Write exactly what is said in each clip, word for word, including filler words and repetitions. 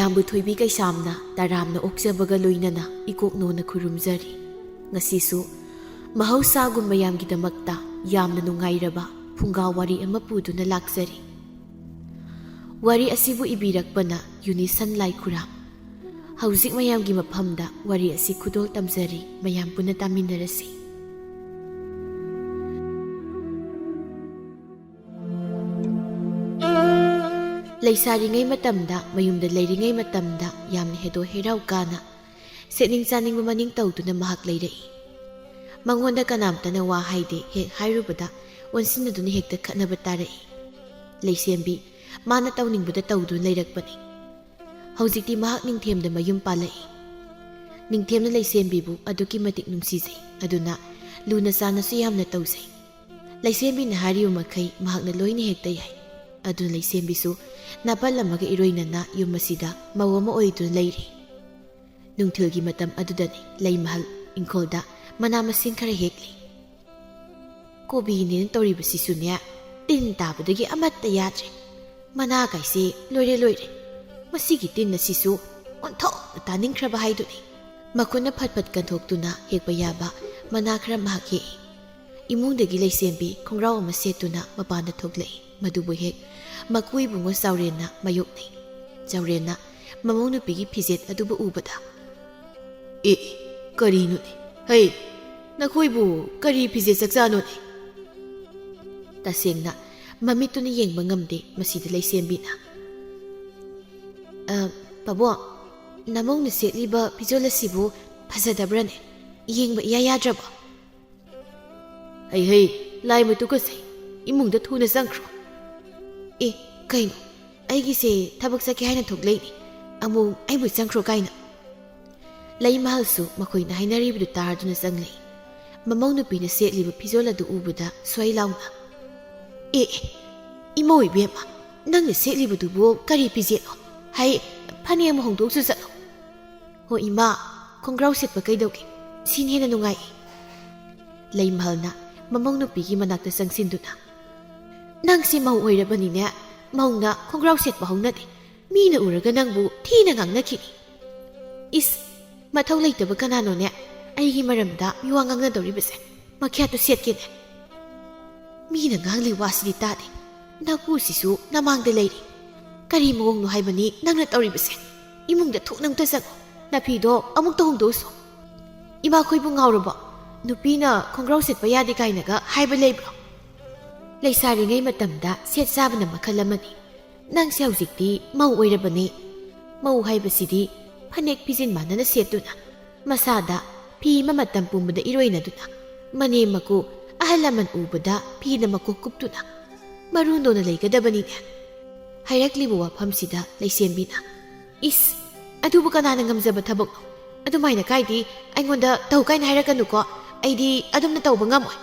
ꯃꯌꯥꯝꯕꯨ ꯊꯣꯏꯕꯤ ꯀꯩꯁꯥꯝꯅ ꯇꯔꯥꯝꯅ ꯑꯣꯛꯆꯕꯒ ꯂꯣꯏꯅꯅ ꯏꯀꯣꯛꯅꯣꯅ ꯈꯨꯔꯨꯝꯖꯔꯤ꯫ ꯉꯁꯤꯁꯨ ꯃꯍꯧꯁꯥꯒꯨꯝ ꯃꯌꯥꯝꯒꯤꯗꯃꯛꯇ ꯌꯥꯝꯅ ꯅꯨꯡꯉꯥꯏꯔꯕ ꯐꯨꯡꯒꯥ ꯋꯥꯔꯤ ꯑꯃ ꯄꯨꯗꯨꯅ ꯂꯥꯛꯆꯔꯤ꯫ ꯋꯥꯔꯤ ꯑꯁꯤꯕꯨ ꯏꯕꯤꯔꯛꯄꯅ ꯌꯨꯅꯤꯁꯟ ꯂꯥꯏꯈꯨꯔꯥꯝ꯫ ꯍꯧꯖꯤꯛ ꯃꯌꯥꯝꯒꯤ ꯃꯐꯝꯗ ꯋꯥꯔꯤ ꯑꯁꯤ ꯈꯨꯗꯣꯜ ꯇꯝꯖꯔꯤ, ꯃꯌꯥꯝ ꯄꯨꯟꯅ ꯇꯥꯃꯤꯟꯅꯔꯁꯤ꯫ ꯂꯩꯁꯥꯔꯤꯉꯩ ꯃꯇꯝꯗ, ꯃꯌꯨꯝꯗ ꯂꯩꯔꯤꯉꯩ ꯃꯇꯝꯗ ꯌꯥꯝꯅ ꯍꯦꯗꯣ ꯍꯦꯔꯥꯎ ꯀꯥꯅ, ꯁꯦꯠꯅꯤꯡ ꯆꯥꯅꯤꯡꯕ ꯃꯅꯤꯡ ꯇꯧꯗꯨꯅ ꯃꯍꯥꯛ ꯂꯩꯔꯛꯏ꯫ ꯃꯉꯣꯟꯗ ꯀꯅꯥꯝꯇꯅ ꯋꯥ ꯍꯥꯏꯗꯦ, ꯍꯦꯛ ꯍꯥꯏꯔꯨꯕꯗ ꯑꯣꯟꯁꯤꯟꯅꯗꯨꯅ ꯍꯦꯛꯇ ꯈꯠꯅꯕ ꯇꯥꯔꯛꯏ꯫ ꯂꯩꯁꯦꯝꯕꯤ ꯃꯥꯅ ꯇꯧꯅꯤꯡꯕꯗ ꯇꯧꯗꯨꯅ ꯂꯩꯔꯛꯄꯅꯤ꯫ ꯍꯧꯖꯤꯛꯇꯤ ꯃꯍꯥꯛ ꯅꯤꯡꯊꯦꯝꯗ ꯃꯌꯨꯝ ꯄꯥꯜꯂꯛꯏ꯫ ꯅꯤꯡꯊꯦꯝꯅ ꯂꯩꯁꯦꯝꯕꯤꯕꯨ ꯑꯗꯨꯛꯀꯤ ꯃꯇꯤꯛ ꯅꯨꯡꯁꯤꯖꯩ, ꯑꯗꯨꯅ ꯂꯨꯅ ꯆꯥꯟꯅꯁꯨ ꯌꯥꯝꯅ ꯇꯧꯖꯩ꯫ ꯂꯩꯁꯦꯝꯕꯤꯅ ꯍꯥꯏꯔꯤꯕ ꯃꯈꯩ ꯃꯍꯥꯛꯅ ꯂꯣꯏꯅ ꯍꯦꯛꯇ ꯌꯥꯏ꯫ ꯑꯗꯨꯅ ꯂꯩꯁꯦꯝꯕꯤꯁꯨ ꯅꯥꯄꯜ ꯑꯃꯒ ꯏꯔꯣꯏꯅꯅ ꯌꯨꯝ ꯑꯁꯤꯗ ꯃꯧ ꯑꯃ ꯑꯣꯏꯗꯨꯅ ꯂꯩꯔꯤ꯫ ꯅꯨꯡꯊꯤꯜꯒꯤ ꯃꯇꯝ ꯑꯗꯨꯗꯅꯤ ꯂꯩꯃꯍꯜ ꯏꯪꯈꯣꯜꯗ ꯃꯅꯥ ꯃꯁꯤꯡ ꯈꯔ ꯍꯦꯛꯂꯤ꯫ "ꯀꯣꯕꯤꯅꯦꯅ ꯇꯧꯔꯤꯕꯁꯤꯁꯨꯅꯦ, ꯇꯤꯟ ꯇꯥꯕꯗꯒꯤ ꯑꯃꯠꯇ ꯌꯥꯗ꯭ꯔꯦ꯫ ꯃꯅꯥ ꯀꯥꯏꯁꯦ ꯂꯣꯏꯔꯦ ꯂꯣꯏꯔꯦ꯫ ꯃꯁꯤꯒꯤ ꯇꯤꯟ ꯑꯁꯤꯁꯨ ꯑꯣꯟꯊꯣꯛꯅ ꯇꯥꯅꯤꯡꯈ꯭ꯔꯕ ꯍꯥꯏꯗꯨꯅꯤ꯫" ꯃꯈꯨꯠꯅ ꯐꯠ ꯐꯠ ꯀꯟꯊꯣꯛꯇꯨꯅ ꯍꯦꯛꯄ ꯌꯥꯕ ꯃꯅꯥ ꯈꯔ ꯃꯍꯥꯛ ꯍꯦꯛꯏ꯫ ꯏꯃꯨꯡꯗꯒꯤ ꯂꯩꯁꯦꯝꯕꯤ ꯈꯣꯡꯒ꯭ꯔꯥꯎ ꯑꯃ ꯁꯦꯠꯇꯨꯅ ꯃꯄꯥꯟꯗ ꯊꯣꯛꯂꯛꯏ꯫ ꯃꯗꯨꯕꯨ ꯍꯦꯛ ꯃꯀꯨ ꯏꯕꯨꯡꯉꯣ ꯆꯥꯎꯔꯦꯟꯅ ꯃꯥꯌꯣꯛꯅꯩ꯫ ꯆꯥꯎꯔꯦꯟꯅ ꯃꯃꯧ ꯅꯨꯄꯤꯒꯤ ꯐꯤꯖꯦꯠ ꯑꯗꯨꯕꯨ ꯎꯕꯗ, "ꯑꯦ, ꯀꯔꯤꯅꯣꯅꯦ? ꯍꯩ, ꯅꯈꯣꯏꯕꯨ ꯀꯔꯤ ꯐꯤꯖꯦꯠ ꯆꯛꯆꯥꯅꯣꯅꯦ?" ꯇꯁꯦꯡꯅ ꯃꯃꯤꯠꯇꯨꯅ ꯌꯦꯡꯕ ꯉꯝꯗꯦ ꯃꯁꯤꯗ ꯂꯩꯁꯦꯝꯕꯤꯅ꯫ "ꯑ, ꯄꯥꯕꯨꯡ, ꯅꯃꯧꯅ ꯁꯦꯠꯂꯤꯕ ꯐꯤꯖꯣꯜ ꯑꯁꯤꯕꯨ ꯐꯖꯗꯕ꯭ꯔꯅꯦ? ꯌꯦꯡꯕ ꯏꯌꯥ ꯌꯥꯗ꯭ꯔꯕꯣ?" "ꯍꯩ ꯍꯩ, ꯂꯥꯏ ꯃꯇꯨ ꯀꯠꯆꯩ, ꯏꯃꯨꯡꯗ ꯊꯨꯅ ꯆꯪꯈ꯭ꯔꯣ꯫" "ꯑꯦ, ꯀꯩꯅꯣ? ꯑꯩꯒꯤꯁꯦ ꯊꯕꯛ ꯆꯠꯀꯦ ꯍꯥꯏꯅ ꯊꯣꯛꯂꯛꯏꯅꯦ, ꯑꯃꯨꯛ ꯑꯩꯕꯨ ꯆꯪꯈ꯭ꯔꯣ ꯀꯥꯏꯅ?" ꯂꯩꯃꯍꯜꯁꯨ ꯃꯈꯣꯏꯅ ꯍꯥꯏꯅꯔꯤꯕꯗꯨ ꯇꯥꯔꯗꯨꯅ ꯆꯪꯂꯛꯏ꯫ ꯃꯃꯧ ꯅꯨꯄꯤꯅ ꯁꯦꯠꯂꯤꯕ ꯐꯤꯖꯣꯜ ꯑꯗꯨ ꯎꯕꯗ ꯁ꯭ꯋꯥꯏ ꯂꯥꯎꯅ, "ꯑꯦ, ꯑꯦ, ꯏꯃꯧ ꯏꯕꯦꯝꯃ, ꯅꯪꯅ ꯁꯦꯠꯂꯤꯕꯗꯨꯕꯨ ꯀꯔꯤ ꯐꯤꯖꯦꯠꯅꯣ? ꯍꯥꯏ, ꯐꯅꯦꯛ ꯑꯃ ꯍꯣꯡꯗꯣꯛꯆ ꯆꯠꯂꯣ꯫" "ꯍꯣ ꯏꯃꯥ, ꯈꯣꯡꯒ꯭ꯔꯥꯎ ꯁꯦꯠꯄ ꯀꯩꯗꯧꯒꯦ? ꯁꯤꯅ ꯍꯦꯟꯅ ꯅꯨꯡꯉꯥꯏ꯫" ꯂꯩꯃꯍꯜꯅ ꯃꯃꯧ ꯅꯨꯄꯤꯒꯤ ꯃꯅꯥꯛꯇ ꯆꯪꯁꯤꯟꯗꯨꯅ, "ꯅꯪꯁꯦ ꯃꯧ ꯑꯣꯏꯔꯕꯅꯤꯅꯦ, ꯃꯧꯅ ꯈꯣꯡꯒ꯭ꯔꯥꯎ ꯁꯦꯠꯄ ꯍꯧꯅꯗꯦ꯫ ꯃꯤꯅ ꯎꯔꯒ ꯅꯪꯕꯨ ꯊꯤꯅ ꯉꯥꯡꯅꯈꯤꯅꯤ꯫ ꯏꯁ, ꯃꯊꯧ ꯂꯩꯇꯕ ꯀꯅꯥꯅꯣꯅꯦ ꯑꯩꯒꯤ ꯃꯔꯝꯗ ꯃꯤꯋꯥ ꯉꯥꯡꯅꯗꯧꯔꯤꯕꯁꯦ? ꯃꯈ꯭ꯌꯥꯠꯇꯨ ꯁꯦꯠꯀꯦꯅꯦ꯫ ꯃꯤꯅ ꯉꯥꯡꯂꯤ ꯋꯥꯁꯤꯗꯤ ꯇꯥꯗꯦ꯫ ꯅꯀꯨꯁꯤꯁꯨ ꯅꯃꯥꯡꯗ ꯂꯩꯔꯤ꯫ ꯀꯔꯤ ꯃꯑꯣꯡꯅꯣ ꯍꯥꯏꯕꯅꯤ ꯅꯪꯅ ꯇꯧꯔꯤꯕꯁꯦ? ꯏꯃꯨꯡꯗ ꯊꯣꯛꯅ ꯑꯝꯇ ꯆꯪꯉꯣ꯫ ꯅꯐꯤꯗꯣ ꯑꯃꯨꯛꯇ ꯍꯣꯡꯗꯣꯛꯎꯁꯣ꯫ ꯏꯃꯥꯈꯣꯏꯕꯨ ꯉꯥꯎꯔꯕꯣ? ꯅꯨꯄꯤꯅ ꯈꯣꯡꯒ꯭ꯔꯥꯎ ꯁꯦꯠꯄ ꯌꯥꯗꯦ ꯀꯥꯏꯅꯒ ꯍꯥꯏꯕ ꯂꯩꯕ꯭ꯔꯣ? ꯂꯩꯁꯥꯔꯤꯉꯩ ꯃꯇꯝꯗ ꯁꯦꯠ ꯆꯥꯕꯅ ꯃꯈꯜ ꯑꯃꯅꯤ꯫ ꯅꯪꯁꯦ ꯍꯧꯖꯤꯛꯇꯤ ꯃꯧ ꯑꯣꯏꯔꯕꯅꯤ꯫ ꯃꯧ ꯍꯥꯏꯕꯁꯤꯗꯤ ꯐꯅꯦꯛ ꯐꯤꯖꯤꯟ ꯃꯥꯟꯅꯅ ꯁꯦꯠꯇꯨꯅ, ꯃꯁꯥꯗ ꯐꯤ ꯑꯃ ꯃꯇꯝ ꯄꯨꯝꯕꯗ ꯏꯔꯣꯏꯅꯗꯨꯅ, ꯃꯅꯦꯝ ꯃꯀꯨ ꯑꯍꯜ ꯂꯃꯟ ꯎꯕꯗ ꯐꯤꯅ ꯃꯀꯣꯛ ꯀꯨꯞꯇꯨꯅ ꯃꯔꯨ ꯅꯣꯟꯅ ꯂꯩꯒꯗꯕꯅꯤꯅꯦ꯫ ꯍꯥꯏꯔꯛꯂꯤꯕ ꯋꯥꯐꯝꯁꯤꯗ ꯂꯩꯁꯦꯝꯕꯤꯅ, "ꯏꯁ, ꯑꯗꯨꯕꯨ ꯀꯅꯥꯅ ꯉꯝꯖꯕ ꯊꯕꯛꯅꯣ? ꯑꯗꯨꯃꯥꯏꯅ ꯀꯥꯏꯗꯤ ꯑꯩꯉꯣꯟꯗ ꯇꯧ ꯀꯥꯏꯅ ꯍꯥꯏꯔꯛꯀꯅꯨꯀꯣ꯫ ꯑꯩꯗꯤ ꯑꯗꯨꯝꯅ ꯇꯧꯕ ꯉꯝꯃꯣꯏ꯫"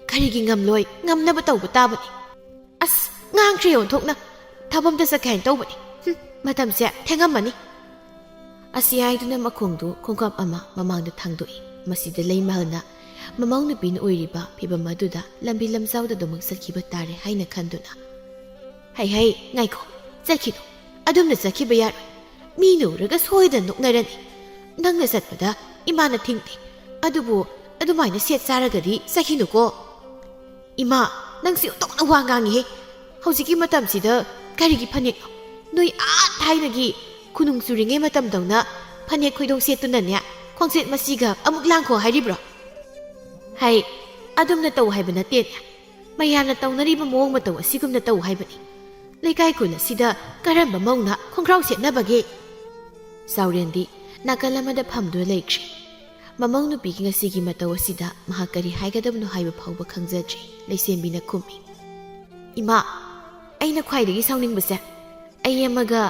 "ꯀꯔꯤꯒꯤ ꯉꯝꯂꯣꯏ? ꯉꯝꯅꯕ ꯇꯧꯕ ꯇꯥꯕꯅꯤ꯫" "ꯑꯁ, ꯉꯥꯡꯈ꯭ꯔꯦ ꯑꯣꯟꯊꯣꯛꯅ꯫ ꯊꯕꯛ ꯑꯝꯇ ꯆꯠꯀꯦ ꯍꯥꯏꯅ ꯇꯧꯕꯅꯤ꯫ ꯍꯨꯝ, ꯃꯇꯝꯁꯦ ꯊꯦꯡꯉꯝꯃꯅꯤ꯫" ꯑꯁꯤ ꯍꯥꯏꯗꯨꯅ ꯃꯈꯣꯡꯗꯨ ꯈꯣꯡꯀꯥꯞ ꯑꯃ ꯃꯃꯥꯡꯗ ꯊꯥꯡꯗꯣꯛꯏ꯫ ꯃꯁꯤꯗ ꯂꯩꯃꯍꯜꯅ ꯃꯃꯧ ꯅꯨꯄꯤꯅ ꯑꯣꯏꯔꯤꯕ ꯐꯤꯕꯝ ꯑꯗꯨꯗ ꯂꯝꯕꯤ ꯂꯝꯖꯥꯎꯗ ꯑꯗꯨꯃꯛ ꯆꯠꯈꯤꯕ ꯇꯥꯔꯦ ꯍꯥꯏꯅ ꯈꯟꯗꯨꯅ, "ꯍꯩ ꯍꯩ, ꯉꯥꯏꯈꯣ, ꯆꯠꯈꯤꯅꯨ꯫ ꯑꯗꯨꯝꯅ ꯆꯠꯈꯤꯕ ꯌꯥꯔꯣꯏ꯫ ꯃꯤꯅ ꯎꯔꯒ ꯁꯣꯏꯗꯅ ꯅꯣꯛꯅꯔꯅꯤ꯫ ꯅꯪꯅ ꯆꯠꯄꯗ ꯏꯃꯥꯅ ꯊꯤꯡꯗꯦ꯫ ꯑꯗꯨꯕꯨ ꯑꯗꯨꯃꯥꯏꯅ ꯁꯦꯠ ꯆꯥꯔꯒꯗꯤ ꯆꯠꯈꯤꯅꯨꯀꯣ꯫" "ꯏꯃꯥ, ꯅꯪꯁꯤ ꯑꯣꯟꯊꯣꯛꯅ ꯋꯥ ꯉꯥꯡꯉꯤꯍꯦ꯫ ꯍꯧꯖꯤꯛꯀꯤ ꯃꯇꯝꯁꯤꯗ ꯀꯔꯤꯒꯤ ꯐꯅꯦꯛꯅꯣ? ꯅꯣꯏ ꯑꯥ ꯊꯥꯏꯅꯒꯤ ꯈꯨꯅꯨꯡ ꯆꯨꯔꯤꯉꯩ ꯃꯇꯝꯗꯧꯅ ꯐꯅꯦꯛ ꯈꯣꯏꯗꯣꯡ ꯁꯦꯠꯇꯨꯅꯅꯦ, ꯈꯣꯡꯆꯦꯠ ꯃꯁꯤꯒ ꯑꯃꯨꯛ ꯂꯥꯡꯈꯣ ꯍꯥꯏꯔꯤꯕ꯭ꯔꯣ?" "ꯍꯩ, ꯑꯗꯨꯝꯅ ꯇꯧ ꯍꯥꯏꯕ ꯅꯠꯇꯦꯅꯦ꯫ ꯃꯌꯥꯝꯅ ꯇꯧꯅꯔꯤꯕ ꯃꯑꯣꯡ ꯃꯇꯧ ꯑꯁꯤꯒꯨꯝꯅ ꯇꯧ ꯍꯥꯏꯕꯅꯤ꯫ ꯂꯩꯀꯥꯏ ꯈꯨꯜ ꯑꯁꯤꯗ ꯀꯔꯝꯕ ꯃꯧꯅ ꯈꯣꯡꯒ꯭ꯔꯥꯎ ꯁꯦꯠꯅꯕꯒꯦ?" ꯆꯥꯎꯔꯦꯟꯗꯤ ꯅꯥꯀꯜ ꯑꯃꯗ ꯐꯝꯗꯨꯅ ꯂꯩꯈ꯭ꯔꯦ꯫ ꯃꯃꯧ ꯅꯨꯄꯤꯒꯤ ꯉꯁꯤꯒꯤ ꯃꯇꯧ ꯑꯁꯤꯗ ꯃꯍꯥꯛ ꯀꯔꯤ ꯍꯥꯏꯒꯗꯕꯅꯣ ꯍꯥꯏꯕ ꯐꯥꯎꯕ ꯈꯪꯖꯗ꯭ꯔꯦ꯫ ꯂꯩꯁꯦꯝꯕꯤꯅ ꯈꯨꯝꯃꯤ, "ꯏꯃꯥ, ꯑꯩꯅ ꯈ꯭ꯋꯥꯏꯗꯒꯤ ꯁꯥꯎꯅꯤꯡꯕꯁꯦ, ꯑꯩ ꯑꯃꯒ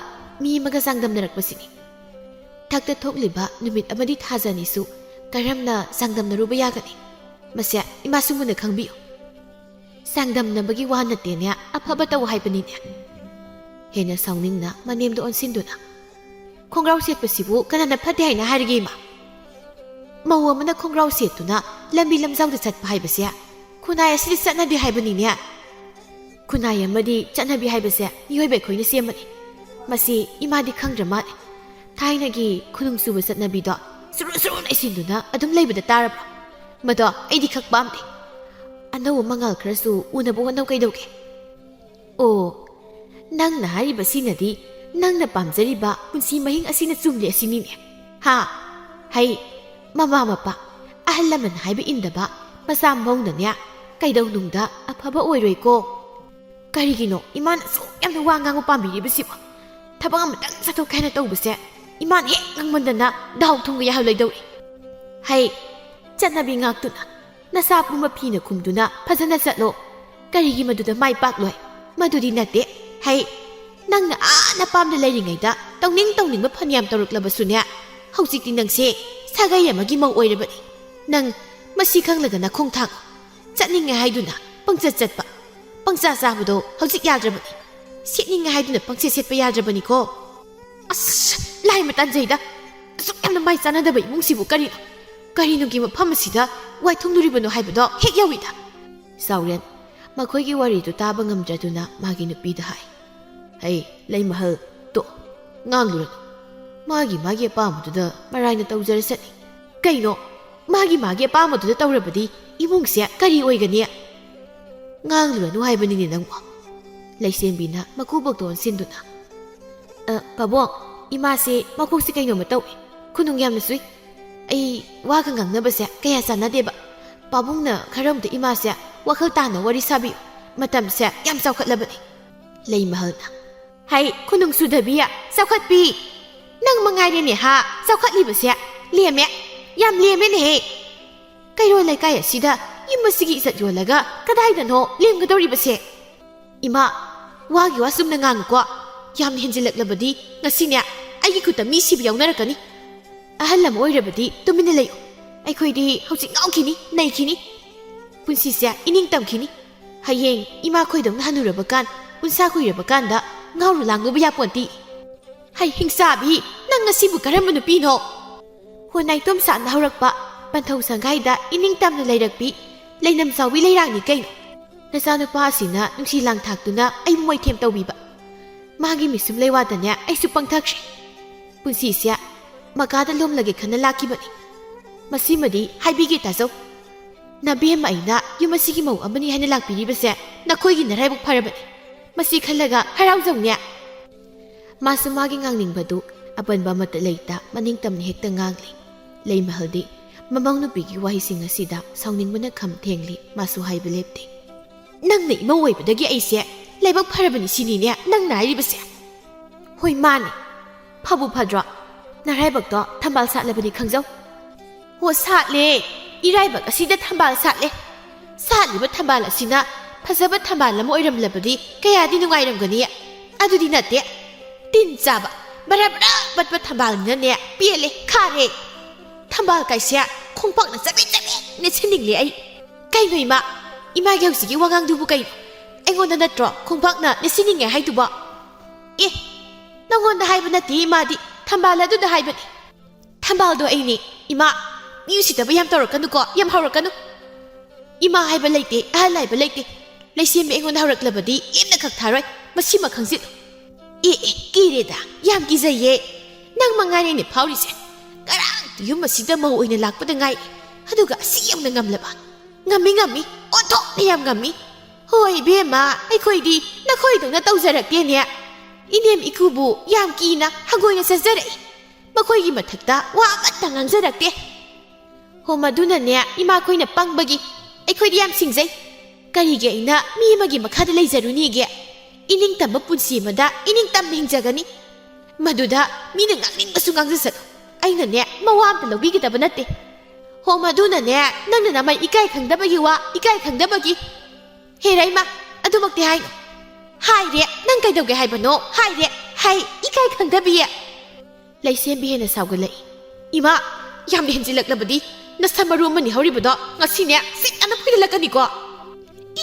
ꯃꯤ ꯑꯃꯒ ꯆꯥꯡꯗꯝꯅꯔꯛꯄꯁꯤꯅꯤ꯫ ꯊꯛꯇ ꯊꯣꯛꯂꯤꯕ ꯅꯨꯃꯤꯠ ꯑꯃꯗꯤ ꯊꯥꯖ ꯑꯅꯤꯁꯨ ꯀꯔꯝꯅ ꯆꯥꯡꯗꯝꯅꯔꯨꯕ ꯌꯥꯒꯅꯤ? ꯃꯁꯦ ꯏꯃꯥꯁꯨ ꯃꯨꯟꯅ ꯈꯪꯕꯤꯌꯨ꯫ ꯆꯥꯡꯗꯝꯅꯕꯒꯤ ꯋꯥ ꯅꯠꯇꯦꯅꯦ, ꯑꯐꯕ ꯇꯧ ꯍꯥꯏꯕꯅꯤꯅꯦ꯫" ꯍꯦꯟꯅ ꯁꯥꯎꯅꯤꯡꯅ ꯃꯅꯦꯝꯗ ꯑꯣꯟꯁꯤꯟꯗꯨꯅ, "ꯈꯣꯡꯒ꯭ꯔꯥꯎ ꯁꯦꯠꯄꯁꯤꯕꯨ ꯀꯅꯥꯅ ꯐꯠꯇꯦ ꯍꯥꯏꯅ ꯍꯥꯏꯔꯒꯦ, ꯏꯃꯥ? ꯃꯧ ꯑꯃꯅ ꯈꯣꯡꯒ꯭ꯔꯥꯎ ꯁꯦꯠꯇꯨꯅ ꯂꯝꯕꯤ ꯂꯝꯖꯥꯎꯗ ꯆꯠꯄ ꯍꯥꯏꯕꯁꯦ ꯈꯨꯟꯅꯥꯏ ꯑꯁꯤꯗ ꯆꯠꯅꯗꯦ ꯍꯥꯏꯕꯅꯤꯅꯦ꯫ ꯈꯨꯟꯅꯥꯏ ꯑꯃꯗꯤ ꯆꯠꯅꯕꯤ ꯍꯥꯏꯕꯁꯦ ꯃꯤꯑꯣꯏꯕ ꯑꯩꯈꯣꯏꯅ ꯁꯦꯝꯕꯅꯤ꯫ ꯃꯁꯤ ꯏꯃꯥꯗꯤ ꯈꯪꯗ꯭ꯔ ꯃꯥꯜꯂꯦ꯫ ꯊꯥꯏꯅꯒꯤ ꯈꯨꯅꯨꯡ ꯁꯨꯕ ꯆꯠꯅꯕꯤꯗꯣ ꯁꯨꯔꯨ ꯁꯨꯔꯨ ꯅꯩꯁꯤꯟꯗꯨꯅ ꯑꯗꯨꯝ ꯂꯩꯕꯗ ꯇꯥꯔꯕ꯭ꯔꯣ? ꯃꯗꯣ ꯑꯩꯗꯤ ꯈꯛ ꯄꯥꯝꯗꯦ꯫ ꯑꯅꯧꯕ ꯃꯉꯥꯜ ꯈꯔꯁꯨ ꯎꯅꯕ ꯍꯣꯠꯅꯧ ꯀꯩꯗꯧꯒꯦ? ꯑꯣ, ꯅꯪꯅ ꯍꯥꯏꯔꯤꯕꯁꯤꯅꯗꯤ ꯅꯪꯅ ꯄꯥꯝꯖꯔꯤꯕ ꯄꯨꯟꯁꯤ ꯃꯍꯤꯡ ꯑꯁꯤꯅ ꯆꯨꯝꯂꯦ ꯑꯁꯤꯅꯤꯅꯦ꯫ ꯍꯥ? ꯍꯩ, ꯃꯃꯥ ꯃꯄꯥ, ꯑꯍꯜ ꯂꯃꯟ ꯍꯥꯏꯕ ꯏꯟꯗꯕ ꯃꯆꯥ ꯃꯧꯅꯅꯦ ꯀꯩꯗꯧꯅꯨꯡꯗ ꯑꯐꯕ ꯑꯣꯏꯔꯣꯏꯀꯣ꯫ ꯀꯔꯤꯒꯤꯅꯣ ꯏꯃꯥꯅ ꯑꯁꯨꯛ ꯌꯥꯝꯅ ꯋꯥ ꯉꯥꯡꯕ ꯄꯥꯝꯕꯤꯔꯤꯕꯁꯤꯕꯣ? ꯊꯕꯛ ꯑꯃꯇꯪ ꯆꯠꯊꯣꯛꯀꯦ ꯍꯥꯏꯅ ꯇꯧꯕꯁꯦ ꯏꯃꯥꯅ ꯍꯦꯛ ꯉꯥꯡꯃꯟꯗꯅ ꯗꯥꯎ ꯊꯨꯝꯒ ꯌꯥꯍꯜꯂꯣꯏꯗꯧꯔꯤ꯫ ꯍꯩ, ꯆꯠꯅꯕꯤ ꯉꯥꯛꯇꯨꯅ ꯅꯁꯥ ꯄꯨꯝꯕ ꯐꯤꯅ ꯈꯨꯝꯗꯨꯅ ꯐꯖꯅ ꯆꯠꯂꯣ꯫ ꯀꯔꯤꯒꯤ ꯃꯗꯨꯗ ꯃꯥꯏ ꯄꯥꯛꯂꯣꯏ? ꯃꯗꯨꯗꯤ ꯅꯠꯇꯦ꯫ ꯍꯩ, ꯅꯪꯅ ꯑꯥ ꯅꯄꯥꯝꯗ ꯂꯩꯔꯤꯉꯩꯗ ꯇꯧꯅꯤꯡ ꯇꯧꯅꯤꯡꯕ ꯐꯅꯌꯥꯝ ꯇꯧꯔꯛꯂꯕꯁꯨꯅꯦ, ꯍꯧꯖꯤꯛꯇꯤ ꯅꯪꯁꯦ ꯁꯥꯒꯩ ꯑꯃꯒꯤ ꯃꯧ ꯑꯣꯏꯔꯕꯅꯤ꯫ ꯅꯪ ꯃꯁꯤ ꯈꯪꯂꯒ ꯅꯈꯣꯡ ꯊꯥꯡ꯫ ꯆꯠꯅꯤꯡꯉꯦ ꯍꯥꯏꯗꯨꯅ ꯄꯪꯆꯠ ꯆꯠꯄ, ꯄꯪꯆꯥ ꯆꯥꯕꯗꯣ ꯍꯧꯖꯤꯛ ꯌꯥꯗ꯭ꯔꯕꯅꯤ꯫ ꯁꯦꯠꯅꯤꯡꯉꯦ ꯍꯥꯏꯗꯨꯅ ꯄꯪꯁꯦꯠ ꯁꯦꯠꯄ ꯌꯥꯗ꯭ꯔꯕꯅꯤꯀꯣ꯫ ꯑꯁ, ꯂꯥꯏ ꯃꯇꯥꯟꯖꯩꯗ꯫ ꯑꯁꯨꯛ ꯌꯥꯝꯅ ꯃꯥꯏ ꯆꯥꯟꯅꯗꯕ ꯏꯃꯨꯡꯁꯤꯕꯨ ꯀꯔꯤꯅꯣ? ꯀꯔꯤꯅꯨꯡꯒꯤ ꯃꯐꯝ ꯑꯁꯤꯗ ꯋꯥꯏꯊꯨꯡꯂꯨꯔꯤꯕꯅꯣ ꯍꯥꯏꯕꯗꯣ ꯍꯦꯛ ꯌꯧꯏꯗ꯫ ꯆꯥꯎꯔꯦꯟ ꯃꯈꯣꯏꯒꯤ ꯋꯥꯔꯤꯗꯨ ꯇꯥꯕ ꯉꯝꯗ꯭ꯔꯗꯨꯅ ꯃꯥꯒꯤ ꯅꯨꯄꯤꯗ ꯍꯥꯏ, "ꯍꯩ, ꯂꯩꯃꯍꯜ, ꯇꯣ, ꯉꯥꯡꯂꯨꯔꯅꯨ꯫ ꯃꯥꯒꯤ ꯃꯥꯒꯤ ꯑꯄꯥꯝꯕꯗꯨꯗ ꯃꯔꯥꯏꯅ ꯇꯧꯖꯔꯁꯅꯤ꯫ ꯀꯩꯅꯣ, ꯃꯥꯒꯤ ꯃꯥꯒꯤ ꯑꯄꯥꯝꯕꯗꯨꯗ ꯇꯧꯔꯕꯗꯤ ꯏꯃꯨꯡꯁꯦ ꯀꯔꯤ ꯑꯣꯏꯒꯅꯤ?" "ꯉꯥꯡꯂꯨꯔꯅꯨ ꯍꯥꯏꯕꯅꯤꯅꯦ ꯅꯪꯕꯣ꯫" ꯂꯩꯁꯦꯝꯕꯤꯅ ꯃꯀꯨꯕꯣꯛꯇ ꯑꯣꯟꯁꯤꯟꯗꯨꯅ, "ꯑ, ꯄꯥꯕꯨꯡ, ꯏꯃꯥꯁꯦ ꯃꯀꯣꯛꯁꯦ ꯀꯩꯅꯣꯝꯃ ꯇꯧꯏ꯫ ꯈꯨꯅꯨꯡ ꯌꯥꯝꯅ ꯁꯨꯏ꯫ ꯑꯩ ꯋꯥꯒ ꯉꯥꯡꯅꯕꯁꯦ ꯀꯌꯥ ꯆꯥꯟꯅꯗꯦꯕ꯫ ꯄꯥꯕꯨꯡꯅ ꯈꯔ ꯑꯝꯇ ꯏꯃꯥꯁꯦ ꯋꯥꯈꯜ ꯇꯥꯅ ꯋꯥꯔꯤ ꯁꯥꯕꯤꯌꯨ꯫ ꯃꯇꯝꯁꯦ ꯌꯥꯝ ꯆꯥꯎꯈꯠꯂꯕꯅꯤ꯫" ꯂꯩꯃꯍꯜꯅ, "ꯍꯩ, ꯈꯨꯅꯨꯡ ꯁꯨꯗꯕꯤ, ꯆꯥꯎꯈꯠꯄꯤ! ꯅꯪ ꯃꯉꯥꯏꯔꯦꯅꯦ ꯍꯥ, ꯆꯥꯎꯈꯠꯂꯤꯕꯁꯦ꯫ ꯂꯦꯝꯃꯦ, ꯌꯥꯝ ꯂꯦꯝꯃꯦꯅꯦꯍꯦ꯫ ꯀꯩꯔꯣꯜ ꯂꯩꯀꯥꯏ ꯑꯁꯤꯗ ꯌꯨꯝ ꯑꯁꯤꯒꯤ ꯏꯖꯠ ꯌꯣꯜꯂꯒ ꯀꯗꯥꯏꯗꯅꯣ ꯂꯦꯝꯒꯗꯧꯔꯤꯕꯁꯦ? ꯏꯃꯥ, ꯋꯥꯒꯤ ꯋꯥ ꯆꯨꯝꯅ ꯉꯥꯡꯉꯨꯀꯣ꯫ ꯌꯥꯝꯅ ꯍꯦꯟꯖꯤꯜꯂꯛꯂꯕꯗꯤ ꯉꯁꯤꯅꯦ ꯑꯩꯒꯤ ꯈꯨꯠꯇ ꯃꯤ ꯁꯤꯕ ꯌꯥꯎꯅꯔꯛꯀꯅꯤ꯫ ꯑꯍꯜ ꯑꯃ ꯑꯣꯏꯔꯕꯗꯤ ꯇꯨꯃꯤꯟꯅ ꯂꯩꯌꯨ꯫ ꯑꯩꯈꯣꯏꯗꯤ ꯍꯧꯖꯤꯛ ꯉꯥꯎꯈꯤꯅꯤ, ꯅꯩꯈꯤꯅꯤ꯫ ꯄꯨꯟꯁꯤꯁꯦ ꯏꯅꯤꯡ ꯇꯝꯈꯤꯅꯤ꯫ ꯍꯌꯦꯡ ꯏꯃꯥ ꯈꯣꯏꯗꯧꯅ ꯍꯟꯅꯨꯔꯕ ꯀꯥꯟ, ꯎꯟꯁꯥ ꯀꯨꯏꯔꯕ ꯀꯥꯟꯗ ꯉꯥꯎꯔ ꯂꯥꯡꯂꯨꯕ ꯌꯥꯄꯣꯟꯇꯤ꯫" "ꯍꯩ, ꯍꯤꯡꯆꯥꯕꯤ, ꯅꯪ ꯑꯁꯤꯕꯨ ꯀꯔꯝꯕ ꯅꯨꯄꯤꯅꯣ?" ꯍꯣ ꯅꯥꯏꯇꯣꯝ ꯁꯥꯠꯅ ꯍꯧꯔꯛꯄ ꯄꯟꯊꯧ ꯁꯪꯒꯥꯏꯗ ꯏꯅꯤꯡ ꯇꯝꯅ ꯂꯩꯔꯛꯄꯤ ꯂꯩꯅꯝ ꯆꯥꯎꯕꯤ ꯂꯩꯔꯥꯡꯅꯤ ꯀꯩꯅꯣ꯫ ꯅꯆꯥꯅꯨꯄꯥ ꯑꯁꯤꯅ ꯅꯨꯡꯁꯤ ꯂꯥꯡ ꯊꯥꯛꯇꯨꯅ ꯑꯩꯕꯨ ꯃꯣꯏꯊꯦꯝ ꯇꯧꯕꯤꯕ꯫ ꯃꯥꯒꯤ ꯃꯤꯁꯨꯝ ꯂꯩꯋꯥꯗꯅꯦ ꯑꯩꯁꯨ ꯄꯪꯊꯈ꯭ꯔꯦ꯫ ꯄꯨꯟꯁꯤꯁꯦ ꯃꯀꯥꯗ ꯂꯣꯝꯂꯒꯦ ꯈꯟꯅ ꯂꯥꯛꯈꯤꯕꯅꯤ꯫ ꯃꯁꯤꯃꯗꯤ ꯍꯥꯏꯕꯤꯒꯦ ꯇꯥꯖꯧ꯫ ꯅꯕꯦꯝꯃ ꯑꯩꯅ ꯌꯨꯝ ꯑꯁꯤꯒꯤ ꯃꯧ ꯑꯃꯅꯤ ꯍꯥꯏꯅ ꯂꯥꯛꯄꯤꯔꯤꯕꯁꯦ ꯅꯈꯣꯏꯒꯤ ꯅꯔꯥꯏꯕꯛ ꯐꯔꯕꯅꯤ꯫ ꯃꯁꯤ ꯈꯜꯂꯒ ꯍꯔꯥꯎꯖꯧꯅꯦ꯫ ꯃꯥꯁꯨ ꯃꯥꯒꯤ ꯉꯥꯡꯅꯤꯡꯕꯗꯨ ꯑꯄꯟꯕ ꯑꯃꯠꯇ ꯂꯩꯇ ꯃꯅꯤꯡ ꯇꯝꯅ ꯍꯦꯛꯇ ꯉꯥꯡꯂꯤ꯫ ꯂꯩꯃꯍꯜꯗꯤ ꯃꯃꯧ ꯅꯨꯄꯤꯒꯤ ꯋꯥꯍꯩꯁꯤꯡ ꯑꯁꯤꯗ ꯁꯥꯎꯅꯤꯡꯕꯅ ꯈꯝ ꯊꯦꯡꯂꯤ꯫ ꯃꯥꯁꯨ ꯍꯥꯏꯕ ꯂꯦꯞꯇꯦ꯫ "ꯅꯪꯅ ꯏꯃꯧ ꯑꯣꯏꯕꯗꯒꯤ ꯑꯩꯁꯦ ꯂꯥꯏꯕꯛ ꯐꯔꯕꯅꯤ ꯁꯤꯅꯤꯅꯦ ꯅꯪꯅ ꯍꯥꯏꯔꯤꯕꯁꯦ?" "ꯍꯣꯏ, ꯃꯥꯅꯦ꯫ ꯐꯕꯨ ꯐꯗ꯭ꯔꯣ? ꯅꯔꯥꯏꯕꯛꯇꯣ ꯊꯝꯕꯥꯜ ꯁꯥꯠꯂꯕꯅꯤ ꯈꯪꯖꯧ꯫" "ꯑꯣ, ꯁꯥꯠꯂꯦ꯫ ꯏꯔꯥꯏꯕꯛ ꯑꯁꯤꯗ ꯊꯝꯕꯥꯜ ꯁꯥꯠꯂꯦ꯫ ꯁꯥꯠꯂꯤꯕ ꯊꯝꯕꯥꯜ ꯑꯁꯤꯅ ꯐꯖꯕ ꯊꯝꯕꯥꯜ ꯑꯃ ꯑꯣꯏꯔꯝꯂꯕꯗꯤ ꯀꯌꯥꯗꯤ ꯅꯨꯡꯉꯥꯏꯔꯝꯒꯅꯤ꯫ ꯑꯗꯨꯗꯤ ꯅꯠꯇꯦ꯫ ꯇꯤꯟ ꯆꯥꯕ, ꯕꯔꯥ ꯕꯔꯥ ꯄꯠꯄ ꯊꯝꯕꯥꯜꯅꯤꯅꯅꯦ ꯄꯦꯜꯂꯦ, ꯈꯥꯔꯦ꯫ ꯊꯝꯕꯥꯜ ꯀꯥꯏꯁꯦ ꯈꯣꯡꯄꯥꯛꯅ ꯆꯕꯦꯠ ꯆꯕꯦꯠ ꯅꯦꯠꯁꯤꯟꯅꯤꯡꯂꯦ ꯑꯩ꯫" "ꯀꯩꯅꯣ ꯏꯃꯥ? ꯏꯃꯥꯒꯤ ꯍꯧꯖꯤꯛꯀꯤ ꯋꯥꯉꯥꯡꯗꯨꯕꯨ ꯀꯩꯅꯣ? ꯑꯩꯉꯣꯟꯗ ꯅꯠꯇ꯭ꯔꯣ ꯈꯣꯡꯄꯥꯛꯅ ꯅꯦꯠꯁꯤꯟꯅꯤꯡꯉꯦ ꯍꯥꯏꯗꯨꯕꯣ?" "ꯑꯦ, ꯅꯪꯉꯣꯟꯗ ꯍꯥꯏꯕ ꯅꯠꯇꯦ ꯏꯃꯥꯗꯤ, ꯊꯝꯕꯥꯜ ꯑꯗꯨꯗ ꯍꯥꯏꯕꯅꯤ꯫" "ꯊꯝꯕꯥꯜꯗꯣ ꯑꯩꯅꯦ ꯏꯃꯥ꯫ ꯃꯤ ꯎꯁꯤꯠꯇꯕ ꯌꯥꯝ ꯇꯧꯔꯛꯀꯅꯨꯀꯣ, ꯌꯥꯝ ꯍꯧꯔꯛꯀꯅꯨ꯫ ꯏꯃꯥ ꯍꯥꯏꯕ ꯂꯩꯇꯦ, ꯑꯍꯜ ꯍꯥꯏꯕ ꯂꯩꯇꯦ꯫ ꯂꯩꯁꯦꯝꯕꯤ ꯑꯩꯉꯣꯟꯗ ꯍꯧꯔꯛꯂꯕꯗꯤ ꯂꯦꯝꯅ ꯈꯛ ꯊꯥꯔꯣꯏ, ꯃꯁꯤꯃ ꯈꯪꯖꯤꯜꯂꯨ꯫" "ꯑꯦ, ꯑꯦ, ꯀꯤꯔꯦꯗ, ꯌꯥꯝ ꯀꯤꯖꯩꯌꯦ꯫ ꯅꯪ ꯃꯉꯥꯏꯔꯦꯅꯦ ꯐꯥꯎꯔꯤꯁꯦ꯫ ꯉꯔꯥꯡꯇ ꯌꯨꯝ ꯑꯁꯤꯗ ꯃꯧ ꯑꯣꯏꯅ ꯂꯥꯛꯄꯗ ꯉꯥꯏꯔꯤ, ꯑꯗꯨꯒ ꯑꯁꯤ ꯌꯧꯅ ꯉꯝꯂꯕ?" "ꯉꯝꯃꯤ, ꯉꯝꯃꯤ, ꯑꯣꯟꯊꯣꯛꯅ ꯌꯥꯝ ꯉꯝꯃꯤ꯫ ꯍꯣꯏ ꯏꯕꯦꯝꯃ, ꯑꯩꯈꯣꯏꯗꯤ ꯅꯈꯣꯏꯗꯧꯅ ꯇꯧꯖꯔꯛꯇꯦꯅꯦ꯫ ꯏꯅꯦꯝ ꯏꯀꯨꯕꯨ ꯌꯥꯝ ꯀꯤꯅ ꯍꯪꯒꯣꯏꯅ ꯆꯠꯆꯔꯛꯏ꯫ ꯃꯈꯣꯏꯒꯤ ꯃꯊꯛꯇ ꯋꯥ ꯑꯃꯠꯇ ꯉꯥꯡꯖꯔꯛꯇꯦ꯫ ꯍꯣ, ꯃꯗꯨꯅꯅꯦ ꯏꯃꯥꯈꯣꯏꯅ ꯄꯪꯕꯒꯤ꯫ ꯑꯩꯈꯣꯏꯗꯤ ꯌꯥꯝ ꯁꯤꯡꯖꯩ꯫ ꯀꯔꯤꯒꯤ ꯑꯩꯅ ꯃꯤ ꯑꯃꯒꯤ ꯃꯈꯥꯗ ꯂꯩꯖꯔꯨꯅꯤꯒꯦ? ꯏꯅꯤꯡꯇꯝꯕ ꯄꯨꯟꯁꯤ ꯑꯃꯗ ꯏꯅꯤꯡꯇꯝꯅ ꯍꯤꯡꯖꯒꯅꯤ꯫ ꯃꯗꯨꯗ ꯃꯤꯅ ꯉꯥꯡꯅꯤꯡꯕꯁꯨ ꯉꯥꯡꯖꯁꯅꯨ, ꯑꯩꯅꯅꯦ ꯃꯋꯥ ꯑꯝꯇ ꯂꯧꯕꯤꯒꯗꯕ ꯅꯠꯇꯦ꯫" "ꯍꯣ, ꯃꯗꯨꯅꯅꯦ ꯅꯪꯅ ꯅꯃꯥꯏ ꯏꯀꯥꯏ ꯈꯪꯗꯕꯒꯤ ꯋꯥ, ꯏꯀꯥꯏ ꯈꯪꯗꯕꯒꯤ꯫" "ꯍꯦ ꯔꯩꯃ, ꯑꯗꯨꯃꯛꯇꯤ ꯍꯥꯏꯅꯨ꯫" "ꯍꯥꯏꯔꯦ, ꯅꯪ ꯀꯩꯗꯧꯒꯦ ꯍꯥꯏꯕꯅꯣ? ꯍꯥꯏꯔꯦ, ꯍꯩ, ꯏꯀꯥꯏ ꯈꯪꯗꯕꯤ!" ꯂꯩꯁꯦꯝꯕꯤ ꯍꯦꯟꯅ ꯁꯥꯎꯒꯠꯂꯛꯏ꯫ "ꯏꯃꯥ, ꯌꯥꯝꯅ ꯍꯦꯟꯖꯤꯜꯂꯛꯂꯕꯗꯤ ꯅꯁꯝ ꯃꯔꯨ ꯑꯃꯅꯤ ꯍꯧꯔꯤꯕꯗꯣ ꯉꯁꯤꯅꯦ ꯁꯤꯠ ꯑꯅ ꯐꯣꯏꯗꯠꯂꯛꯀꯅꯤꯀꯣ꯫"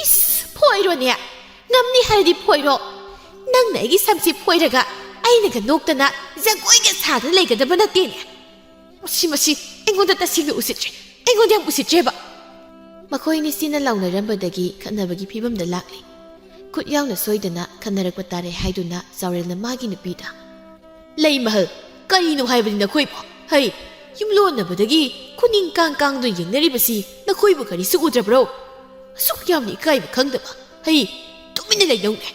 "ꯏꯁ, ꯐꯣꯏꯔꯣꯅꯦ꯫ ꯉꯝꯅꯤ ꯍꯥꯏꯔꯗꯤ ꯐꯣꯏꯔꯣ꯫ ꯅꯪꯅ ꯑꯩꯒꯤ ꯁꯝꯁꯤ ꯐꯣꯏꯔꯒ ꯑꯩꯅꯒ ꯅꯣꯛꯇꯅ ꯖꯒꯣꯏꯒ ꯁꯥꯗꯅ ꯂꯩꯒꯗꯕ ꯅꯠꯇꯦꯅꯦ꯫ ꯃꯁꯤ, ꯃꯁꯤ ꯑꯩꯉꯣꯟꯗ ꯇꯁꯦꯡꯅ ꯎꯁꯤꯠꯇ꯭ꯔꯦ꯫ ꯑꯩꯉꯣꯟꯗ ꯌꯥꯝ ꯎꯁꯤꯠꯇ꯭ꯔꯦꯕ꯫" ꯃꯈꯣꯏ ꯑꯅꯤꯁꯤꯅ ꯂꯥꯎꯅꯔꯝꯕꯗꯒꯤ ꯈꯠꯅꯕꯒꯤ ꯐꯤꯕꯝꯗ ꯂꯥꯛꯂꯤ꯫ ꯈꯨꯠ ꯌꯥꯎꯅ ꯁꯣꯏꯗꯅ ꯈꯟꯅꯔꯛꯄ ꯇꯥꯔꯦ ꯍꯥꯏꯗꯨꯅ ꯆꯥꯎꯔꯦꯜꯅ ꯃꯥꯒꯤ ꯅꯨꯄꯤꯗ, "ꯂꯩꯃꯍꯜ, ꯀꯔꯤꯅꯣ ꯍꯥꯏꯕꯅꯤ ꯅꯈꯣꯏꯕꯣ? ꯍꯩ, ꯌꯨꯝꯂꯣꯟꯅꯕꯗꯒꯤ ꯈꯨꯅꯤꯡ ꯀꯥꯡ ꯀꯥꯡꯗꯨꯅ ꯌꯦꯡꯅꯔꯤꯕꯁꯤ ꯅꯈꯣꯏꯕꯨ ꯀꯔꯤꯁꯨ ꯎꯗ꯭ꯔꯕ꯭ꯔꯣ? ꯑꯁꯨꯛ ꯌꯥꯝꯅ ꯏꯀꯥꯏꯕ ꯈꯪꯗꯕ꯫ ꯍꯩ, ꯇꯨꯃꯤꯟꯅ ꯂꯩꯅꯧꯅꯦ꯫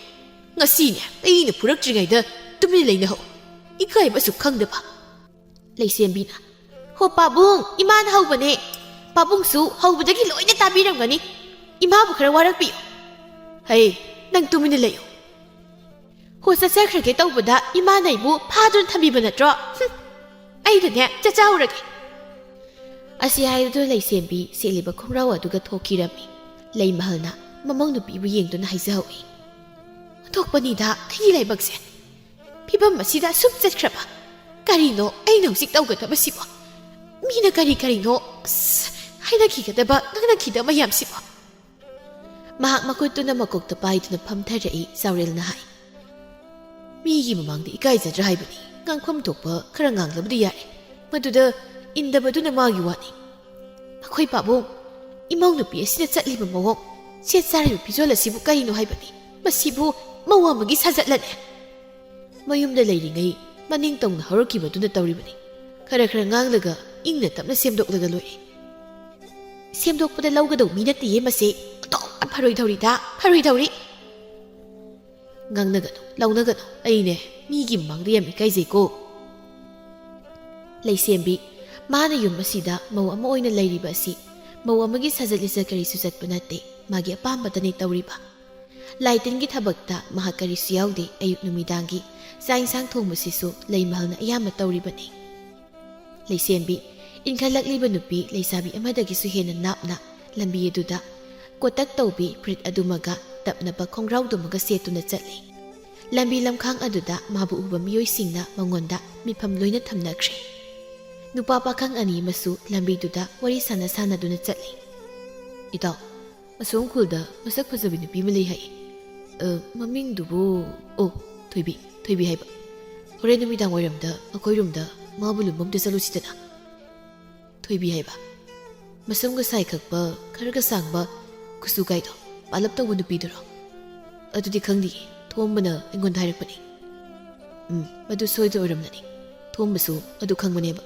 ꯉꯁꯤꯅꯦ ꯑꯩꯅ ꯐꯨꯔꯛꯇ꯭ꯔꯤꯉꯩꯗ ꯇꯨꯃꯤꯟꯅ ꯂꯩꯅꯍꯧ꯫ ꯏꯀꯥꯏꯕ ꯑꯁꯨꯛ ꯈꯪꯗꯕ꯫" ꯂꯩꯁꯦꯝꯕꯤꯅ, "ꯍꯣ ꯄꯥꯕꯨꯡ, ꯏꯃꯥꯅ ꯍꯧꯕꯅꯦ꯫ ꯄꯥꯕꯨꯡꯁꯨ ꯍꯧꯕꯗꯒꯤ ꯂꯣꯏꯅ ꯇꯥꯕꯤꯔꯝꯒꯅꯤ꯫ ꯏꯃꯥꯕꯨ ꯈꯔ ꯋꯥꯔꯛꯄꯤꯌꯨ꯫" "ꯍꯩ, ꯅꯪ ꯇꯨꯃꯤꯟꯅ ꯂꯩꯌꯨ꯫" "ꯍꯣ ꯆꯠꯆꯈ꯭ꯔꯒꯦ ꯇꯧꯕꯗ ꯏꯃꯥꯅ ꯑꯩꯕꯨ ꯐꯥꯗꯨꯅ ꯊꯝꯕꯤꯕ ꯅꯠꯇ꯭ꯔꯣ? ꯍꯨꯝ, ꯑꯩꯗꯅꯦ ꯆꯠꯆꯍꯧꯔꯒꯦ꯫" ꯑꯁꯤ ꯍꯥꯏꯗꯨꯅ ꯂꯩꯁꯦꯝꯕꯤ ꯁꯦꯠꯂꯤꯕ ꯈꯣꯡꯒ꯭ꯔꯥꯎ ꯑꯗꯨꯒ ꯊꯣꯛꯈꯤꯔꯝꯃꯤ꯫ ꯂꯩꯃꯍꯜꯅ ꯃꯃꯧ ꯅꯨꯄꯤꯕꯨ ꯌꯦꯡꯗꯨꯅ ꯍꯥꯏꯖꯍꯧꯏ, "ꯑꯣꯟꯊꯣꯛꯄꯅꯤꯗ ꯑꯩꯒꯤ ꯂꯥꯏꯕꯛꯁꯦ꯫ ꯐꯤꯕꯝ ꯑꯁꯤꯗ ꯑꯁꯨꯝ ꯆꯠꯈ꯭ꯔꯕ? ꯀꯔꯤꯅꯣ ꯑꯩꯅ ꯍꯧꯖꯤꯛ ꯇꯧꯒꯗꯕꯁꯤꯕꯣ? ꯃꯤꯅ ꯀꯔꯤ ꯀꯔꯤꯅꯣ, ꯑꯁ, ꯍꯥꯏꯅꯈꯤꯒꯗꯕ, ꯉꯥꯡꯅꯈꯤꯗꯕ ꯃꯌꯥꯝꯁꯤꯕꯣ?" ꯃꯍꯥꯛ ꯃꯈꯨꯠꯇꯨꯅ ꯃꯀꯣꯛꯇ ꯄꯥꯏꯗꯨꯅ ꯐꯝꯊꯔꯛꯏ꯫ ꯆꯥꯎꯔꯦꯜꯅ ꯍꯥꯏ, "ꯃꯤꯒꯤ ꯃꯃꯥꯡꯗ ꯏꯀꯥꯏꯖꯗ꯭ꯔꯥ ꯍꯥꯏꯕꯅꯤ꯫ ꯉꯥꯡꯐꯝ ꯊꯣꯛꯄ ꯈꯔ ꯉꯥꯡꯂꯕꯗꯤ ꯌꯥꯔꯦ꯫ ꯃꯗꯨꯗ ꯏꯟꯗꯕꯗꯨꯅ ꯃꯥꯒꯤ ꯋꯥꯅꯤ꯫ ꯑꯩꯈꯣꯏ ꯄꯥꯕꯨꯡ, ꯏꯃꯧ ꯅꯨꯄꯤ ꯑꯁꯤꯅ ꯆꯠꯂꯤꯕ ꯃꯑꯣꯡ, ꯁꯦꯠ ꯆꯥꯔꯤꯕ ꯐꯤꯖꯣꯜ ꯑꯁꯤꯕꯨ ꯀꯔꯤꯅꯣ ꯍꯥꯏꯕꯅꯤ? ꯃꯁꯤꯕꯨ ꯃꯧ ꯑꯃꯒꯤ ꯁꯥꯖꯠꯂꯅꯦ?" ꯃꯌꯨꯝꯗ ꯂꯩꯔꯤꯉꯩ ꯃꯅꯤꯡ ꯇꯧꯅ ꯍꯧꯔꯛꯈꯤꯕꯗꯨꯅ ꯇꯧꯔꯤꯕꯅꯤ꯫ ꯈꯔ ꯈꯔ ꯉꯥꯡꯂꯒ ꯏꯪꯅ ꯇꯞꯅ ꯁꯦꯝꯗꯣꯛꯂꯒ ꯂꯣꯏꯔꯦ꯫ ꯁꯦꯝꯗꯣꯛꯄꯗ ꯂꯧꯒꯗꯧ ꯃꯤ ꯅꯠꯇꯦꯌꯦ ꯃꯁꯤ꯫ ꯑꯣꯟꯊꯣꯛꯅ ꯐꯔꯣꯏꯗꯧꯔꯤꯗ, ꯐꯔꯣꯏꯗꯧꯔꯤ꯫ ꯉꯥꯡꯅꯒꯅꯨ, ꯂꯥꯎꯅꯒꯅꯨ꯫ ꯑꯩꯅꯦ ꯃꯤꯒꯤ ꯃꯃꯥꯡꯗ ꯌꯥꯝ ꯏꯀꯥꯏꯖꯩꯀꯣ꯫ ꯂꯩꯁꯦꯝꯕꯤ, ꯃꯥꯅ ꯌꯨꯝ ꯑꯁꯤꯗ ꯃꯧ ꯑꯃ ꯑꯣꯏꯅ ꯂꯩꯔꯤꯕ ꯑꯁꯤ ꯃꯧ ꯑꯃꯒꯤ ꯁꯥꯖꯠ ꯂꯤꯆꯠ ꯀꯔꯤꯁꯨ ꯆꯠꯄ ꯅꯠꯇꯦ, ꯃꯥꯒꯤ ꯑꯄꯥꯝꯕꯇꯅꯤ ꯇꯧꯔꯤꯕ꯫ ꯂꯥꯏ ꯇꯤꯟꯒꯤ ꯊꯕꯛꯇ ꯃꯍꯥꯛ ꯀꯔꯤꯁꯨ ꯌꯥꯎꯗꯦ꯫ ꯑꯌꯨꯛ ꯅꯨꯃꯤꯗꯥꯡꯒꯤ ꯆꯥꯛ ꯏꯟꯁꯥꯡ ꯊꯣꯡꯕꯁꯤꯁꯨ ꯂꯩꯃꯍꯜꯅ ꯑꯌꯥꯝꯕ ꯇꯧꯔꯤꯕꯅꯤ꯫ ꯂꯩꯁꯦꯝꯕꯤ, ꯏꯟꯈꯠꯂꯛꯂꯤꯕ ꯅꯨꯄꯤ ꯂꯩꯁꯥꯕꯤ ꯑꯃꯗꯒꯤꯁꯨ ꯍꯦꯟꯅ ꯅꯥꯞꯅ ꯂꯝꯕꯤ ꯑꯗꯨꯗ ꯀꯣꯇꯛ ꯇꯧꯕꯤ ꯐꯨꯔꯤꯠ ꯑꯗꯨꯃꯒ ꯇꯞꯅꯕ ꯈꯣꯡꯒ꯭ꯔꯥꯎꯗꯨꯃꯒ ꯁꯦꯠꯇꯨꯅ ꯆꯠꯂꯤ꯫ ꯂꯝꯕꯤ ꯂꯝꯈꯥꯡ ꯑꯗꯨꯗ ꯃꯥꯕꯨ ꯎꯕ ꯃꯤꯑꯣꯏꯁꯤꯡꯅ ꯃꯉꯣꯟꯗ ꯃꯤꯐꯝ ꯂꯣꯏꯅ ꯊꯝꯅꯈ꯭ꯔꯦ꯫ ꯅꯨꯄꯥ ꯄꯥꯈꯪ ꯑꯅꯤ ꯑꯃꯁꯨ ꯂꯝꯕꯤꯗꯨꯗ ꯋꯥꯔꯤ ꯁꯥꯟꯅ ꯁꯥꯟꯅꯗꯨꯅ ꯆꯠꯂꯤ꯫ "ꯏꯇꯥꯎ, ꯑꯁꯣꯝ ꯈꯨꯜꯗ ꯃꯁꯛ ꯐꯖꯕꯤ ꯅꯨꯄꯤ ꯑꯃ ꯂꯩ ꯍꯥꯏ꯫ ꯑ, ꯃꯃꯤꯡꯗꯨꯕꯨ, ꯑꯣ, ꯊꯣꯏꯕꯤ, ꯊꯣꯏꯕꯤ ꯍꯥꯏꯕ꯫ ꯍꯣꯔꯦꯟ ꯅꯨꯃꯤꯗꯥꯡ ꯋꯥꯏꯔꯝꯗ ꯑꯩꯈꯣꯏꯔꯣꯝꯗ ꯃꯥꯕꯨ ꯂꯨꯝꯕ ꯑꯝꯇ ꯆꯠꯂꯨꯁꯤꯗꯅ꯫" ꯊꯣꯏꯕꯤ ꯍꯥꯏꯕ꯫ ꯃꯁꯝꯒ ꯁꯥꯏ ꯀꯛꯄ, ꯈꯔꯒ ꯁꯥꯡꯕ, ꯀꯨꯆꯨ ꯀꯥꯏꯗꯣ ꯄꯥꯂꯞ ꯇꯧꯕ ꯅꯨꯄꯤꯗꯨꯔꯣ? "ꯑꯗꯨꯗꯤ ꯈꯪꯗꯤꯌꯦ, ꯊꯣꯝꯕꯅ ꯑꯩꯉꯣꯟꯗ ꯍꯥꯏꯔꯛꯄꯅꯤ꯫" "ꯎꯝ, ꯃꯗꯨ ꯁꯣꯏꯗꯅ ꯑꯣꯏꯔꯝꯂꯅꯤ꯫ ꯊꯣꯝꯕꯁꯨ ꯑꯗꯨ ꯈꯪꯕꯅꯦꯕ꯫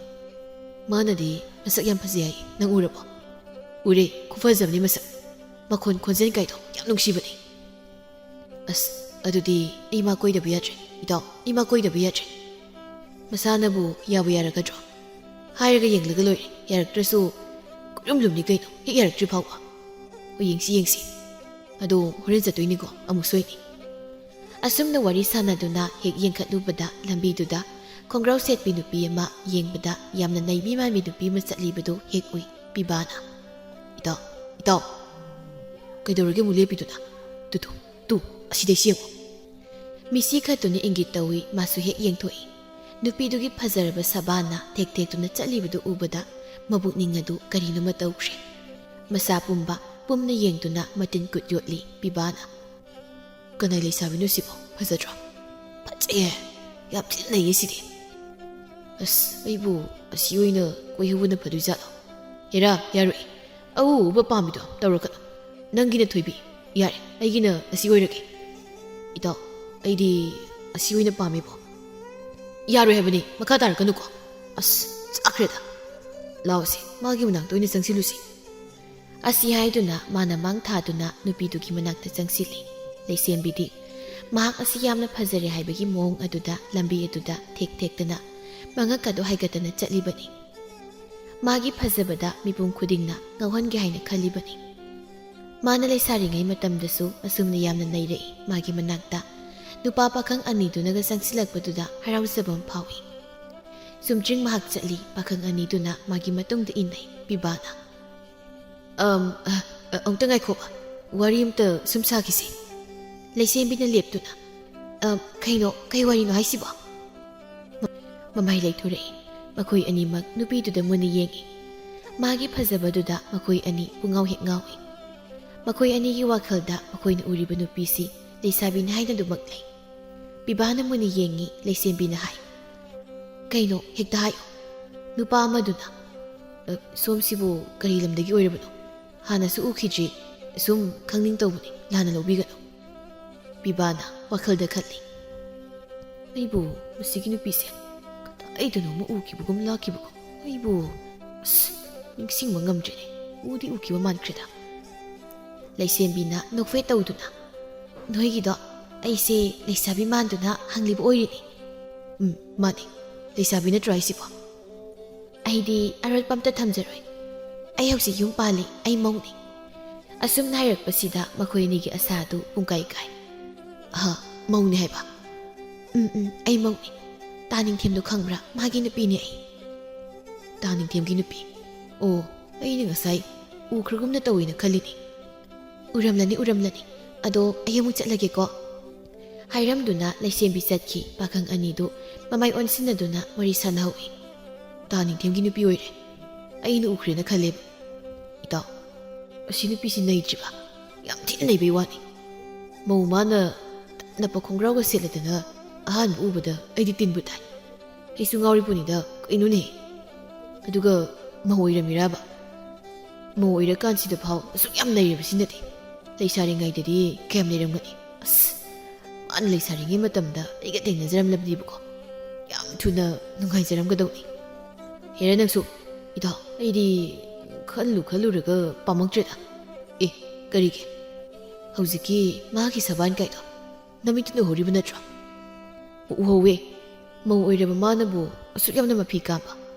ꯃꯥꯅꯗꯤ ꯃꯁꯛ ꯌꯥꯝ ꯐꯖꯩ ꯍꯥꯏ, ꯅꯪ ꯎꯔꯕꯣ?" "ꯎꯔꯦ, ꯈꯨꯐꯖꯕꯅꯤ ꯃꯁꯛ꯫ ꯃꯈꯣꯟ ꯈꯣꯟꯖꯦꯜ ꯀꯥꯏꯗꯣ ꯌꯥꯝ ꯅꯨꯡꯁꯤꯕꯅꯦ꯫" "ꯑꯁ, ꯑꯗꯨꯗꯤ ꯑꯩ ꯃꯥ ꯀꯣꯏꯗꯕ ꯌꯥꯗ꯭ꯔꯦ, ꯏꯇꯥꯎ, ꯑꯩ ꯃꯥ ꯀꯣꯏꯗꯕ ꯌꯥꯗ꯭ꯔꯦ꯫" "ꯃꯁꯥꯅꯕꯨ ꯌꯥꯕꯨ ꯌꯥꯔꯛꯀꯗ꯭ꯔꯣ? ꯍꯥꯏꯔꯒ ꯌꯦꯡꯂꯒ ꯂꯣꯏꯔꯦ, ꯌꯥꯔꯛꯇ꯭ꯔꯁꯨ ꯀꯣꯏꯔꯨꯝ ꯂꯨꯝꯅꯤ ꯀꯩꯅꯣ, ꯍꯦꯛ ꯌꯥꯔꯛꯇ꯭ꯔꯤ ꯐꯥꯎꯕ꯫ ꯍꯣꯏ, ꯌꯦꯡꯁꯤ, ꯌꯦꯡꯁꯤ꯫ ꯑꯗꯣ ꯍꯣꯔꯦꯟ ꯆꯠꯇꯣꯏꯅꯤꯀꯣ, ꯑꯃꯨꯛ ꯁꯣꯏꯅꯤ꯫" ꯑꯁꯨꯝꯅ ꯋꯥꯔꯤ ꯁꯥꯟꯅꯗꯨꯅ ꯍꯦꯛ ꯌꯦꯡꯈꯠꯂꯨꯕꯗ ꯂꯝꯕꯤꯗꯨꯗ ꯈꯣꯡꯒ꯭ꯔꯥꯎ ꯁꯦꯠꯄꯤ ꯅꯨꯄꯤ ꯑꯃ, ꯌꯦꯡꯕꯗ ꯌꯥꯝꯅ ꯅꯩꯕꯤ ꯃꯥꯟꯕꯤ ꯅꯨꯄꯤ ꯑꯃ ꯆꯠꯂꯤꯕꯗꯨ ꯍꯦꯛ ꯎꯏ ꯄꯤꯕꯥꯅ꯫ "ꯏꯇꯥꯎ, ꯏꯇꯥꯎ, ꯀꯩꯗꯧꯔꯒꯦ ꯑꯃꯨꯛ ꯂꯦꯞꯄꯤꯗꯨꯅ? ꯇꯨ, ꯇꯨ, ꯇꯨ, ꯑꯁꯤꯗꯩꯁꯤ ꯌꯦꯡꯉꯨ꯫" ꯃꯤꯁꯤ ꯈꯠꯇꯨꯅ ꯏꯪꯒꯤꯠ ꯇꯧꯏ, ꯃꯥꯁꯨ ꯍꯦꯛ ꯌꯦꯡꯊꯣꯛꯏ꯫ ꯅꯨꯄꯤꯗꯨꯒꯤ ꯐꯖꯔꯕ ꯁꯕꯥꯟꯅ ꯊꯦꯛ ꯊꯦꯛꯇꯨꯅ ꯆꯠꯂꯤꯕꯗꯨ ꯎꯕꯗ ꯃꯕꯨꯛꯅꯤꯡ ꯑꯗꯨ ꯀꯔꯤꯅꯣꯃ ꯇꯧꯈ꯭ꯔꯦ꯫ ꯃꯁꯥ ꯄꯨꯝꯕ ꯄꯨꯝꯅ ꯌꯦꯡꯗꯨꯅ ꯃꯇꯤꯟ ꯀꯨꯠ ꯌꯣꯠꯂꯤ ꯄꯤꯕꯥꯅ꯫ "ꯀꯅꯥꯏ ꯂꯩꯁꯥꯕꯤꯅꯣ ꯁꯤꯕꯣ? ꯐꯖꯗ꯭ꯔꯣ?" "ꯐꯖꯩꯌꯦ, ꯌꯥꯝ ꯊꯤꯅ ꯅꯩꯌꯦ ꯁꯤꯗꯤ꯫" "ꯑꯁ, ꯑꯩꯕꯨ ꯑꯁꯤ ꯑꯣꯏꯅ ꯀꯣꯏꯍꯧꯕꯅ ꯐꯗꯣꯏꯖꯥꯠꯂꯣ?" "ꯍꯦꯔꯥ, ꯌꯥꯔꯣꯏ꯫ ꯑꯎ ꯑꯎꯕ ꯄꯥꯝꯃꯤꯗꯣ ꯇꯧꯔꯛꯀꯅꯨ꯫ ꯅꯪꯒꯤꯅ ꯊꯣꯏꯕꯤ꯫ ꯌꯥꯔꯦ, ꯑꯩꯒꯤꯅ ꯑꯁꯤ ꯑꯣꯏꯔꯒꯦ꯫" "ꯏꯇꯥꯎ, ꯑꯩꯗꯤ ꯑꯁꯤ ꯑꯣꯏꯅ ꯄꯥꯝꯃꯤꯕꯣ꯫" "ꯌꯥꯔꯣꯏ ꯍꯥꯏꯕꯅꯤ, ꯃꯈꯥ ꯇꯥꯔꯛꯀꯅꯨꯀꯣ꯫" "ꯑꯁ, ꯆꯥꯛꯈ꯭ꯔꯦꯗ꯫ ꯂꯥꯎꯁꯦ, ꯃꯥꯒꯤ ꯃꯅꯥꯛꯇ ꯑꯣꯏꯅ ꯆꯪꯁꯤꯜꯂꯨꯁꯤ꯫" ꯑꯁꯤ ꯍꯥꯏꯗꯨꯅ ꯃꯥꯅ ꯃꯥꯡ ꯊꯥꯗꯨꯅ ꯅꯨꯄꯤꯗꯨꯒꯤ ꯃꯅꯥꯛꯇ ꯆꯪꯁꯤꯜꯂꯤ꯫ ꯂꯩꯁꯦꯝꯕꯤꯗꯤ ꯃꯍꯥꯛ ꯑꯁꯤ ꯌꯥꯝꯅ ꯐꯖꯔꯦ ꯍꯥꯏꯕꯒꯤ ꯃꯑꯣꯡ ꯑꯗꯨꯗ ꯂꯝꯕꯤ ꯑꯗꯨꯗ ꯊꯦꯛ ꯊꯦꯛꯇꯅ ꯃꯉꯛꯀꯗꯨ ꯍꯥꯏꯒꯠꯇꯅ ꯆꯠꯂꯤꯕꯅꯤ꯫ ꯃꯥꯒꯤ ꯐꯖꯕꯗ ꯃꯤꯄꯨꯝ ꯈꯨꯗꯤꯡꯅ ꯉꯥꯎꯍꯟꯒꯦ ꯍꯥꯏꯅ ꯈꯜꯂꯤꯕꯅꯤ꯫ ꯃꯥꯅ ꯂꯩꯁꯥꯔꯤꯉꯩ ꯃꯇꯝꯗꯁꯨ ꯑꯁꯨꯝꯅ ꯌꯥꯝꯅ ꯅꯩꯔꯛꯏ꯫ ꯃꯥꯒꯤ ꯃꯅꯥꯛꯇ ꯅꯨꯄꯥ ꯄꯥꯈꯪ ꯑꯅꯤꯗꯨꯅꯒ ꯆꯪꯁꯤꯜꯂꯛꯄꯗꯨꯗ ꯍꯔꯥꯎꯖꯕ ꯑꯃ ꯐꯥꯎꯏ꯫ ꯆꯨꯝꯗ꯭ꯔꯤꯡ ꯃꯍꯥꯛ ꯆꯠꯂꯤ, ꯄꯥꯈꯪ ꯑꯅꯤꯗꯨꯅ ꯃꯥꯒꯤ ꯃꯇꯨꯡꯗ ꯏꯟꯅꯩ꯫ ꯄꯤꯕꯥꯅ, "ꯑꯝ, ꯑ, ꯑ, ꯑꯃꯨꯛꯇ ꯉꯥꯏꯈꯣ, ꯋꯥꯔꯤ ꯑꯃꯇ ꯁꯨꯝ ꯁꯥꯈꯤꯁꯤ꯫" ꯂꯩꯁꯦꯝꯕꯤꯅ ꯂꯦꯞꯇꯨꯅ, "ꯑ, ꯀꯩꯅꯣ, ꯀꯩ ꯋꯥꯔꯤꯅꯣ ꯍꯥꯏꯁꯤꯕꯣ?" ꯃꯃꯥꯏ ꯂꯩꯊꯣꯔꯛꯏ꯫ ꯃꯈꯣꯏ ꯑꯅꯤꯃꯛ ꯅꯨꯄꯤꯗꯨꯗ ꯃꯨꯟꯅ ꯌꯦꯡꯏ꯫ ꯃꯥꯒꯤ ꯐꯖꯕꯗꯨꯗ ꯃꯈꯣꯏ ꯑꯅꯤ ꯄꯨꯡꯉꯥꯎ ꯍꯦꯛ ꯉꯥꯎꯏ꯫ ꯃꯈꯣꯏ ꯑꯅꯤꯒꯤ ꯋꯥꯈꯜꯗ ꯃꯈꯣꯏꯅ ꯎꯔꯤꯕ ꯅꯨꯄꯤꯁꯤ ꯂꯩꯁꯥꯕꯤꯅꯤ ꯍꯥꯏꯅꯗꯨꯃꯛ ꯂꯩ꯫ ꯄꯤꯕꯥꯅ ꯃꯨꯟꯅ ꯌꯦꯡꯏ, ꯂꯩꯁꯦꯝꯕꯤꯅ ꯍꯥꯏ, "ꯀꯩꯅꯣ, ꯍꯦꯛꯇ ꯍꯥꯏꯌꯨ꯫" ꯅꯨꯄꯥ ꯑꯃꯗꯨꯅ, "ꯑ, ꯁꯣꯝꯁꯤꯕꯨ ꯀꯔꯤ ꯂꯝꯗꯒꯤ ꯑꯣꯏꯔꯕꯅꯣ? ꯍꯥꯟꯅꯁꯨ ꯎꯈꯤꯗ꯭ꯔꯤ, ꯁꯨꯝ ꯈꯪꯅꯤꯡ ꯇꯧꯕꯅꯤ, ꯂꯥꯟꯅ ꯂꯧꯕꯤꯒꯅꯨ꯫" ꯄꯤꯕꯥꯅ ꯋꯥꯈꯜꯗ ꯈꯜꯂꯤ꯫ "ꯑꯩꯕꯨ ꯃꯁꯤꯒꯤ ꯅꯨꯄꯤꯁꯦ ꯀꯗꯥꯏꯗꯅꯣꯃ ꯎꯈꯤꯕꯒꯨꯝ ꯂꯥꯛꯈꯤꯕꯒꯨꯝ꯫ ꯑꯩꯕꯨ, ꯑꯁ, ꯅꯤꯡꯁꯤꯡꯕ ꯉꯝꯗ꯭ꯔꯦꯅꯦ꯫ ꯎꯗꯤ ꯎꯈꯤꯕ ꯃꯥꯟꯈ꯭ꯔꯦꯗ꯫" ꯂꯩꯁꯦꯝꯕꯤꯅ ꯅꯣꯛꯐꯦꯠ ꯇꯧꯗꯨꯅ, "ꯅꯣꯏꯒꯤꯗꯣ ꯑꯩꯁꯦ ꯂꯩꯁꯥꯕꯤ ꯃꯥꯟꯗꯨꯅ ꯍꯪꯂꯤꯕ ꯑꯣꯏꯔꯤꯅꯤ꯫" "ꯎꯝ, ꯃꯥꯅꯤ, ꯂꯩꯁꯥꯕꯤ ꯅꯠꯇ꯭ꯔꯣ ꯍꯥꯏꯁꯤꯕꯣ?" "ꯑꯩꯗꯤ ꯑꯔꯣꯠꯄ ꯑꯝꯇ ꯊꯝꯖꯔꯣꯏ꯫ ꯑꯩ ꯍꯧꯖꯤꯛ ꯌꯨꯝ ꯄꯥꯜꯂꯤ, ꯑꯩ ꯃꯧꯅꯤ꯫" ꯑꯁꯨꯝꯅ ꯍꯥꯏꯔꯛꯄꯁꯤꯗ ꯃꯈꯣꯏ ꯑꯅꯤꯒꯤ ꯑꯁꯥꯗꯨ ꯄꯨꯡꯀꯥꯏ ꯀꯥꯏ꯫ "ꯑꯍ, ꯃꯧꯅꯤ ꯍꯥꯏꯕ?" "ꯎꯝ, ꯎꯝ, ꯑꯩ ꯃꯧꯅꯤ꯫ ꯇꯥ ꯅꯤꯡꯊꯦꯝꯗꯣ ꯈꯪꯕ꯭ꯔꯥ? ꯃꯥꯒꯤ ꯅꯨꯄꯤꯅꯦ ꯑꯩ꯫" "ꯇꯥ ꯅꯤꯡꯊꯦꯝꯒꯤ ꯅꯨꯄꯤ? ꯑꯣ, ꯑꯩꯅ ꯉꯁꯥꯏ ꯎꯈ꯭ꯔꯒꯨꯝꯅ ꯇꯧꯏꯅ ꯈꯜꯂꯤꯅꯤ꯫" "ꯎꯔꯝꯂꯅꯤ, ꯎꯔꯝꯂꯅꯤ꯫ ꯑꯗꯣ ꯑꯩ ꯑꯃꯨꯛ ꯆꯠꯂꯒꯦꯀꯣ꯫" ꯍꯥꯏꯔꯝꯗꯨꯅ ꯂꯩꯁꯦꯝꯕꯤ ꯆꯠꯈꯤ꯫ ꯄꯥꯈꯪ ꯑꯅꯤꯗꯨ ꯃꯃꯥꯏ ꯑꯣꯟꯁꯤꯟꯅꯗꯨꯅ ꯋꯥꯔꯤ ꯁꯥꯟꯅꯍꯧꯏ꯫ "ꯇꯥ ꯅꯤꯡꯊꯦꯝꯒꯤ ꯅꯨꯄꯤ ꯑꯣꯏꯔꯦ꯫ ꯑꯩꯅ ꯎꯈ꯭ꯔꯦꯅ ꯈꯜꯂꯦꯕ꯫" "ꯏꯇꯥꯎ, ꯑꯁꯤ ꯅꯨꯄꯤꯁꯤ ꯅꯩꯗ꯭ꯔꯤꯕ? ꯌꯥꯝ ꯊꯤꯅ ꯅꯩꯕꯩ ꯋꯥꯅꯤ꯫ ꯃꯧ ꯃꯥꯅ ꯇꯞꯅꯞꯄ ꯈꯣꯡꯒ꯭ꯔꯥꯎꯒ ꯁꯦꯠꯂꯗꯅ ꯑꯍꯥꯟꯕ ꯎꯕꯗ ꯑꯩꯗꯤ ꯇꯤꯟꯕꯨ ꯇꯥꯏ꯫ ꯑꯩꯁꯨ ꯉꯥꯎꯔꯤ ꯄꯣꯠꯅꯤꯗ, ꯀꯩꯅꯣꯅꯦ? ꯑꯗꯨꯒ ꯃꯧ ꯑꯣꯏꯔꯝꯃꯤꯔꯕ? ꯃꯧ ꯑꯣꯏꯔꯀꯥꯟꯁꯤꯗ ꯐꯥꯎ ꯑꯁꯨꯛ ꯌꯥꯝ ꯅꯩꯔꯤꯕꯁꯤꯅꯗꯤ꯫ ꯂꯩꯁꯥꯔꯤꯉꯩꯗꯗꯤ ꯀꯌꯥꯝ ꯅꯩꯔꯝꯒꯅꯤ? ꯑꯁ, ꯃꯥꯅ ꯂꯩꯁꯥꯔꯤꯉꯩ ꯃꯇꯝꯗ ꯑꯩꯒ ꯊꯦꯡꯅꯖꯔꯝꯂꯕꯗꯤꯕꯀꯣ, ꯌꯥꯝ ꯊꯨꯅ ꯅꯨꯡꯉꯥꯏꯖꯔꯝꯒꯗꯧꯅꯤ꯫ ꯍꯦꯔꯥ ꯅꯪꯁꯨ, ꯏꯇꯥꯎ, ꯑꯩꯗꯤ ꯈꯜꯂꯨ ꯈꯜꯂꯨꯔꯒ ꯄꯥꯝꯃꯛꯇ꯭ꯔꯦꯗ꯫ ꯑꯦ, ꯀꯔꯤꯒꯤ? ꯍꯧꯖꯤꯛꯀꯤ ꯃꯥꯒꯤ ꯁꯕꯥꯟ ꯀꯥꯏꯗꯣ ꯅꯃꯤꯠꯇꯨꯅ ꯎꯍꯧꯔꯤꯕ ꯅꯠꯇ꯭ꯔꯣ?" "ꯎ-, ꯎꯍꯧꯋꯦ꯫ ꯃꯧ ꯑꯣꯏꯔꯕ ꯃꯥꯅꯕꯨ ꯑꯁꯨꯛ ꯌꯥꯝꯅ ꯃꯐꯤ ꯀꯥꯝꯕ?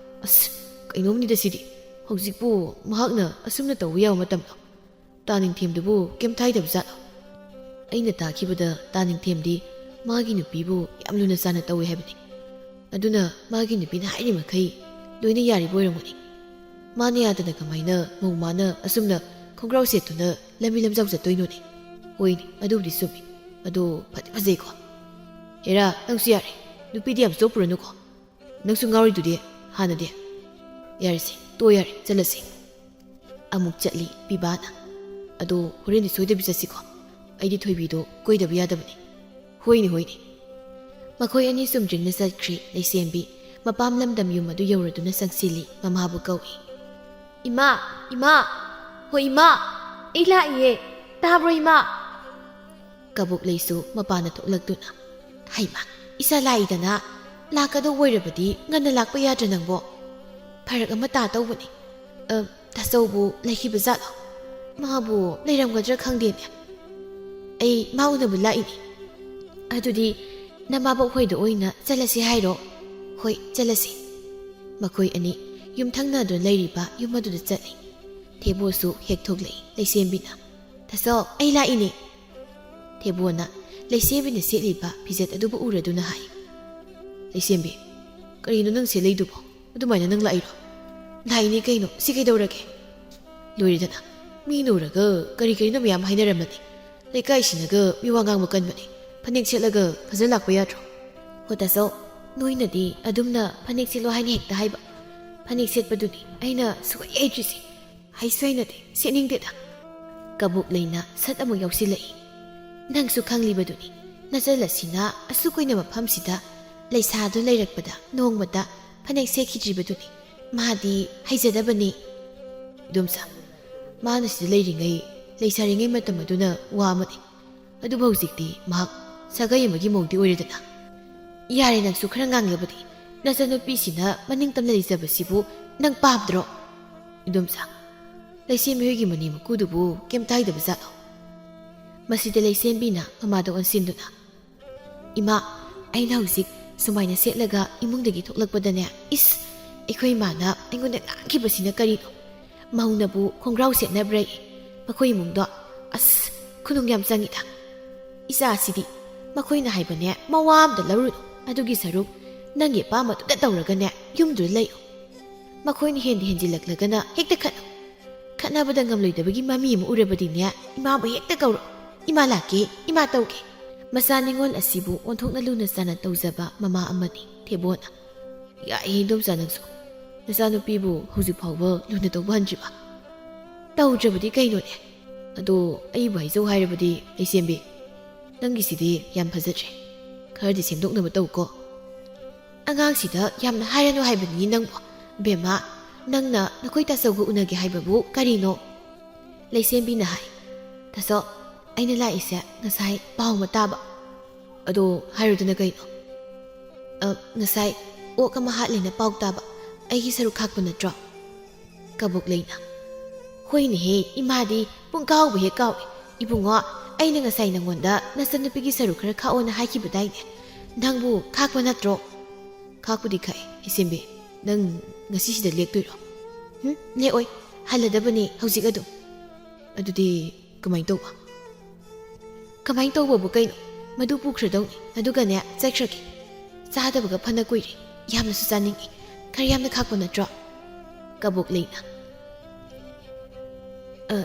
ꯑꯁ, ꯀꯩꯅꯣꯝꯅꯤꯗ ꯁꯤꯗꯤ꯫ ꯍꯧꯖꯤꯛꯄꯨ ꯃꯍꯥꯛꯅ ꯑꯁꯨꯝꯅ ꯇꯧꯕ ꯌꯥꯕ ꯃꯇꯝꯂꯣ? ꯇꯥ ꯅꯤꯡꯊꯦꯝꯗꯨꯕꯨ ꯀꯩꯝ ꯊꯥꯏꯗꯕ ꯖꯥꯠꯂꯣ?" "ꯑꯩꯅ ꯇꯥꯈꯤꯕꯗ ꯇꯥ ꯅꯤꯡꯊꯦꯝꯗꯤ ꯃꯥꯒꯤ ꯅꯨꯄꯤꯕꯨ ꯌꯥꯝ ꯂꯨꯅ ꯆꯥꯟꯅ ꯇꯧꯏ ꯍꯥꯏꯕꯅꯤ꯫ ꯑꯗꯨꯅ ꯃꯥꯒꯤ ꯅꯨꯄꯤꯅ ꯍꯥꯏꯔꯤ ꯃꯈꯩ ꯂꯣꯏꯅ ꯌꯥꯔꯤꯕ ꯑꯣꯏꯔꯝꯒꯅꯤ꯫ ꯃꯥꯅ ꯌꯥꯗꯅ ꯀꯃꯥꯏꯅ ꯃꯧ ꯃꯥꯅ ꯑꯁꯨꯝꯅ ꯈꯣꯡꯒ꯭ꯔꯥꯎ ꯁꯦꯠꯇꯨꯅ ꯂꯝꯕꯤ ꯂꯝꯖꯥꯎ ꯆꯠꯇꯣꯏꯅꯣꯅꯦ?" "ꯍꯣꯏꯅꯦ, ꯑꯗꯨꯕꯨꯗꯤ ꯆꯨꯝꯃꯤ꯫ ꯑꯗꯣ ꯐꯗꯤ ꯐꯖꯩꯀꯣ꯫ ꯍꯦꯔꯥ, ꯅꯪꯁꯨ ꯌꯥꯔꯦ꯫ ꯅꯨꯄꯤꯗꯤ ꯌꯥꯝ ꯆꯣꯞꯄꯨꯔꯅꯨꯀꯣ꯫ ꯅꯪꯁꯨ ꯉꯥꯎꯔꯤꯗꯨꯗꯤ ꯍꯥꯟꯅꯗꯤ꯫ ꯌꯥꯔꯦꯁꯦ, ꯇꯣ, ꯌꯥꯔꯦ, ꯆꯠꯂꯁꯤ꯫" ꯑꯃꯨꯛ ꯆꯠꯂꯤ ꯄꯤꯕꯥꯅ꯫ "ꯑꯗꯣ ꯍꯣꯔꯦꯟꯗꯤ ꯁꯣꯏꯗꯕꯤ ꯆꯠꯁꯤꯀꯣ꯫ ꯑꯩꯗꯤ ꯊꯣꯏꯕꯤꯗꯣ ꯀꯣꯏꯗꯕ ꯌꯥꯗꯕꯅꯤ꯫" "ꯍꯣꯏꯅꯦ, ꯍꯣꯏꯅꯦ꯫" ꯃꯈꯣꯏ ꯑꯅꯤ ꯆꯨꯝꯗ꯭ꯔꯤꯡꯅ ꯆꯠꯈ꯭ꯔꯤ꯫ ꯂꯩꯁꯦꯝꯕꯤ ꯃꯄꯥꯝ ꯂꯝꯗꯝ ꯌꯨꯝ ꯑꯗꯨ ꯌꯧꯔꯗꯨꯅ ꯆꯪꯁꯤꯜꯂꯤ꯫ ꯃꯃꯥꯕꯨ ꯀꯧꯏ꯫ "ꯏꯃꯥ! ꯏꯃꯥ! ꯍꯣꯏ ꯏꯃꯥ! ꯑꯩ ꯂꯥꯛꯏꯌꯦ! ꯇꯥꯕ꯭ꯔꯣ ꯏꯃꯥ?" ꯀꯕꯣꯛꯂꯩꯁꯨ ꯃꯄꯥꯟꯗ ꯊꯣꯛꯂꯛꯇꯨꯅ, "ꯍꯩꯃꯥ, ꯏꯆꯥ ꯂꯥꯛꯏꯗꯅ, ꯂꯥꯛꯀꯗꯧꯕ ꯑꯣꯏꯔꯕꯗꯤ ꯉꯟꯅ ꯂꯥꯛꯄ ꯌꯥꯗ꯭ꯔ ꯅꯪꯕꯣ? ꯐꯔꯛ ꯑꯃ ꯇꯥ ꯇꯧꯕꯅꯤ꯫ ꯑ, ꯇꯥꯆꯧꯕꯨ ꯂꯩꯈꯤꯕ ꯖꯥꯠꯂꯣ? ꯃꯥꯕꯨ ꯂꯩꯔꯝꯒꯗ꯭ꯔꯥ ꯈꯪꯗꯦꯅꯦ꯫ ꯑꯩ ꯃꯥ ꯎꯅꯕ ꯂꯥꯛꯏꯅꯦ꯫ ꯑꯗꯨꯗꯤ ꯅꯃꯥꯕꯣꯛ ꯍꯣꯏꯗ ꯑꯣꯏꯅ ꯆꯠꯂꯁꯤ ꯍꯥꯏꯔꯣ?" "ꯍꯣꯏ, ꯆꯠꯂꯁꯤ꯫" ꯃꯈꯣꯏ ꯑꯅꯤ ꯌꯨꯝꯊꯪꯅꯗꯨꯅ ꯂꯩꯔꯤꯕ ꯌꯨꯝ ꯑꯗꯨꯗ ꯆꯠꯂꯤ꯫ ꯊꯦꯕꯣꯁꯨ ꯍꯦꯛ ꯊꯣꯛꯂꯛꯏ꯫ ꯂꯩꯁꯦꯝꯕꯤꯅ, "ꯇꯥꯆꯧ, ꯑꯩ ꯂꯥꯛꯏꯅꯦ꯫" ꯊꯦꯕꯣꯅ ꯂꯩꯁꯦꯝꯕꯤꯅ ꯁꯦꯠꯂꯤꯕ ꯐꯤꯖꯦꯠ ꯑꯗꯨꯕꯨ ꯎꯔꯗꯨꯅ ꯍꯥꯏ, "ꯂꯩꯁꯦꯝꯕꯤ, ꯀꯔꯤꯅꯣ ꯅꯪ ꯁꯦꯠꯂꯤꯗꯨꯕꯣ? ꯑꯗꯨꯃꯥꯏꯅ ꯅꯪ ꯂꯥꯛꯏꯔꯣ?" "ꯂꯥꯛꯏꯅꯤ ꯀꯩꯅꯣ, ꯁꯤ ꯀꯩꯗꯧꯔꯒꯦ? ꯂꯣꯏꯔꯦꯗꯅ, ꯃꯤꯅ ꯎꯔꯒ ꯀꯔꯤ ꯀꯔꯤꯅꯣ ꯃꯌꯥꯝ ꯍꯥꯏꯅꯔꯝꯃꯅꯤ꯫ ꯂꯩꯀꯥꯏꯁꯤꯅꯒ ꯃꯤ ꯋꯥ ꯉꯥꯡꯕ ꯀꯟꯕꯅꯦ꯫ ꯐꯅꯦꯛ ꯁꯦꯠꯂꯒ ꯐꯖꯅ ꯂꯥꯛꯄ ꯌꯥꯗ꯭ꯔꯣ?" "ꯍꯣ ꯇꯥꯆꯧ, ꯅꯣꯏꯅꯗꯤ ꯑꯗꯨꯝꯅ ꯐꯅꯦꯛ ꯁꯦꯠꯂꯣ ꯍꯥꯏꯅ ꯍꯦꯛꯇ ꯍꯥꯏꯕ꯫ ꯐꯅꯦꯛ ꯁꯦꯠꯄꯗꯨꯅꯤ ꯑꯩꯅ ꯁꯨꯛꯍꯩ ꯍꯩꯇ꯭ꯔꯤꯁꯦ꯫ ꯍꯩꯁꯨ ꯍꯩꯅꯗꯦ, ꯁꯦꯠꯅꯤꯡꯗꯦꯗ꯫" ꯀꯕꯣꯛꯂꯩꯅ ꯁꯠ ꯑꯃꯨꯛ ꯌꯥꯎꯁꯤꯜꯂꯛꯏ꯫ "ꯅꯪꯁꯨ ꯈꯪꯂꯤꯕꯗꯨꯅꯤ, ꯅꯆꯜ ꯑꯁꯤꯅ ꯑꯁꯨꯛ ꯀꯨꯏꯅ ꯃꯐꯝꯁꯤꯗ ꯂꯩꯁꯥꯗꯨ ꯂꯩꯔꯛꯄꯗ ꯅꯣꯡꯃꯇ ꯐꯅꯦꯛ ꯁꯦꯠꯈꯤꯗ꯭ꯔꯤꯕꯗꯨꯅꯤ꯫ ꯃꯥꯗꯤ ꯍꯩꯖꯗꯕꯅꯤ꯫" "ꯏꯗꯣꯝꯆꯥ, ꯃꯥꯅ ꯁꯤꯗ ꯂꯩꯔꯤꯉꯩ, ꯂꯩꯁꯥꯔꯤꯉꯩ ꯃꯇꯝ ꯑꯗꯨꯅ ꯋꯥ ꯑꯃꯅꯤ꯫ ꯑꯗꯨꯕꯨ ꯍꯧꯖꯤꯛꯇꯤ ꯃꯍꯥꯛ ꯁꯥꯒꯩ ꯑꯃꯒꯤ ꯃꯧꯗꯤ ꯑꯣꯏꯔꯦꯗꯅ꯫" "ꯌꯥꯔꯦ, ꯅꯪꯁꯨ ꯈꯔ ꯉꯥꯡꯂꯕꯗꯤ꯫ ꯅꯆꯟꯅꯨꯄꯤꯁꯤꯅ ꯃꯅꯤꯡ ꯇꯝꯅ ꯂꯩꯖꯕꯁꯤꯕꯨ ꯅꯪ ꯄꯥꯝꯗ꯭ꯔꯣ?" "ꯏꯗꯣꯝꯆꯥ, ꯂꯩꯁꯦꯝꯕꯤ ꯍꯣꯏꯒꯤ ꯃꯅꯦꯝ ꯃꯀꯨꯗꯨꯕꯨ ꯀꯩꯝꯇ ꯍꯥꯏꯗꯕ ꯖꯥꯠꯂꯣ?" ꯃꯁꯤꯗ ꯂꯩꯁꯦꯝꯕꯤꯅ ꯃꯃꯥꯗ ꯑꯣꯟꯁꯤꯟꯗꯨꯅ, "ꯏꯃꯥ, ꯑꯩꯅ ꯍꯧꯖꯤꯛ ꯁꯨꯃꯥꯏꯅ ꯁꯦꯠꯂꯒ ꯏꯃꯨꯡꯗꯒꯤ ꯊꯣꯛꯂꯛꯄꯗꯅꯦ, ꯏꯁ, ꯑꯩꯈꯣꯏ ꯏꯃꯥꯅ ꯑꯩꯉꯣꯟꯗ ꯉꯥꯡꯈꯤꯕꯁꯤꯅ ꯀꯔꯤꯅꯣ? ꯃꯧꯅꯕꯨ ꯈꯣꯡꯒ꯭ꯔꯥꯎ ꯁꯦꯠꯅꯕ꯭ꯔꯌꯦ꯫ ꯃꯈꯣꯏ ꯏꯃꯨꯡꯗꯣ, ꯑꯁ, ꯈꯨꯅꯨꯡ ꯌꯥꯝ ꯆꯪꯉꯤꯗ꯫ ꯏꯆꯥꯁꯤꯗꯤ, ꯃꯈꯣꯏꯅ ꯍꯥꯏꯕꯅꯦ ꯃꯋꯥ ꯑꯝꯇ ꯂꯧꯔꯨꯅꯨ꯫ ꯑꯗꯨꯒꯤ ꯁꯔꯨꯛ ꯅꯪꯒꯤ ꯑꯄꯥꯝꯕꯗꯨꯗ ꯇꯧꯔꯒꯅꯦ ꯌꯨꯝꯗꯨꯗ ꯂꯩꯌꯨ꯫ ꯃꯈꯣꯏꯅ ꯍꯦꯟꯗ ꯍꯦꯟꯖꯤꯜꯂꯛꯂꯒꯅ ꯍꯦꯛꯇ ꯈꯠꯅꯧ꯫ ꯈꯠꯅꯕꯗ ꯉꯝꯂꯣꯏꯗꯕꯒꯤ ꯃꯃꯤ ꯑꯃ ꯎꯔꯕꯗꯤꯅꯦ, ꯏꯃꯥꯕꯨ ꯍꯦꯛꯇ ꯀꯧꯔꯣ꯫ ꯏꯃꯥ ꯂꯥꯛꯀꯦ, ꯏꯃꯥ ꯇꯧꯒꯦ꯫" ꯃꯆꯥ ꯅꯤꯉꯣꯜ ꯑꯁꯤꯕꯨ ꯑꯣꯟꯊꯣꯛꯅ ꯂꯨꯅ ꯆꯥꯟꯅ ꯇꯧꯖꯕ ꯃꯃꯥ ꯑꯃꯅꯤ ꯊꯦꯕꯣꯅ꯫ "ꯌꯥꯏꯌꯦ ꯏꯗꯣꯝꯆꯥ ꯅꯪꯁꯨ꯫ ꯅꯆꯥꯅꯨꯄꯤꯕꯨ ꯍꯧꯖꯤꯛ ꯐꯥꯎꯕ ꯂꯨꯅ ꯇꯧꯕ ꯍꯟꯗ꯭ꯔꯤꯕ? ꯇꯧꯗ꯭ꯔꯕꯗꯤ ꯀꯩꯅꯣꯅꯦ? ꯑꯗꯣ ꯑꯩꯕꯨ ꯍꯥꯏꯖꯧ ꯍꯥꯏꯔꯕꯗꯤ, ꯂꯩꯁꯦꯝꯕꯤ, ꯅꯪꯒꯤꯁꯤꯗꯤ ꯌꯥꯝ ꯐꯖꯗ꯭ꯔꯦ꯫ ꯈꯔꯗꯤ ꯁꯦꯝꯗꯣꯛꯅꯕ ꯇꯧꯀꯣ꯫ ꯑꯉꯥꯡꯁꯤꯗ ꯌꯥꯝꯅ ꯍꯥꯏꯔꯅꯨ ꯍꯥꯏꯕꯅꯤ ꯅꯪꯕꯨ꯫ ꯕꯦꯝꯃ, ꯅꯪꯅ ꯅꯈꯣꯏ ꯇꯥꯆꯧꯒ ꯎꯅꯒꯦ ꯍꯥꯏꯕꯕꯨ ꯀꯔꯤꯅꯣ?" ꯂꯩꯁꯦꯝꯕꯤꯅ ꯍꯥꯏ, "ꯇꯥꯆꯧ, ꯑꯩꯅ ꯂꯥꯛꯏꯁꯦ ꯉꯁꯥꯏ ꯄꯥꯎ ꯑꯃ ꯇꯥꯕ꯫ ꯑꯗꯣ ꯍꯥꯏꯔꯨꯗꯅ ꯀꯩꯅꯣ? ꯑ, ꯉꯁꯥꯏ ꯑꯣꯛ ꯑꯃ ꯍꯥꯠꯂꯦꯅ ꯄꯥꯎ ꯇꯥꯕ꯫ ꯑꯩꯒꯤ ꯁꯔꯨꯛ ꯈꯥꯛꯄ ꯅꯠꯇ꯭ꯔꯣ? ꯀꯕꯣꯛ ꯂꯩꯅ, "ꯍꯣꯏꯅꯦꯍꯦ, ꯏꯃꯥꯗꯤ ꯄꯨꯡ ꯀꯥꯎꯕ ꯍꯦꯛ ꯀꯥꯎꯏ꯫ ꯏꯕꯨꯡꯉꯣ, ꯑꯩꯅ ꯉꯁꯥꯏ ꯅꯪꯉꯣꯟꯗ ꯅꯆꯟꯅꯨꯄꯤꯒꯤ ꯁꯔꯨꯛ ꯈꯔ ꯈꯥꯛꯑꯣꯅ ꯍꯥꯏꯈꯤꯕꯗꯥꯏꯅꯦ? ꯅꯪꯕꯨ ꯈꯥꯛꯄ ꯅꯠꯇ꯭ꯔꯣ?" "ꯈꯥꯛꯄꯨꯗꯤ ꯈꯥꯛꯑꯦ, ꯏꯆꯦꯝꯕꯤ꯫ ꯅꯪ ꯉꯁꯤꯁꯤꯗ ꯂꯦꯛꯇꯣꯏꯔꯣ?" "ꯍꯨꯝ, ꯂꯦꯛꯑꯣꯏ꯫ ꯍꯜꯂꯗꯕꯅꯤ ꯍꯧꯖꯤꯛ ꯑꯗꯨꯝ꯫" "ꯑꯗꯨꯗꯤ ꯀꯃꯥꯏꯅ ꯇꯧꯕ?" "ꯀꯃꯥꯏꯅ ꯇꯧꯕꯕꯨ ꯀꯩꯅꯣ? ꯃꯗꯨ ꯄꯨꯈ꯭ꯔꯗꯧꯅꯤ, ꯑꯗꯨꯒꯅꯦ, ꯆꯠꯈ꯭ꯔꯒꯦ꯫ ꯆꯥꯗꯕꯒ ꯐꯅ ꯀꯨꯏꯔꯦ, ꯌꯥꯝꯅꯁꯨ ꯆꯥꯅꯤꯡꯉꯤ꯫ ꯈꯔ ꯌꯥꯝꯅ ꯈꯥꯛꯄ ꯅꯠꯇ꯭ꯔꯣ?" ꯀꯕꯣꯛ ꯂꯩꯅ, "ꯑ,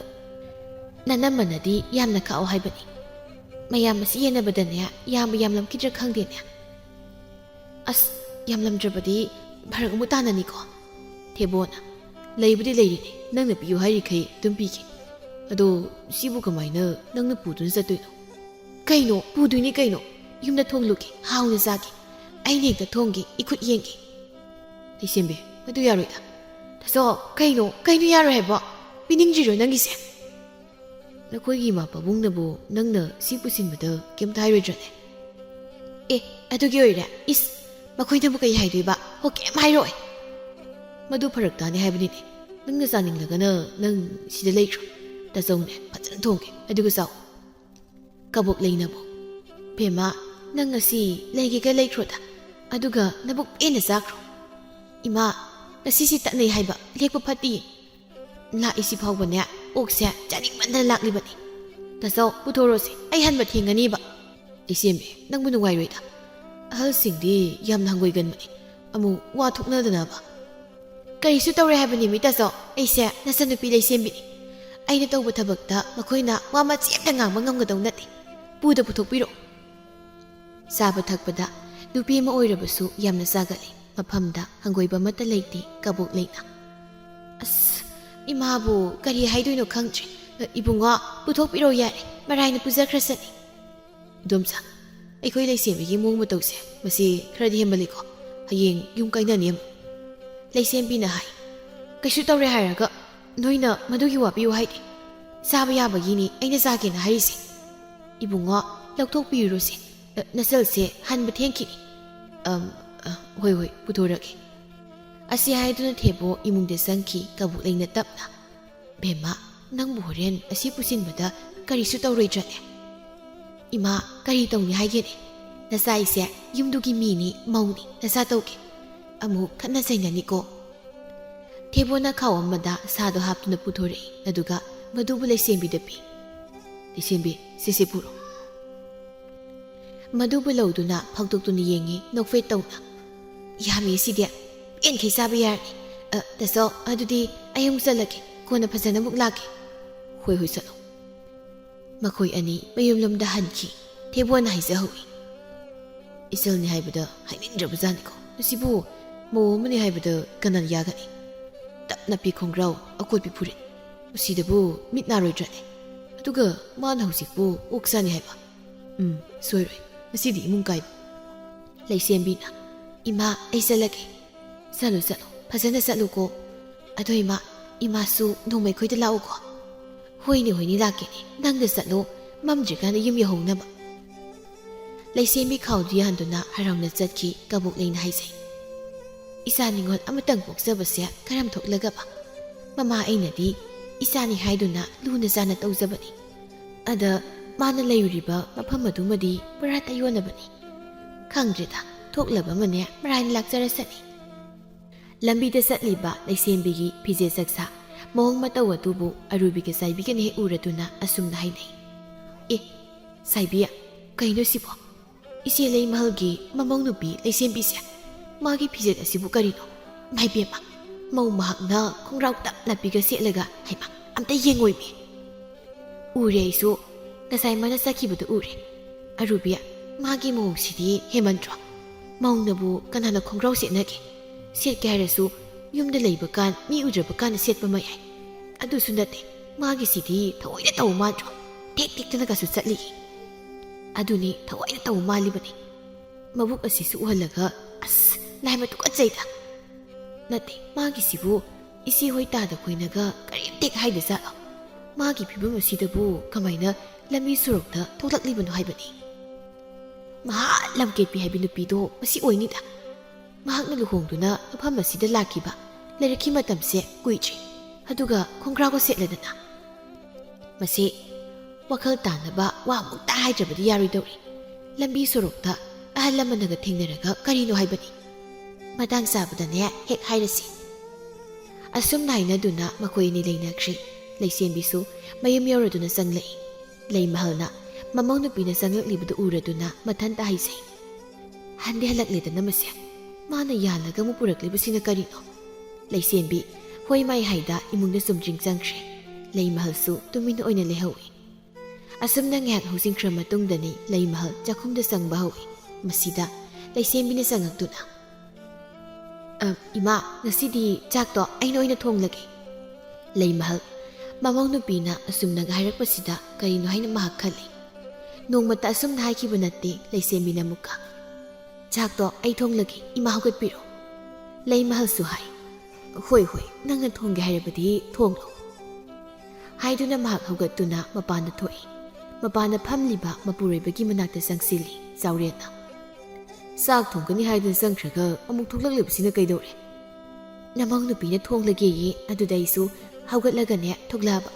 ꯅꯅꯝꯃꯅꯗꯤ ꯌꯥꯝꯅ ꯈꯥꯛꯑꯣ ꯍꯥꯏꯕꯅꯤ꯫ ꯃꯌꯥꯝ ꯑꯁꯤ ꯌꯦꯟꯅꯕꯗꯅꯦ, ꯌꯥꯝꯕ ꯌꯥꯝꯂꯝꯈꯤꯗ꯭ꯔꯥ ꯈꯪꯗꯦꯅꯦ꯫ ꯑꯁ, ꯌꯥꯝꯂꯝꯗ꯭ꯔꯕꯗꯤ ꯐꯔꯛ ꯑꯃꯨꯛ ꯇꯥꯅꯅꯤꯀꯣ꯫" ꯊꯦꯕꯣꯅ, "ꯂꯩꯕꯨꯗꯤ ꯂꯩꯔꯤꯅꯦ, ꯅꯪꯅ ꯄꯤꯌꯨ ꯍꯥꯏꯔꯤꯈꯩ ꯑꯗꯨꯝ ꯄꯤꯒꯦ꯫ ꯑꯗꯣ ꯁꯤꯕꯨ ꯀꯃꯥꯏꯅ ꯅꯪꯅ ꯄꯨꯗꯨꯅ ꯆꯠꯇꯣꯏꯅꯣ?" "ꯀꯩꯅꯣ, ꯄꯨꯗꯣꯏꯅꯤ ꯀꯩꯅꯣ꯫ ꯌꯨꯝꯗ ꯊꯣꯡꯂꯨꯒꯦ, ꯍꯥꯎꯅ ꯆꯥꯒꯦ꯫ ꯑꯩꯅ ꯍꯦꯛꯇ ꯊꯣꯡꯒꯦ, ꯏꯈꯨꯠ ꯌꯦꯡꯒꯦ꯫" "ꯂꯩꯁꯦꯝꯕꯤ, ꯃꯗꯨ ꯌꯥꯔꯣꯏꯗ꯫" "ꯇꯥꯆꯧ, ꯀꯩꯅꯣ, ꯀꯩꯅꯣ ꯌꯥꯔꯣꯏ ꯍꯥꯏꯕꯣ? ꯄꯤꯅꯤꯡꯗ꯭ꯔꯤꯔꯣ ꯅꯪꯒꯤꯁꯦ?" "ꯅꯈꯣꯏꯒꯤ ꯏꯃꯥ ꯄꯥꯕꯨꯡꯅꯕꯨ ꯅꯪꯅ ꯁꯤ ꯄꯨꯁꯤꯟꯕꯗ ꯀꯩꯝꯇ ꯍꯥꯏꯔꯣꯏꯗ꯭ꯔꯅꯦ?" "ꯑꯦ, ꯑꯗꯨꯒꯤ ꯑꯣꯏꯔꯦ? ꯏꯁ, ꯃꯈꯣꯏꯅꯕꯨ ꯀꯩ ꯍꯥꯏꯗꯣꯏꯕ? ꯍꯣ, ꯀꯩꯝ ꯍꯥꯏꯔꯣꯏ꯫" "ꯃꯗꯨ ꯐꯔꯛ ꯇꯥꯅꯤ ꯍꯥꯏꯕꯅꯤꯅꯦ꯫ ꯅꯪꯅ ꯆꯥꯅꯤꯡꯂꯒꯅ ꯅꯪ ꯁꯤꯗ ꯂꯩꯈ꯭ꯔꯣ꯫ ꯇꯥꯆꯧꯅꯦ, ꯐꯖꯅ ꯊꯣꯡꯒꯦ, ꯑꯗꯨꯒ ꯆꯥꯎ꯫" ꯀꯕꯣꯛ ꯂꯩꯅꯕꯨ, "ꯕꯦꯝꯃ, ꯅꯪ ꯉꯁꯤ ꯂꯩꯒꯦꯒ ꯂꯩꯈ꯭ꯔꯣꯗ, ꯑꯗꯨꯒ ꯅꯕꯨꯛ ꯄꯦꯟꯅ ꯆꯥꯈ꯭ꯔꯣ꯫ ꯏꯃꯥ, ꯉꯁꯤꯁꯤ ꯇꯠꯅꯩ ꯍꯥꯏꯕ, ꯂꯦꯛꯄ ꯐꯠꯇꯦ꯫ ꯂꯥꯛꯏꯁꯤ ꯐꯥꯎꯕꯅꯦ, ꯑꯣꯛꯁꯦ ꯆꯥꯅꯤꯡꯃꯟꯗꯅ ꯂꯥꯛꯂꯤꯕꯅꯤ꯫ ꯇꯥꯆꯧ, ꯄꯨꯊꯣꯔꯣꯁꯦ, ꯑꯩ ꯍꯟꯕ ꯊꯦꯡꯒꯅꯤꯕ꯫" "ꯏꯆꯦꯝꯕꯤ, ꯅꯪꯕꯨ ꯅꯨꯡꯉꯥꯏꯔꯣꯏꯗ꯫ ꯑꯍꯜꯁꯤꯡꯗꯤ ꯌꯥꯝꯅ ꯍꯪꯒꯣꯏꯒꯟꯕꯅꯤ, ꯑꯃꯨꯛ ꯋꯥ ꯊꯣꯛꯅꯗꯅꯕ꯫" "ꯀꯔꯤꯁꯨ ꯇꯧꯔꯣꯏ ꯍꯥꯏꯕꯅꯤ, ꯃꯤ ꯇꯥꯆꯧ꯫ ꯑꯩꯁꯦ ꯅꯆꯟꯅꯨꯄꯤ ꯂꯩꯁꯦꯝꯕꯤꯅꯤ꯫ ꯑꯩꯅ ꯇꯧꯕ ꯊꯕꯛꯇ ꯃꯈꯣꯏꯅ ꯋꯥ ꯃꯆꯦꯠ ꯑꯃꯇ ꯉꯥꯡꯕ ꯉꯝꯒꯗꯧ ꯅꯠꯇꯦ꯫ ꯄꯨꯗ ꯄꯨꯊꯣꯛꯄꯤꯔꯛꯑꯣ꯫" ꯆꯥꯕ ꯊꯛꯄꯗ ꯅꯨꯄꯤ ꯑꯃ ꯑꯣꯏꯔꯕꯁꯨ ꯌꯥꯝꯅ ꯆꯥꯒꯠꯂꯤ꯫ ꯃꯐꯝꯗ ꯍꯪꯒꯣꯏꯕ ꯑꯃꯠꯇ ꯂꯩꯇꯦ ꯀꯕꯣꯛ ꯂꯩꯅ꯫ "ꯑꯁ, ꯏꯃꯥꯕꯨ ꯀꯔꯤ ꯍꯥꯏꯗꯣꯏꯅꯣ ꯈꯪꯗ꯭ꯔꯦ꯫ ꯏꯕꯨꯡꯉꯣ, ꯄꯨꯊꯣꯛꯄꯤꯔꯣ ꯌꯥꯔꯦ, ꯃꯔꯥꯏꯅ ꯄꯨꯖꯈ꯭ꯔꯁꯅꯤ꯫" "ꯏꯗꯣꯝꯆꯥ, ꯑꯩꯈꯣꯏ ꯂꯩꯁꯦꯝꯕꯤꯒꯤ ꯃꯑꯣꯡ ꯃꯇꯧꯁꯦ ꯃꯁꯤ ꯈꯔꯗꯤ ꯍꯦꯟꯃꯜꯂꯤꯀꯣ꯫ ꯍꯌꯦꯡ ꯌꯨꯝ ꯀꯥꯏꯅꯅꯤ ꯑꯃꯨꯛ꯫" ꯂꯩꯁꯦꯝꯕꯤꯅ ꯍꯥꯏ, "ꯀꯩꯁꯨ ꯇꯧꯔꯦ ꯍꯥꯏꯔꯒ ꯅꯣꯏꯅ ꯃꯗꯨꯒꯤ ꯋꯥꯕꯤꯌꯨ ꯍꯥꯏꯗꯦ꯫ ꯆꯥꯕ ꯌꯥꯕꯒꯤꯅꯤ ꯑꯩꯅ ꯆꯥꯒꯦꯅ ꯍꯥꯏꯔꯤꯁꯦ꯫ ꯏꯕꯨꯡꯉꯣ, ꯂꯧꯊꯣꯛꯄꯤꯔꯨꯔꯣꯁꯦ꯫ ꯑ, ꯅꯆꯜꯁꯦ ꯍꯟꯕ ꯊꯦꯡꯈꯤꯅꯤ꯫ ꯑꯝ, ꯑ, ꯍꯣꯏ, ꯍꯣꯏ, ꯄꯨꯊꯣꯔꯛꯀꯦ꯫ ꯑꯁꯤ ꯍꯥꯏꯗꯨꯅ ꯊꯦꯕꯣ ꯏꯃꯨꯡꯗ ꯆꯪꯈꯤ, ꯀꯕꯣꯛꯂꯩꯅ ꯇꯞꯅ꯫ "ꯕꯦꯝꯃ, ꯅꯪꯕꯨ ꯍꯣꯔꯦꯟ ꯑꯁꯤ ꯄꯨꯁꯤꯟꯕꯗ ꯀꯔꯤꯁꯨ ꯇꯧꯔꯣꯏꯗ꯭ꯔꯅꯦ?" "ꯏꯃꯥ, ꯀꯔꯤ ꯇꯧꯅꯤ ꯍꯥꯏꯒꯦꯅꯦ? ꯅꯆꯥ ꯑꯩꯁꯦ ꯌꯨꯝꯗꯨꯒꯤ ꯃꯤꯅꯤ, ꯃꯧꯅꯤ, ꯅꯆꯥ ꯇꯧꯒꯦ꯫ ꯑꯃꯨꯛ ꯈꯠꯅ ꯆꯩꯅꯅꯤꯀꯣ꯫" ꯊꯦꯕꯣꯅ ꯈꯥꯎ ꯑꯃꯗ ꯁꯥꯗꯣ ꯍꯥꯞꯇꯨꯅ ꯄꯨꯊꯣꯔꯛꯏ, ꯑꯗꯨꯒ ꯃꯗꯨꯕꯨ ꯂꯩꯁꯦꯝꯕꯤꯗ ꯄꯤ꯫ "ꯂꯩꯁꯦꯝꯕꯤ, ꯁꯤꯁꯦ ꯄꯨꯔꯣ꯫" ꯃꯗꯨꯕꯨ ꯂꯧꯗꯨꯅ ꯐꯥꯎꯗꯣꯛꯇꯨꯅ ꯌꯦꯡꯉꯤ ꯅꯣꯛꯐꯦꯠ ꯇꯧꯅ꯫ "ꯌꯥꯝꯃꯤ ꯁꯤꯗꯤ, ꯄꯦꯟꯈꯩ ꯆꯥꯕ ꯌꯥꯔꯅꯤ꯫ ꯑ, ꯇꯥꯆꯧ, ꯑꯗꯨꯗꯤ ꯑꯩ ꯑꯃꯨꯛ ꯆꯠꯂꯒꯦ, ꯀꯣꯟꯅ ꯐꯖꯅ ꯑꯃꯨꯛ ꯂꯥꯛꯀꯦ꯫" "ꯍꯣꯏ, ꯍꯣꯏ, ꯆꯠꯂꯣ꯫" ꯃꯈꯣꯏ ꯑꯅꯤ ꯃꯌꯨꯝꯂꯣꯝꯗ ꯍꯟꯈꯤ꯫ ꯊꯦꯕꯣꯅ ꯍꯥꯏꯖꯍꯧꯏ, "ꯏꯆꯜꯅꯤ ꯍꯥꯏꯕꯗ ꯍꯥꯏꯅꯤꯡꯗ꯭ꯔꯕꯖꯥꯠꯅꯤꯀꯣ꯫ ꯃꯁꯤꯕꯨ ꯃꯧ ꯑꯃꯅꯤ ꯍꯥꯏꯕꯗ ꯀꯅꯥꯅ ꯌꯥꯒꯅꯤ? ꯇꯞꯅ ꯄꯤ ꯈꯣꯡꯒ꯭ꯔꯥꯎ, ꯑꯀꯣꯠꯄꯤ ꯐꯨꯔꯤꯠ꯫ ꯃꯁꯤꯗꯕꯨ ꯃꯤꯠ ꯅꯥꯔꯣꯏꯗ꯭ꯔꯅꯦ? ꯑꯗꯨꯒ ꯃꯥꯅ ꯍꯧꯖꯤꯛꯄꯨ ꯑꯣꯛ ꯆꯥꯅꯤ ꯍꯥꯏꯕ? ꯎꯝ, ꯁꯣꯏꯔꯣꯏ꯫ ꯃꯁꯤꯗꯤ ꯏꯃꯨꯡ ꯀꯥꯏꯕ꯫" ꯂꯩꯁꯦꯝꯕꯤꯅ, "ꯏꯃꯥ, ꯑꯩ ꯆꯠꯂꯒꯦ꯫" "ꯆꯠꯂꯨ, ꯆꯠꯂꯨ, ꯐꯖꯅ ꯆꯠꯂꯨꯀꯣ꯫ ꯑꯗꯣ ꯏꯃꯥ, ꯏꯃꯥꯁꯨ ꯅꯣꯡꯃ ꯑꯩꯈꯣꯏꯗ ꯂꯥꯛꯎꯀꯣ꯫" "ꯍꯣꯏꯅꯦ, ꯍꯣꯏꯅꯦ, ꯂꯥꯛꯀꯦꯅꯦ꯫ ꯅꯪꯗ ꯆꯠꯂꯣ, ꯃꯝꯗ꯭ꯔꯤꯀꯥꯟꯗ ꯌꯨꯝ ꯌꯧꯍꯧꯅꯕ꯫" ꯂꯩꯁꯦꯝꯕꯤ ꯈꯥꯎꯗꯨ ꯌꯥꯟꯗꯨꯅ ꯍꯔꯥꯎꯅ ꯆꯠꯈꯤ꯫ ꯀꯕꯣꯛꯂꯩꯅ ꯍꯥꯏꯖꯩ, "ꯏꯆꯥ ꯅꯤꯉꯣꯜ ꯑꯃꯇꯪ ꯄꯣꯛꯆꯕꯁꯦ ꯀꯔꯝ ꯊꯣꯛꯂꯒꯕ? ꯃꯃꯥ ꯑꯩꯅꯗꯤ ꯏꯆꯥꯅꯤ ꯍꯥꯏꯗꯨꯅ ꯂꯨꯅ ꯆꯥꯟꯅ ꯇꯧꯖꯕꯅꯤ꯫ ꯑꯗ ꯃꯥꯅ ꯂꯩꯔꯨꯔꯤꯕ ꯃꯐꯝ ꯑꯗꯨꯃꯗꯤ ꯄꯨꯔꯥ ꯇꯩꯌꯣꯟꯅꯕꯅꯤ꯫ ꯈꯪꯗ꯭ꯔꯦꯗ, ꯊꯣꯛꯂꯕ ꯑꯃꯅꯦ ꯃꯔꯥꯏꯅ ꯂꯥꯛꯆꯔꯁꯅꯤ꯫" ꯂꯝꯕꯤꯗ ꯆꯠꯂꯤꯕ ꯂꯩꯁꯦꯝꯕꯤꯒꯤ ꯐꯤꯖꯦꯠ ꯆꯛꯁꯥ, ꯃꯑꯣꯡ ꯃꯇꯧ ꯑꯗꯨꯕꯨ ꯑꯔꯨꯕꯤꯒ ꯆꯥꯏꯕꯤꯒꯅ ꯍꯦꯛ ꯎꯔꯗꯨꯅ ꯑꯁꯨꯝꯅ ꯍꯥꯏꯅꯩ, "ꯑꯦ, ꯆꯥꯏꯕꯤ, ꯀꯩꯅꯣ ꯁꯤꯕꯣ? ꯏꯆꯦ ꯂꯩꯃꯍꯜꯒꯤ ꯃꯃꯧ ꯅꯨꯄꯤ ꯂꯩꯁꯦꯝꯕꯤꯁꯦ, ꯃꯥꯒꯤ ꯐꯤꯖꯦꯠ ꯑꯁꯤꯕꯨ ꯀꯔꯤꯅꯣ? ꯃꯥꯏꯕꯦꯝꯃ, ꯃꯧ ꯃꯍꯥꯛꯅ ꯈꯣꯡꯒ꯭ꯔꯥꯎ ꯇꯞꯅ ꯄꯤꯒ ꯁꯦꯠꯂꯒ, ꯍꯩꯃꯥ, ꯑꯝꯇ ꯌꯦꯡꯉꯣꯏꯃꯤ꯫" "ꯎꯔꯦ ꯑꯩꯁꯨ, ꯉꯁꯥꯏ ꯃꯥꯅ ꯆꯠꯈꯤꯕꯗꯨ ꯎꯔꯦ꯫ ꯑꯔꯨꯕꯤ, ꯃꯥꯒꯤ ꯃꯑꯣꯡꯁꯤꯗꯤ ꯍꯦꯃꯟꯗ꯭ꯔꯣ? ꯃꯧꯅꯕꯨ ꯀꯅꯥꯅ ꯈꯣꯡꯒ꯭ꯔꯥꯎ ꯁꯦꯠꯅꯒꯦ? ꯁꯦꯠꯀꯦ ꯍꯥꯏꯔꯁꯨ ꯌꯨꯝꯗ ꯂꯩꯕ ꯀꯥꯟ, ꯃꯤ ꯎꯗ꯭ꯔꯕ ꯀꯥꯟꯗ ꯁꯦꯠꯄ ꯃꯌꯥꯏ꯫ ꯑꯗꯨꯁꯨ ꯅꯠꯇꯦ, ꯃꯥꯒꯤꯁꯤꯗꯤ ꯊꯑꯣꯏꯅ ꯇꯧꯕ ꯃꯥꯟꯗ꯭ꯔꯣ? ꯇꯦꯛ ꯇꯦꯛꯇꯅꯒꯁꯨ ꯆꯠꯂꯤ꯫" "ꯑꯗꯨꯅꯤ, ꯊꯑꯣꯏꯅ ꯇꯧꯕ ꯃꯥꯜꯂꯤꯕꯅꯤ꯫ ꯃꯕꯨꯛ ꯑꯁꯤꯁꯨ ꯎꯍꯜꯂꯒ, ꯑꯁ, ꯂꯥꯏꯃ ꯇꯨꯀꯠꯆꯩꯗ꯫ ꯅꯠꯇꯦ, ꯃꯥꯒꯤꯁꯤꯕꯨ ꯏꯆꯦ ꯍꯣꯏ ꯇꯥꯗ ꯈꯣꯏꯅꯒ ꯀꯔꯤꯝꯇ ꯍꯦꯛ ꯍꯥꯏꯗ ꯖꯥꯠꯂꯣ? ꯃꯥꯒꯤ ꯐꯤꯕꯝ ꯑꯁꯤꯗꯕꯨ ꯀꯃꯥꯏꯅ ꯂꯝꯕꯤ ꯁꯣꯔꯣꯛꯇ ꯊꯣꯛꯂꯛꯂꯤꯕꯅꯣ ꯍꯥꯏꯕꯅꯤ꯫ ꯃꯍꯥ ꯂꯝꯀꯦꯠꯄꯤ ꯍꯥꯏꯕꯤ ꯅꯨꯄꯤꯗꯣ ꯃꯁꯤ ꯑꯣꯏꯅꯤꯗ꯫ ꯃꯍꯥꯛꯅ ꯂꯨꯍꯣꯡꯗꯨꯅ ꯃꯐꯝ ꯑꯁꯤꯗ ꯂꯥꯛꯈꯤꯕ ꯂꯩꯔꯛꯈꯤ ꯃꯇꯝꯁꯦ ꯀꯨꯏꯗ꯭ꯔꯤ꯫ ꯑꯗꯨꯒ ꯈꯣꯡꯒ꯭ꯔꯥꯎꯒ ꯁꯦꯠꯂꯗꯅ꯫ ꯃꯁꯤ ꯋꯥꯈꯜ ꯇꯥꯅꯕ ꯋꯥ ꯑꯃꯨꯛꯇ ꯍꯥꯏꯗ꯭ꯔꯕꯗꯤ ꯌꯥꯔꯣꯏꯗꯧꯔꯤ꯫ ꯂꯝꯕꯤ ꯁꯣꯔꯣꯛꯇ ꯑꯍꯜ ꯑꯃꯅꯒ ꯊꯦꯡꯅꯔꯒ ꯀꯔꯤꯅꯣ ꯍꯥꯏꯕꯅꯤ꯫ ꯃꯇꯥꯡ ꯆꯥꯕꯗꯅꯦ ꯍꯦꯛ ꯍꯥꯏꯔꯁꯤ꯫ ꯑꯁꯨꯝꯅ ꯍꯥꯏꯅꯗꯨꯅ ꯃꯈꯣꯏ ꯑꯅꯤ ꯂꯩꯅꯈ꯭ꯔꯦ꯫ ꯂꯩꯁꯦꯝꯕꯤꯁꯨ ꯃꯌꯨꯝ ꯌꯧꯔꯗꯨꯅ ꯆꯪꯂꯛꯏ꯫ ꯂꯩꯃꯍꯜꯅ ꯃꯃꯧ ꯅꯨꯄꯤꯅ ꯆꯪꯂꯛꯂꯤꯕꯗꯨ ꯎꯔꯗꯨꯅ ꯃꯊꯟꯇ ꯍꯥꯏꯖꯩ, "ꯍꯟꯗꯤ ꯍꯜꯂꯛꯂꯦꯗꯅ ꯃꯁꯦ꯫ ꯃꯥꯅ ꯌꯥꯜꯂꯒ ꯑꯃꯨꯛ ꯄꯨꯔꯛꯂꯤꯕꯁꯤꯅ ꯀꯔꯤꯅꯣ?" ꯂꯩꯁꯦꯝꯕꯤ ꯍꯣꯏ ꯃꯥꯏ ꯍꯥꯏꯗ ꯏꯃꯨꯡꯗ ꯆꯨꯝꯗ꯭ꯔꯤꯡ ꯆꯪꯈ꯭ꯔꯦ꯫ ꯂꯩꯃꯍꯜꯁꯨ ꯇꯨꯃꯤꯟ ꯑꯣꯏꯅ ꯂꯩꯍꯧꯏ꯫ ꯑꯁꯨꯝꯅ ꯉꯥꯏꯍꯥꯛ ꯍꯧꯖꯤꯟꯈ꯭ꯔ ꯃꯇꯨꯡꯗꯅꯤ ꯂꯩꯃꯍꯜ ꯆꯥꯛꯈꯨꯝꯗ ꯆꯪꯕ ꯍꯧꯏ꯫ ꯃꯁꯤꯗ ꯂꯩꯁꯦꯝꯕꯤꯅ ꯆꯪꯉꯛꯇꯨꯅ, "ꯑ, ꯏꯃꯥ, ꯉꯁꯤꯗꯤ ꯆꯥꯛꯇꯣ ꯑꯩꯅ ꯑꯣꯏꯅ ꯊꯣꯡꯂꯒꯦ꯫" ꯂꯩꯃꯍꯜ ꯃꯃꯧ ꯅꯨꯄꯤꯅ ꯑꯁꯨꯝꯅꯒ ꯍꯥꯏꯔꯛꯄꯁꯤꯗ ꯀꯔꯤꯅꯣ ꯍꯥꯏꯅ ꯃꯍꯥꯛ ꯈꯜꯂꯤ꯫ ꯅꯣꯡꯃꯇ ꯑꯁꯨꯝꯅ ꯍꯥꯏꯈꯤꯕ ꯅꯠꯇꯦ ꯂꯩꯁꯦꯝꯕꯤꯅ ꯑꯃꯨꯛꯀ꯫ "ꯆꯥꯛꯇꯣ ꯑꯩ ꯊꯣꯡꯂꯒꯦ, ꯏꯃꯥ ꯍꯧꯒꯠꯄꯤꯔꯣ꯫" ꯂꯩꯃꯍꯜꯁꯨ ꯍꯥꯏ, "ꯍꯣꯏ, ꯍꯣꯏ, ꯅꯪꯅ ꯊꯣꯡꯒꯦ ꯍꯥꯏꯔꯕꯗꯤ ꯊꯣꯡꯂꯣ꯫" ꯍꯥꯏꯗꯨꯅ ꯃꯍꯥꯛ ꯍꯧꯒꯠꯇꯨꯅ ꯃꯄꯥꯟꯗ ꯊꯣꯛꯏ꯫ ꯃꯄꯥꯟꯗ ꯐꯝꯂꯤꯕ ꯃꯄꯨꯔꯣꯏꯕꯒꯤ ꯃꯅꯥꯛꯇ ꯆꯪꯁꯤꯜꯂꯤ ꯆꯥꯎꯔꯦꯟꯅ꯫ "ꯆꯥꯛ ꯊꯣꯡꯒꯅꯤ ꯍꯥꯏꯗꯨꯅ ꯆꯪꯈ꯭ꯔꯒ ꯑꯃꯨꯛ ꯊꯣꯛꯂꯛꯂꯤꯕꯁꯤꯅ ꯀꯩꯗꯧꯔꯦ?" "ꯅꯃꯧ ꯅꯨꯄꯤꯅ ꯊꯣꯡꯂꯒꯦꯌꯦ, ꯑꯗꯨꯗ ꯑꯩꯁꯨ ꯍꯧꯒꯠꯂꯒꯅꯦ ꯊꯣꯛꯂꯛꯑꯕ꯫"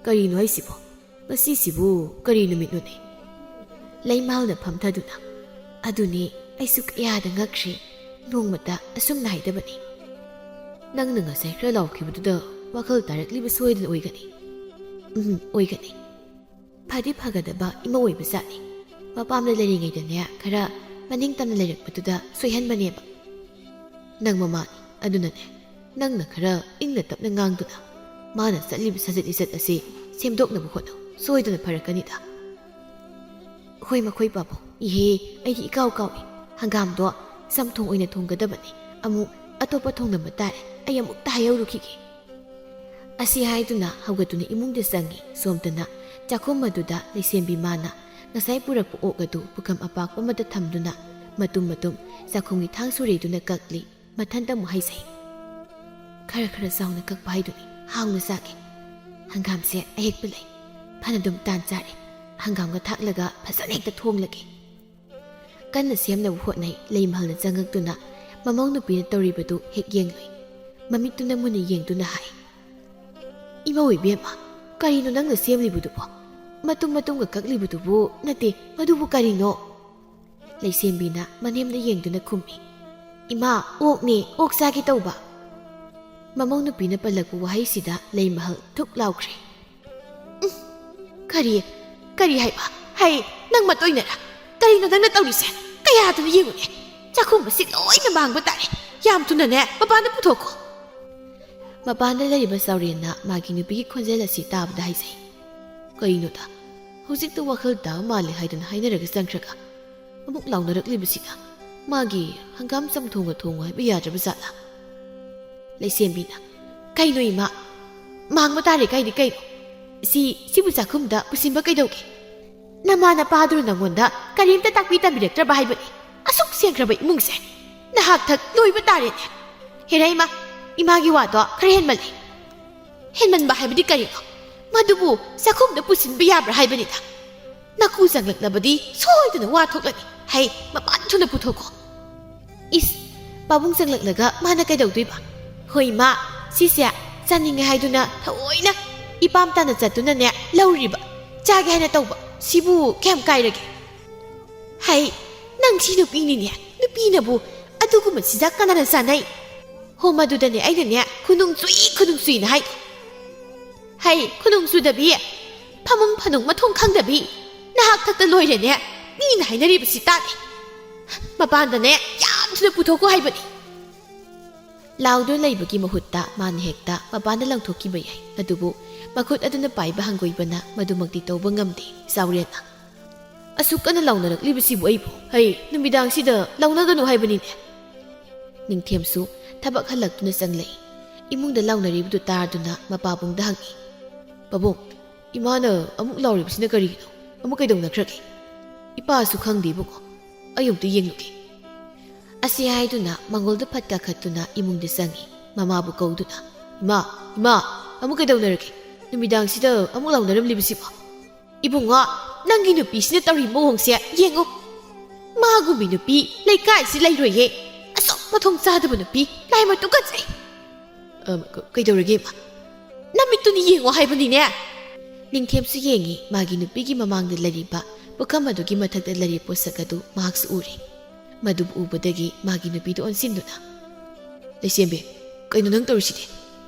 "ꯀꯔꯤꯅꯣ ꯍꯥꯏꯁꯤꯕꯣ? ꯉꯁꯤꯁꯤꯕꯨ ꯀꯔꯤ ꯅꯨꯃꯤꯠꯅꯣꯅꯦ?" ꯂꯩꯃꯍꯜꯅ ꯐꯝꯊꯗꯨꯅ, "ꯑꯗꯨꯅꯤ, ꯑꯩꯁꯨ ꯀꯌꯥꯗ ꯉꯛꯈ꯭ꯔꯦ, ꯅꯣꯡꯃꯇ ꯑꯁꯨꯝꯅ ꯍꯥꯏꯗꯕꯅꯤ꯫" "ꯅꯪꯅ ꯉꯁꯥꯏ ꯈꯔ ꯂꯥꯎꯈꯤꯕꯗꯨꯗ ꯋꯥꯈꯜ ꯇꯥꯔꯛꯂꯤꯕ ꯁꯣꯏꯗꯅ ꯑꯣꯏꯒꯅꯤ꯫" "ꯎꯝ, ꯑꯣꯏꯒꯅꯤ꯫ ꯐꯗꯤ ꯐꯒꯗꯕ ꯏꯃꯧ ꯑꯣꯏꯕ ꯖꯥꯠꯅꯤ꯫ ꯃꯄꯥꯝꯗ ꯂꯩꯔꯤꯉꯩꯗꯅꯦ ꯈꯔ ꯃꯅꯤꯡ ꯇꯝꯅ ꯂꯩꯔꯛꯄꯗꯨꯗ ꯁꯣꯏꯍꯟꯕꯅꯦꯕ꯫ ꯅꯪ ꯃꯃꯥꯅꯤ, ꯑꯗꯨꯅꯅꯦ ꯅꯪꯅ ꯈꯔ ꯏꯪꯅ ꯇꯞꯅ ꯉꯥꯡꯗꯨꯅ ꯃꯥꯅ ꯆꯠꯂꯤꯕ ꯁꯥꯖꯠ ꯂꯤꯆꯠ ꯑꯁꯤ ꯁꯦꯝꯗꯣꯛꯅꯕ ꯍꯣꯠꯅꯧ, ꯁꯣꯏꯗꯅ ꯐꯔꯛꯀꯅꯤꯗ꯫" "ꯍꯣꯏ ꯃꯈꯣꯏ ꯄꯥꯕꯨꯡ, ꯏꯍꯦ, ꯑꯩꯗꯤ ꯏꯀꯥꯎ ꯀꯥꯎꯏ꯫ ꯍꯪꯒꯥꯝꯗꯣ ꯆꯝꯊꯣꯡ ꯑꯣꯏꯅ ꯊꯣꯡꯒꯗꯕꯅꯤ, ꯑꯃꯨꯛ ꯑꯇꯣꯞꯄ ꯊꯣꯡꯂꯝꯕ ꯇꯥꯔꯦ, ꯑꯩ ꯑꯃꯨꯛꯇ ꯍꯥꯏꯍꯧꯔꯨꯈꯤꯒꯦ꯫" ꯑꯁꯤ ꯍꯥꯏꯗꯨꯅ ꯍꯧꯒꯠꯇꯨꯅ ꯏꯃꯨꯡꯗ ꯆꯪꯉꯤ꯫ ꯁꯣꯝꯗꯅ ꯆꯥꯛꯈꯨꯝ ꯑꯗꯨꯗ ꯂꯩꯁꯦꯝꯕꯤ ꯃꯥꯅ ꯉꯁꯥꯏ ꯄꯨꯔꯛꯄ ꯑꯣꯛ ꯑꯗꯨ ꯄꯨꯈꯝ ꯑꯄꯥꯛꯄ ꯑꯃꯗ ꯊꯝꯗꯨꯅ ꯃꯇꯨꯝ ꯃꯇꯨꯝ ꯆꯥꯛꯈꯨꯝꯒꯤ ꯊꯥꯡ ꯁꯨꯔꯤꯗꯨꯅ ꯀꯛꯂꯤ꯫ ꯃꯊꯟꯇ ꯑꯃꯨꯛ ꯍꯥꯏꯖꯩ, "ꯈꯔ ꯈꯔ ꯆꯥꯎꯅ ꯀꯛꯄ ꯍꯥꯏꯗꯨꯅꯤ, ꯍꯥꯎꯅ ꯆꯥꯒꯦ꯫" "ꯍꯪꯒꯥꯝꯁꯦ ꯑꯍꯦꯛꯄ ꯂꯩ, ꯐꯅꯗꯨꯝ ꯇꯥꯟ ꯆꯥꯔꯦ꯫ ꯍꯪꯒꯥꯝꯒ ꯊꯥꯛꯂꯒ ꯐꯖꯅ ꯍꯦꯛꯇ ꯊꯣꯡꯂꯒꯦ"꯫ ꯀꯟꯅ ꯁꯦꯝꯅꯕ ꯍꯣꯠꯅꯩ꯫ ꯂꯩꯃꯍꯜꯅ ꯆꯪꯉꯛꯇꯨꯅ ꯃꯃꯧ ꯅꯨꯄꯤꯅ ꯇꯧꯔꯤꯕꯗꯨ ꯍꯦꯛ ꯌꯦꯡꯂꯨꯏ꯫ ꯃꯃꯤꯠꯇꯨꯅ ꯃꯨꯟꯅ ꯌꯦꯡꯗꯨꯅ ꯍꯥꯏ, "ꯏꯃꯧ ꯏꯕꯦꯝꯃ, ꯀꯔꯤꯅꯣ ꯅꯪꯅ ꯁꯦꯝꯂꯤꯕꯗꯨꯕꯣ? ꯃꯇꯨꯝ ꯃꯇꯨꯝꯒ ꯀꯛꯂꯤꯕꯗꯨꯕꯨ? ꯅꯠꯇꯦ, ꯃꯗꯨꯕꯨ ꯀꯔꯤꯅꯣ?" ꯂꯩꯁꯦꯝꯕꯤꯅ ꯃꯅꯦꯝꯗ ꯌꯦꯡꯗꯨꯅ ꯈꯨꯝꯃꯤ, "ꯏꯃꯥ, ꯑꯣꯛꯅꯦ, ꯑꯣꯛ ꯆꯥꯒꯦ ꯇꯧꯕ"꯫ ꯃꯃꯧ ꯅꯨꯄꯤꯅ ꯄꯜꯂꯛꯄ ꯋꯥꯍꯩꯁꯤꯗ ꯂꯩꯃꯍꯜ ꯊꯨꯛ ꯂꯥꯎꯈ꯭ꯔꯦ꯫ "ꯎꯝ, ꯀꯔꯤ, ꯀꯔꯤ ꯍꯥꯏꯕ? ꯍꯩ, ꯅꯪ ꯃꯇꯣꯏꯅꯔ? ꯀꯔꯤꯅꯣ ꯅꯪꯅ ꯇꯧꯔꯤꯁꯦ? ꯀꯌꯥꯗꯅ ꯌꯦꯡꯉꯨꯅꯦ, ꯆꯥꯛꯈꯨꯝ ꯑꯁꯤ ꯂꯣꯏꯅ ꯃꯥꯡꯕ ꯇꯥꯔꯦ꯫ ꯌꯥꯝ ꯊꯨꯅꯅꯦ ꯃꯄꯥꯟꯗ ꯄꯨꯊꯣꯛꯈꯣ"꯫ ꯃꯄꯥꯟꯗ ꯂꯩꯔꯤꯕ ꯆꯥꯎꯔꯦꯟꯅ ꯃꯥꯒꯤ ꯅꯨꯄꯤꯒꯤ ꯈꯣꯟꯖꯦꯜ ꯑꯁꯤ ꯇꯥꯕꯗ ꯍꯥꯏꯖꯩ, "ꯀꯔꯤꯅꯣꯗ, ꯍꯧꯖꯤꯛꯇ ꯋꯥꯈꯜ ꯇꯥꯕ ꯃꯥꯜꯂꯦ" ꯍꯥꯏꯗꯨꯅ ꯍꯥꯏꯅꯔꯒ ꯆꯪꯈ꯭ꯔꯒ ꯑꯃꯨꯛ ꯂꯥꯎꯅꯔꯛꯂꯤꯕꯁꯤꯅ? ꯃꯥꯒꯤ ꯍꯪꯒꯥꯝ ꯆꯝꯊꯣꯡꯒ ꯊꯣꯡꯉꯨ ꯍꯥꯏꯕ ꯌꯥꯗ꯭ꯔꯕ ꯖꯥꯠꯂꯥ? ꯂꯩꯁꯦꯝꯕꯤꯅ, "ꯀꯩꯅꯣ ꯏꯃꯥ? ꯃꯥꯡꯕ ꯇꯥꯔꯦ ꯀꯥꯏꯗꯤ ꯀꯩꯅꯣ? ꯁꯤ, ꯁꯤꯕꯨ ꯆꯥꯛꯈꯨꯝꯗ ꯄꯨꯁꯤꯟꯕ ꯀꯩꯗꯧꯒꯦ? ꯅꯃꯥ ꯅꯄꯥꯗꯨꯅ ꯅꯪꯉꯣꯟꯗ ꯀꯔꯤꯝꯇ ꯇꯥꯛꯄꯤ ꯇꯝꯕꯤꯔꯛꯇ꯭ꯔꯕ ꯍꯥꯏꯕꯅꯤ? ꯑꯁꯨꯛ ꯁꯦꯡꯈ꯭ꯔꯕ ꯏꯃꯨꯡꯁꯦ ꯅꯍꯥꯛ ꯊꯛ ꯂꯣꯏꯕ ꯇꯥꯔꯦꯅꯦ꯫ ꯍꯦꯔꯥ ꯏꯃꯥ, ꯏꯃꯥꯒꯤ ꯋꯥꯗꯣ ꯈꯔ ꯍꯦꯟꯃꯜꯂꯦ"꯫ "ꯍꯦꯟꯃꯟꯕ ꯍꯥꯏꯕꯗꯤ ꯀꯔꯤꯅꯣ? ꯃꯗꯨꯕꯨ ꯆꯥꯛꯈꯨꯝꯗ ꯄꯨꯁꯤꯟꯕ ꯌꯥꯕ꯭ꯔꯥ ꯍꯥꯏꯕꯅꯤꯗ꯫ ꯅꯀꯨ ꯆꯪꯂꯛꯂꯕꯗꯤ ꯁꯣꯏꯗꯅ ꯋꯥ ꯊꯣꯛꯂꯅꯤ꯫ ꯍꯩ, ꯃꯄꯥꯟ ꯊꯨꯅ ꯄꯨꯊꯣꯛꯈꯣ"꯫ "ꯏꯁ, ꯄꯥꯕꯨꯡ ꯆꯪꯂꯛꯂꯒ ꯃꯥꯅ ꯀꯩꯗꯧꯗꯣꯏꯕ? ꯍꯣꯏ ꯏꯃꯥ, ꯁꯤꯁꯦ ꯆꯥꯅꯤꯡꯉꯦ ꯍꯥꯏꯗꯨꯅ ꯊꯑꯣꯏꯅ ꯏꯄꯥꯝ ꯇꯥꯅ ꯆꯠꯇꯨꯅꯅꯦ ꯂꯧꯔꯤꯕ꯫ ꯆꯥꯒꯦ ꯍꯥꯏꯅ ꯇꯧꯕ꯫ ꯁꯤꯕꯨ ꯀꯌꯥꯝ ꯀꯥꯏꯔꯒꯦ? ꯍꯩ, ꯅꯪ ꯁꯤ ꯅꯨꯄꯤꯅꯤꯅꯦ꯫ ꯅꯨꯄꯤꯅꯕꯨ ꯑꯗꯨꯒꯨꯝꯕ ꯆꯤꯟꯖꯥꯛ ꯀꯅꯥꯅ ꯆꯥꯅꯩ? ꯍꯣ, ꯃꯗꯨꯗꯅꯦ ꯑꯩꯅꯅꯦ ꯈꯨꯅꯨꯡ ꯆꯨꯏ, ꯈꯨꯅꯨꯡ ꯆꯨꯏꯅ ꯍꯥꯏꯗꯣ꯫ ꯍꯩ, ꯈꯨꯅꯨꯡ ꯆꯨꯗꯕꯤ, ꯐꯃꯨꯡ ꯐꯅꯨꯡ ꯃꯊꯣꯡ ꯈꯪꯗꯕꯤ, ꯅꯍꯥꯛ ꯊꯛꯇ ꯂꯣꯏꯔꯦꯅꯦ꯫ ꯃꯤꯅ ꯍꯥꯏꯅꯔꯤꯕꯁꯤ ꯇꯥꯗꯦ꯫ ꯃꯄꯥꯟꯗꯅꯦ ꯌꯥꯝ ꯊꯨꯅ ꯄꯨꯊꯣꯛꯈꯣ ꯍꯥꯏꯕꯅꯤ"꯫ ꯂꯥꯎꯗꯨꯅ ꯂꯩꯕꯒꯤ ꯃꯍꯨꯠꯇ ꯃꯥꯅ ꯍꯦꯛꯇ ꯃꯄꯥꯟꯗ ꯂꯪꯊꯣꯛꯈꯤꯕ ꯌꯥꯏ꯫ ꯑꯗꯨꯕꯨ ꯃꯈꯨꯠ ꯑꯗꯨꯅ ꯄꯥꯏꯕ ꯍꯪꯒꯣꯏꯕꯅ ꯃꯗꯨꯃꯛꯇꯤ ꯇꯧꯕ ꯉꯝꯗꯦ꯫ ꯆꯥꯎꯔꯦꯟꯅ, "ꯑꯁꯨꯛ ꯀꯟꯅ ꯂꯥꯎꯅꯔꯛꯂꯤꯕꯁꯤꯕꯨ ꯑꯩꯕꯨ? ꯍꯩ, ꯅꯨꯃꯤꯗꯥꯡꯁꯤꯗ ꯂꯥꯎꯅꯒꯅꯨ ꯍꯥꯏꯕꯅꯤꯅꯦ"꯫ ꯅꯤꯡꯊꯦꯝꯁꯨ ꯊꯕꯛ ꯍꯜꯂꯛꯇꯨꯅ ꯆꯪꯂꯛꯏ꯫ ꯏꯃꯨꯡꯗ ꯂꯥꯎꯅꯔꯤꯕꯗꯨ ꯇꯥꯗꯨꯅ ꯃꯄꯥꯕꯨꯡꯗ ꯍꯪꯉꯤ, "ꯄꯥꯕꯨꯡ, ꯏꯃꯥꯅ ꯑꯃꯨꯛ ꯂꯥꯎꯔꯤꯕꯁꯤꯅ ꯀꯔꯤꯒꯤꯅꯣ? ꯑꯃꯨꯛ ꯀꯩꯗꯧꯅꯈ꯭ꯔꯒꯦ? ꯏꯄꯥꯁꯨ ꯈꯪꯗꯦ ꯏꯕꯨꯡꯉꯣ꯫ ꯑꯩ ꯑꯃꯨꯛꯇ ꯌꯦꯡꯂꯨꯒꯦ"꯫ ꯑꯁꯤ ꯍꯥꯏꯗꯨꯅ ꯃꯪꯒꯣꯜꯗ ꯐꯠ ꯀꯥꯈꯠꯇꯨꯅ ꯏꯃꯨꯡꯗ ꯆꯪꯉꯤ꯫ ꯃꯃꯥꯕꯨ ꯀꯧꯗꯨꯅ, "ꯏꯃꯥ, ꯏꯃꯥ, ꯑꯃꯨꯛ ꯀꯩꯗꯧꯅꯔꯒꯦ? ꯅꯨꯃꯤꯗꯥꯡꯁꯤꯗ ꯑꯃꯨꯛ ꯂꯥꯎꯅꯔꯝꯂꯤꯕꯁꯤꯕꯣ? ꯏꯕꯨꯡꯉꯣ, ꯅꯪꯒꯤ ꯅꯨꯄꯤꯁꯤꯅ ꯇꯧꯔꯤ ꯃꯑꯣꯡꯁꯦ ꯌꯦꯡꯉꯨ꯫ ꯃꯥꯒꯨꯝꯕꯤ ꯅꯨꯄꯤ ꯂꯩꯀꯥꯏꯁꯤ ꯂꯩꯔꯣꯏꯌꯦ꯫ ꯑꯁꯨꯛ ꯃꯊꯣꯡ ꯆꯥꯗꯕ ꯅꯨꯄꯤ꯫ ꯂꯥꯏꯃ ꯇꯨꯀꯠꯆꯩ꯫ ꯑ, ꯀ-, ꯀꯩꯗꯧꯔꯒꯦ, ꯏꯃꯥ? ꯅꯃꯤꯠꯇꯨꯅ ꯌꯦꯡꯉꯣ ꯍꯥꯏꯕꯅꯤꯅꯦ꯫ ꯅꯤꯡꯊꯦꯝꯁꯨ ꯌꯦꯡꯉꯤ, ꯃꯥꯒꯤ ꯅꯨꯄꯤꯒꯤ ꯃꯃꯥꯡꯗ ꯂꯩꯔꯤꯕ ꯄꯨꯈꯝ ꯑꯗꯨꯒꯤ ꯃꯊꯛꯇ ꯂꯩꯔꯤꯕ ꯄꯣꯠꯁꯛ ꯑꯗꯨ ꯃꯍꯥꯛꯁꯨ ꯎꯔꯦ꯫ ꯃꯗꯨꯕꯨ ꯎꯕꯗꯒꯤ ꯃꯥꯒꯤ ꯅꯨꯄꯤꯗꯨ ꯑꯣꯟꯁꯤꯟꯗꯨꯅ, "ꯂꯩꯁꯦꯝꯕꯤ, ꯀꯩꯅꯣ ꯅꯪ ꯇꯧꯔꯤꯁꯤꯗꯤ?"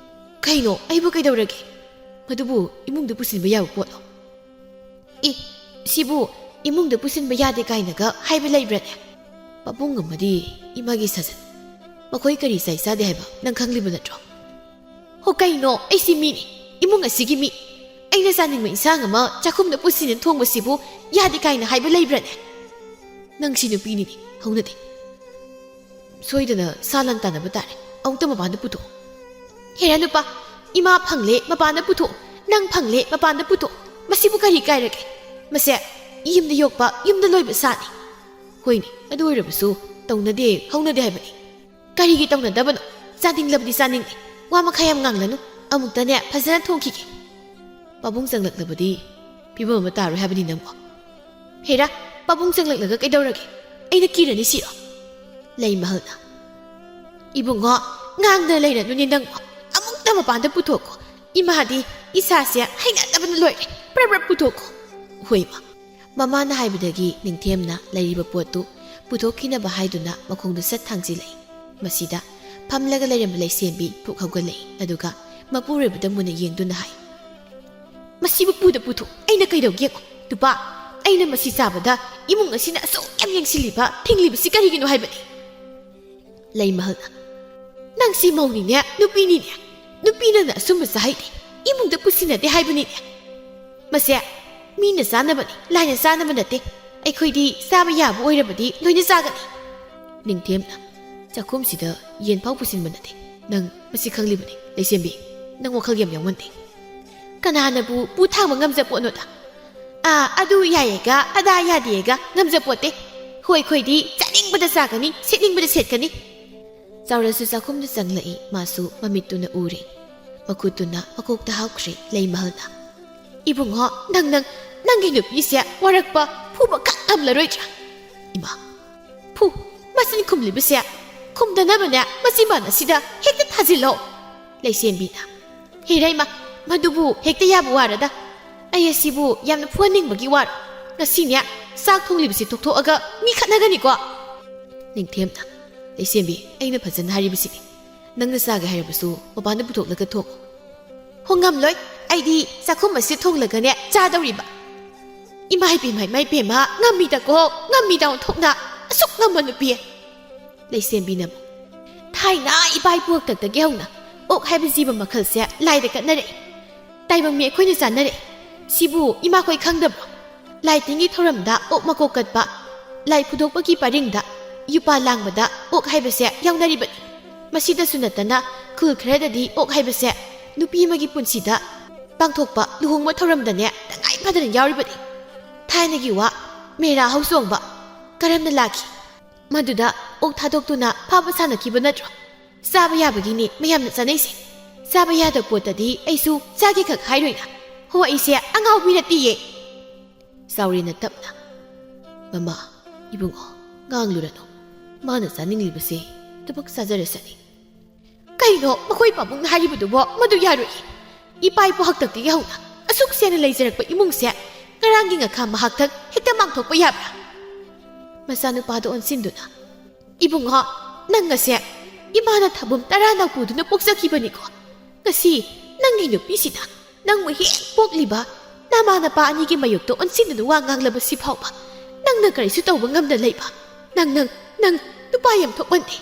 "ꯀꯩꯅꯣ? ꯑꯩꯕꯨ ꯀꯩꯗꯧꯔꯒꯦ?" "ꯃꯗꯨꯕꯨ ꯏꯃꯨꯡꯗ ꯄꯨꯁꯤꯟꯕ ꯌꯥꯕ ꯄꯣꯠꯂꯣ?" "ꯑꯦ, ꯁꯤꯕꯨ ꯏꯃꯨꯡꯗ ꯄꯨꯁꯤꯟꯕ ꯌꯥꯗꯦ ꯀꯥꯏꯅꯒ ꯍꯥꯏꯕ ꯂꯩꯕ꯭ꯔꯅꯦ? ꯄꯥꯕꯨꯡ ꯑꯃꯗꯤ ꯏꯃꯥꯒꯤ ꯁꯥꯖꯟ, ꯃꯈꯣꯏ ꯀꯔꯤ ꯆꯥꯏ ꯆꯥꯗꯦ ꯍꯥꯏꯕ ꯅꯪ ꯈꯪꯂꯤꯕ ꯅꯠꯇ꯭ꯔꯣ?" "ꯍꯣ, ꯀꯩꯅꯣ? ꯑꯩꯁꯤ ꯃꯤꯅꯤ, ꯏꯃꯨꯡ ꯑꯁꯤꯒꯤ ꯃꯤ꯫ ꯑꯩꯅ ꯆꯥꯅꯤꯡꯕ ꯏꯟꯁꯥꯡ ꯑꯃ ꯆꯥꯛꯈꯨꯝꯗ ꯄꯨꯁꯤꯟꯅ ꯊꯣꯡꯕꯁꯤꯕꯨ ꯌꯥꯗꯦ ꯀꯥꯏꯅ ꯍꯥꯏꯕ ꯂꯩꯕ꯭ꯔꯅꯦ?" "ꯅꯪꯁꯤ ꯅꯨꯄꯤꯅꯤꯅꯦ, ꯍꯧꯅꯗꯦ꯫ ꯁꯣꯏꯗꯅ ꯁꯥ ꯂꯥꯟ ꯇꯥꯟꯅꯕ ꯇꯥꯔꯦ꯫ ꯑꯃꯨꯛꯇ ꯃꯄꯥꯟꯗ ꯄꯨꯊꯣꯛꯑꯣ꯫ ꯍꯦꯔꯥ ꯅꯨꯄꯥ, ꯏꯃꯥ ꯐꯪꯂꯦ, ꯃꯄꯥꯟꯗ ꯄꯨꯊꯣꯛꯑꯣ꯫ ꯅꯪ ꯐꯪꯂꯦ, ꯃꯄꯥꯟꯗ ꯄꯨꯊꯣꯛꯑꯣ꯫ ꯃꯁꯤꯕꯨ ꯀꯔꯤ ꯀꯥꯏꯔꯒꯦ? ꯃꯁꯦ ꯌꯨꯝꯗ ꯌꯣꯛꯄ, ꯌꯨꯝꯗ ꯂꯣꯏꯕ ꯁꯥꯅꯤ꯫" "ꯍꯣꯏꯅꯦ, ꯑꯗꯨ ꯑꯣꯏꯔꯕꯁꯨ ꯇꯧꯅꯗꯦ, ꯍꯧꯅꯗꯦ ꯍꯥꯏꯕꯅꯤ꯫" "ꯀꯔꯤꯒꯤ ꯇꯧꯅꯗꯕꯅꯣ? ꯆꯥꯅꯤꯡꯂꯕꯗꯤ ꯆꯥꯅꯤꯡꯉꯤ꯫ ꯋꯥ ꯃꯈꯥ ꯌꯥꯝ ꯉꯥꯡꯂꯅꯨ꯫ ꯑꯃꯨꯛꯇꯅꯦ ꯐꯖꯅ ꯊꯣꯡꯈꯤꯒꯦ꯫ ꯄꯥꯕꯨꯡ ꯆꯪꯂꯛꯂꯕꯗꯤ ꯐꯤꯕꯝ ꯑꯃ ꯇꯥꯔꯣꯏ ꯍꯥꯏꯕꯅꯤ ꯅꯪꯕꯣ꯫" "ꯍꯦꯔꯥ, ꯄꯥꯕꯨꯡ ꯆꯪꯂꯛꯂꯒ ꯀꯩꯗꯧꯔꯒꯦ? ꯑꯩꯅ ꯀꯤꯔꯅꯤ ꯁꯤꯔꯣ?" ꯂꯩꯃꯍꯜꯅ, "ꯏꯕꯨꯡꯉꯣ, ꯉꯥꯡꯗꯅ ꯂꯩꯔꯅꯨꯅꯦ ꯅꯪꯕꯣ꯫ ꯑꯃꯨꯛꯇ ꯃꯄꯥꯟꯗ ꯄꯨꯊꯣꯛꯀꯣ꯫ ꯏꯃꯥꯗꯤ ꯏꯁꯥꯁꯦ ꯍꯩꯅꯗꯕꯅ ꯂꯣꯏꯔꯦ꯫ ꯄ꯭ꯔꯞ ꯄ꯭ꯔꯞ ꯄꯨꯊꯣꯛꯀꯣ꯫" ꯍꯣꯏꯃ꯫ ꯃꯃꯥꯅ ꯍꯥꯏꯕꯗꯒꯤ ꯅꯤꯡꯊꯦꯝꯅ ꯂꯩꯔꯤꯕ ꯄꯣꯠꯇꯨ ꯄꯨꯊꯣꯛꯈꯤꯅꯕ ꯍꯥꯏꯗꯨꯅ ꯃꯈꯣꯡꯗꯨ ꯁꯠ ꯊꯥꯡꯖꯤꯜꯂꯛꯏ꯫ ꯃꯁꯤꯗ ꯐꯝꯂꯒ ꯂꯩꯔꯝꯕ ꯂꯩꯁꯦꯝꯕꯤ ꯐꯨꯛ ꯍꯧꯒꯠꯂꯛꯏ, ꯑꯗꯨꯒ ꯃꯄꯨꯔꯣꯏꯕꯗ ꯃꯨꯟꯅ ꯌꯦꯡꯗꯨꯅ ꯍꯥꯏ, "ꯃꯁꯤꯕꯨ ꯄꯨꯗ ꯄꯨꯊꯣꯛ, ꯑꯩꯅ ꯀꯩꯗꯧꯒꯦ ꯌꯦꯡꯉꯣ꯫ ꯅꯨꯄꯥ, ꯑꯩꯅ ꯃꯁꯤ ꯆꯥꯕꯗ ꯏꯃꯨꯡ ꯑꯁꯤꯅ ꯑꯁꯨꯛ ꯌꯥꯝ ꯌꯦꯡꯁꯤꯜꯂꯤꯕ, ꯊꯤꯡꯂꯤꯕꯁꯤ ꯀꯔꯤꯒꯤꯅꯣ ꯍꯥꯏꯕꯅꯤ?" ꯂꯩꯃꯍꯜꯅ, "ꯅꯪꯁꯤ ꯃꯧꯅꯤꯅꯦ, ꯅꯨꯄꯤꯅꯤꯅꯦ꯫ ꯅꯨꯄꯤꯅꯅ ꯑꯁꯨꯝꯕ ꯆꯥꯍꯩꯗꯦ, ꯏꯃꯨꯡꯗ ꯄꯨꯁꯤꯟꯅꯗꯦ ꯍꯥꯏꯕꯅꯤꯅꯦ꯫ ꯃꯁꯦ ꯃꯤꯅ ꯆꯥꯅꯕꯅꯤ, ꯂꯥꯏꯅ ꯆꯥꯅꯕ ꯅꯠꯇꯦ꯫ ꯑꯩꯈꯣꯏꯗꯤ ꯆꯥꯕ ꯌꯥꯕ ꯑꯣꯏꯔꯕꯗꯤ ꯂꯣꯏꯅ ꯆꯥꯒꯅꯤ꯫" ꯅꯤꯡꯊꯦꯝꯅ, "ꯆꯥꯛꯈꯨꯝꯁꯤꯗ ꯌꯦꯟ ꯐꯥꯎ ꯄꯨꯁꯤꯟꯕ ꯅꯠꯇꯦ꯫ ꯅꯪ ꯃꯁꯤ ꯈꯪꯂꯤꯕꯅꯤ, ꯂꯩꯁꯦꯝꯕꯤ꯫ ꯅꯪ ꯋꯥꯈꯜ ꯌꯥꯝ ꯌꯥꯎꯃꯟꯗꯦ꯫ ꯀꯅꯥꯅꯕꯨ ꯄꯨ ꯊꯥꯡꯕ ꯉꯝꯖ ꯄꯣꯠꯅꯣꯗ? ꯑꯥ, ꯑꯗꯨ ꯌꯥꯏꯌꯦꯒ, ꯑꯗꯥ ꯌꯥꯗꯦꯒ ꯉꯝꯖ ꯄꯣꯠꯇꯦ꯫ ꯍꯣꯏ, ꯑꯩꯈꯣꯏꯗꯤ ꯆꯥꯅꯤꯡꯕꯗ ꯆꯥꯒꯅꯤ, ꯁꯦꯠꯅꯤꯡꯕꯗ ꯁꯦꯠꯀꯅꯤ꯫" ꯆꯥꯎꯔꯁꯨ ꯆꯥꯛꯈꯨꯝꯗ ꯆꯪꯂꯛꯏ, ꯃꯥꯁꯨ ꯃꯃꯤꯠꯇꯨꯅ ꯎꯔꯦ꯫ ꯃꯈꯨꯠꯇꯨꯅ ꯃꯀꯣꯛꯇ ꯍꯥꯞꯈ꯭ꯔꯦ ꯂꯩꯃꯍꯜꯅ꯫ "ꯏꯕꯨꯡꯉꯣ, ꯅꯪ, ꯅꯪ, ꯅꯪꯒꯤ ꯅꯨꯄꯤꯁꯦ ꯋꯥꯔꯛꯄ ꯐꯨꯕ ꯈꯛ ꯉꯝꯂꯔꯣꯏꯗ꯭ꯔꯥ?" "ꯏꯃꯥ, ꯐꯨ, ꯃꯆꯤꯟ ꯈꯨꯝꯂꯤꯕꯁꯦ ꯈꯨꯝꯗꯅꯕꯅꯦ ꯃꯆꯤꯟꯕꯥꯟ ꯑꯁꯤꯗ ꯍꯦꯛꯇ ꯊꯥꯖꯤꯜꯂꯣ"꯫ ꯂꯩꯁꯦꯝꯕꯤꯅ, "ꯍꯦ ꯔꯩꯃ, ꯃꯗꯨꯕꯨ ꯍꯦꯛꯇ ꯌꯥꯕ ꯋꯥꯔꯗ꯫ ꯑꯩ ꯑꯁꯤꯕꯨ ꯌꯥꯝꯅ ꯐꯨꯍꯟꯅꯤꯡꯕꯒꯤ ꯋꯥꯔꯣ? ꯉꯁꯤꯅꯦ ꯆꯥꯛ ꯊꯣꯡꯂꯤꯕꯁꯤ ꯇꯣꯛꯊꯣꯛꯑꯒ ꯃꯤ ꯈꯠꯅꯒꯅꯤꯀꯣ"꯫ ꯅꯤꯡꯊꯦꯝꯅ, "ꯂꯩꯁꯦꯝꯕꯤ, ꯑꯩꯅ ꯐꯖꯅ ꯍꯥꯏꯔꯤꯕꯁꯤꯅꯤ꯫ ꯅꯪꯅ ꯆꯥꯒꯦ ꯍꯥꯏꯔꯕꯁꯨ ꯃꯄꯥꯟꯗ ꯄꯨꯊꯣꯛꯂꯒ ꯊꯣꯡꯉꯨ"꯫ "ꯍꯣ, ꯉꯝꯂꯣꯏ꯫ ꯑꯩꯗꯤ ꯆꯥꯛꯈꯨꯝ ꯑꯁꯤ ꯊꯣꯡꯂꯒꯅꯦ ꯆꯥꯗꯧꯔꯤꯕ"꯫ "ꯏꯃꯥ ꯏꯄꯦꯝꯃ, ꯏꯃꯥ ꯏꯄꯦꯝꯃ, ꯉꯝꯃꯤꯗꯀꯣ, ꯉꯝꯃꯤꯗ ꯑꯣꯟꯊꯣꯛꯅ꯫ ꯑꯁꯨꯛ ꯉꯝꯕ ꯅꯨꯄꯤ"꯫ ꯂꯩꯁꯦꯝꯕꯤꯅ ꯑꯃꯨꯛ, "ꯊꯥꯏꯅ ꯏꯄꯥ ꯏꯄꯨ ꯍꯥꯛꯇꯛꯇꯒꯤ ꯍꯧꯅ ꯑꯣꯛ ꯍꯥꯏꯕ ꯖꯤꯕ ꯃꯈꯜꯁꯦ ꯂꯥꯏꯗ ꯀꯠꯅꯔꯛꯏ꯫ ꯇꯥꯏꯕꯪ ꯃꯤ ꯑꯩꯈꯣꯏꯅ ꯆꯥꯅꯔꯛꯏ꯫ ꯁꯤꯕꯨ ꯏꯃꯥꯈꯣꯏ ꯈꯪꯗꯕ꯭ꯔꯣ? ꯂꯥꯏ ꯇꯤꯟꯒꯤ ꯊꯧꯔꯝꯗ ꯑꯣꯛ ꯃꯀꯣꯛ ꯀꯠꯄ, ꯂꯥꯏ ꯐꯨꯗꯣꯛꯄꯒꯤ ꯄꯔꯤꯡꯗ ꯌꯨꯄꯥ ꯂꯥꯡꯕꯗ ꯑꯣꯛ ꯍꯥꯏꯕꯁꯦ ꯌꯥꯎꯅꯔꯤꯕꯅꯤ꯫ ꯃꯁꯤꯗꯁꯨ ꯅꯠꯇꯅ ꯈꯨꯜ ꯈꯔꯗꯗꯤ ꯑꯣꯛ ꯍꯥꯏꯕꯁꯦ ꯅꯨꯄꯤ ꯑꯃꯒꯤ ꯄꯨꯟꯁꯤꯗ ꯄꯥꯡꯊꯣꯛꯄ ꯂꯨꯍꯣꯡꯕ ꯊꯧꯔꯝꯗꯅꯦ ꯇꯉꯥꯏ ꯐꯗꯅ ꯌꯥꯎꯔꯤꯕꯅꯤ꯫ ꯊꯥꯏꯅꯒꯤ ꯋꯥ, ꯃꯦꯔꯥ ꯍꯧꯆꯣꯡꯕ ꯀꯔꯝꯅ ꯂꯥꯛꯈꯤ? ꯃꯗꯨꯗ ꯑꯣꯛ ꯊꯥꯗꯣꯛꯇꯨꯅ ꯐꯥꯕ ꯁꯥꯟꯅꯈꯤꯕ ꯅꯠꯇ꯭ꯔꯣ? ꯆꯥꯕ ꯌꯥꯕꯒꯤꯅꯤ ꯃꯌꯥꯝꯅ ꯆꯥꯅꯩꯁꯦ꯫ ꯆꯥꯕ ꯌꯥꯗꯕ ꯄꯣꯠꯇꯗꯤ ꯑꯩꯁꯨ ꯆꯥꯒꯦ ꯈꯛ ꯍꯥꯏꯔꯣꯏꯅ꯫ ꯍꯣ, ꯑꯩꯁꯦ ꯑꯉꯥꯎꯕꯤ ꯅꯠꯇꯤꯌꯦ"꯫ ꯆꯥꯎꯔꯦꯟꯅ ꯇꯞꯅ, "ꯃꯃꯥ, ꯏꯕꯨꯡꯉꯣ, ꯉꯥꯡꯂꯨꯔꯅꯨ꯫ ꯃꯥꯅ ꯆꯥꯅꯤꯡꯂꯤꯕꯁꯦ ꯊꯕꯛ ꯆꯥꯖꯔꯁꯅꯤ"꯫ "ꯀꯩꯅꯣ ꯃꯈꯣꯏ ꯄꯥꯕꯨꯡꯅ ꯍꯥꯏꯔꯤꯕꯗꯨꯕꯣ? ꯃꯗꯨ ꯌꯥꯔꯣꯏ꯫ ꯏꯄꯥ ꯏꯄꯨ ꯍꯥꯛꯇꯛꯇꯒꯤ ꯍꯧꯅ ꯑꯁꯨꯛ ꯁꯦꯡꯅ ꯂꯩꯖꯔꯛꯄ ꯏꯃꯨꯡꯁꯦ ꯉꯔꯥꯡꯒꯤ ꯉꯈꯥ ꯃꯍꯥꯛꯇꯛ ꯍꯦꯛꯇ ꯃꯥꯡꯊꯣꯛꯄ ꯌꯥꯕ꯭ꯔꯥ?" ꯃꯆꯥꯅꯨꯄꯥꯗ ꯑꯣꯟꯁꯤꯟꯗꯨꯅ, "ꯏꯕꯨꯡꯉꯣ, ꯅꯪ ꯑꯁꯦ ꯏꯃꯥꯅ ꯊꯥꯕꯨꯝ ꯇꯔꯥ ꯅꯥꯎꯄꯨꯗꯨꯅ ꯄꯣꯛꯆꯈꯤꯕꯅꯤꯀꯣ꯫ ꯉꯁꯤ ꯅꯪꯒꯤ ꯅꯨꯄꯤꯁꯤꯅ ꯅꯪꯕꯨ ꯍꯦꯛ ꯄꯣꯛꯂꯤꯕ ꯅꯃꯥ ꯅꯄꯥ ꯑꯅꯤꯒꯤ ꯃꯥꯌꯣꯛꯇ ꯑꯣꯟꯁꯤꯟꯗꯨꯅ ꯋꯥ ꯉꯥꯡꯂꯕꯁꯤ ꯐꯥꯎꯕ ꯅꯪꯅ ꯀꯔꯤꯁꯨ ꯇꯧꯕ ꯉꯝꯗ ꯂꯩꯕ꯫ ꯅꯪ, ꯅꯪ, ꯅꯪ ꯅꯨꯄꯥ ꯌꯥꯝ ꯊꯣꯛꯃꯟꯗꯦ"꯫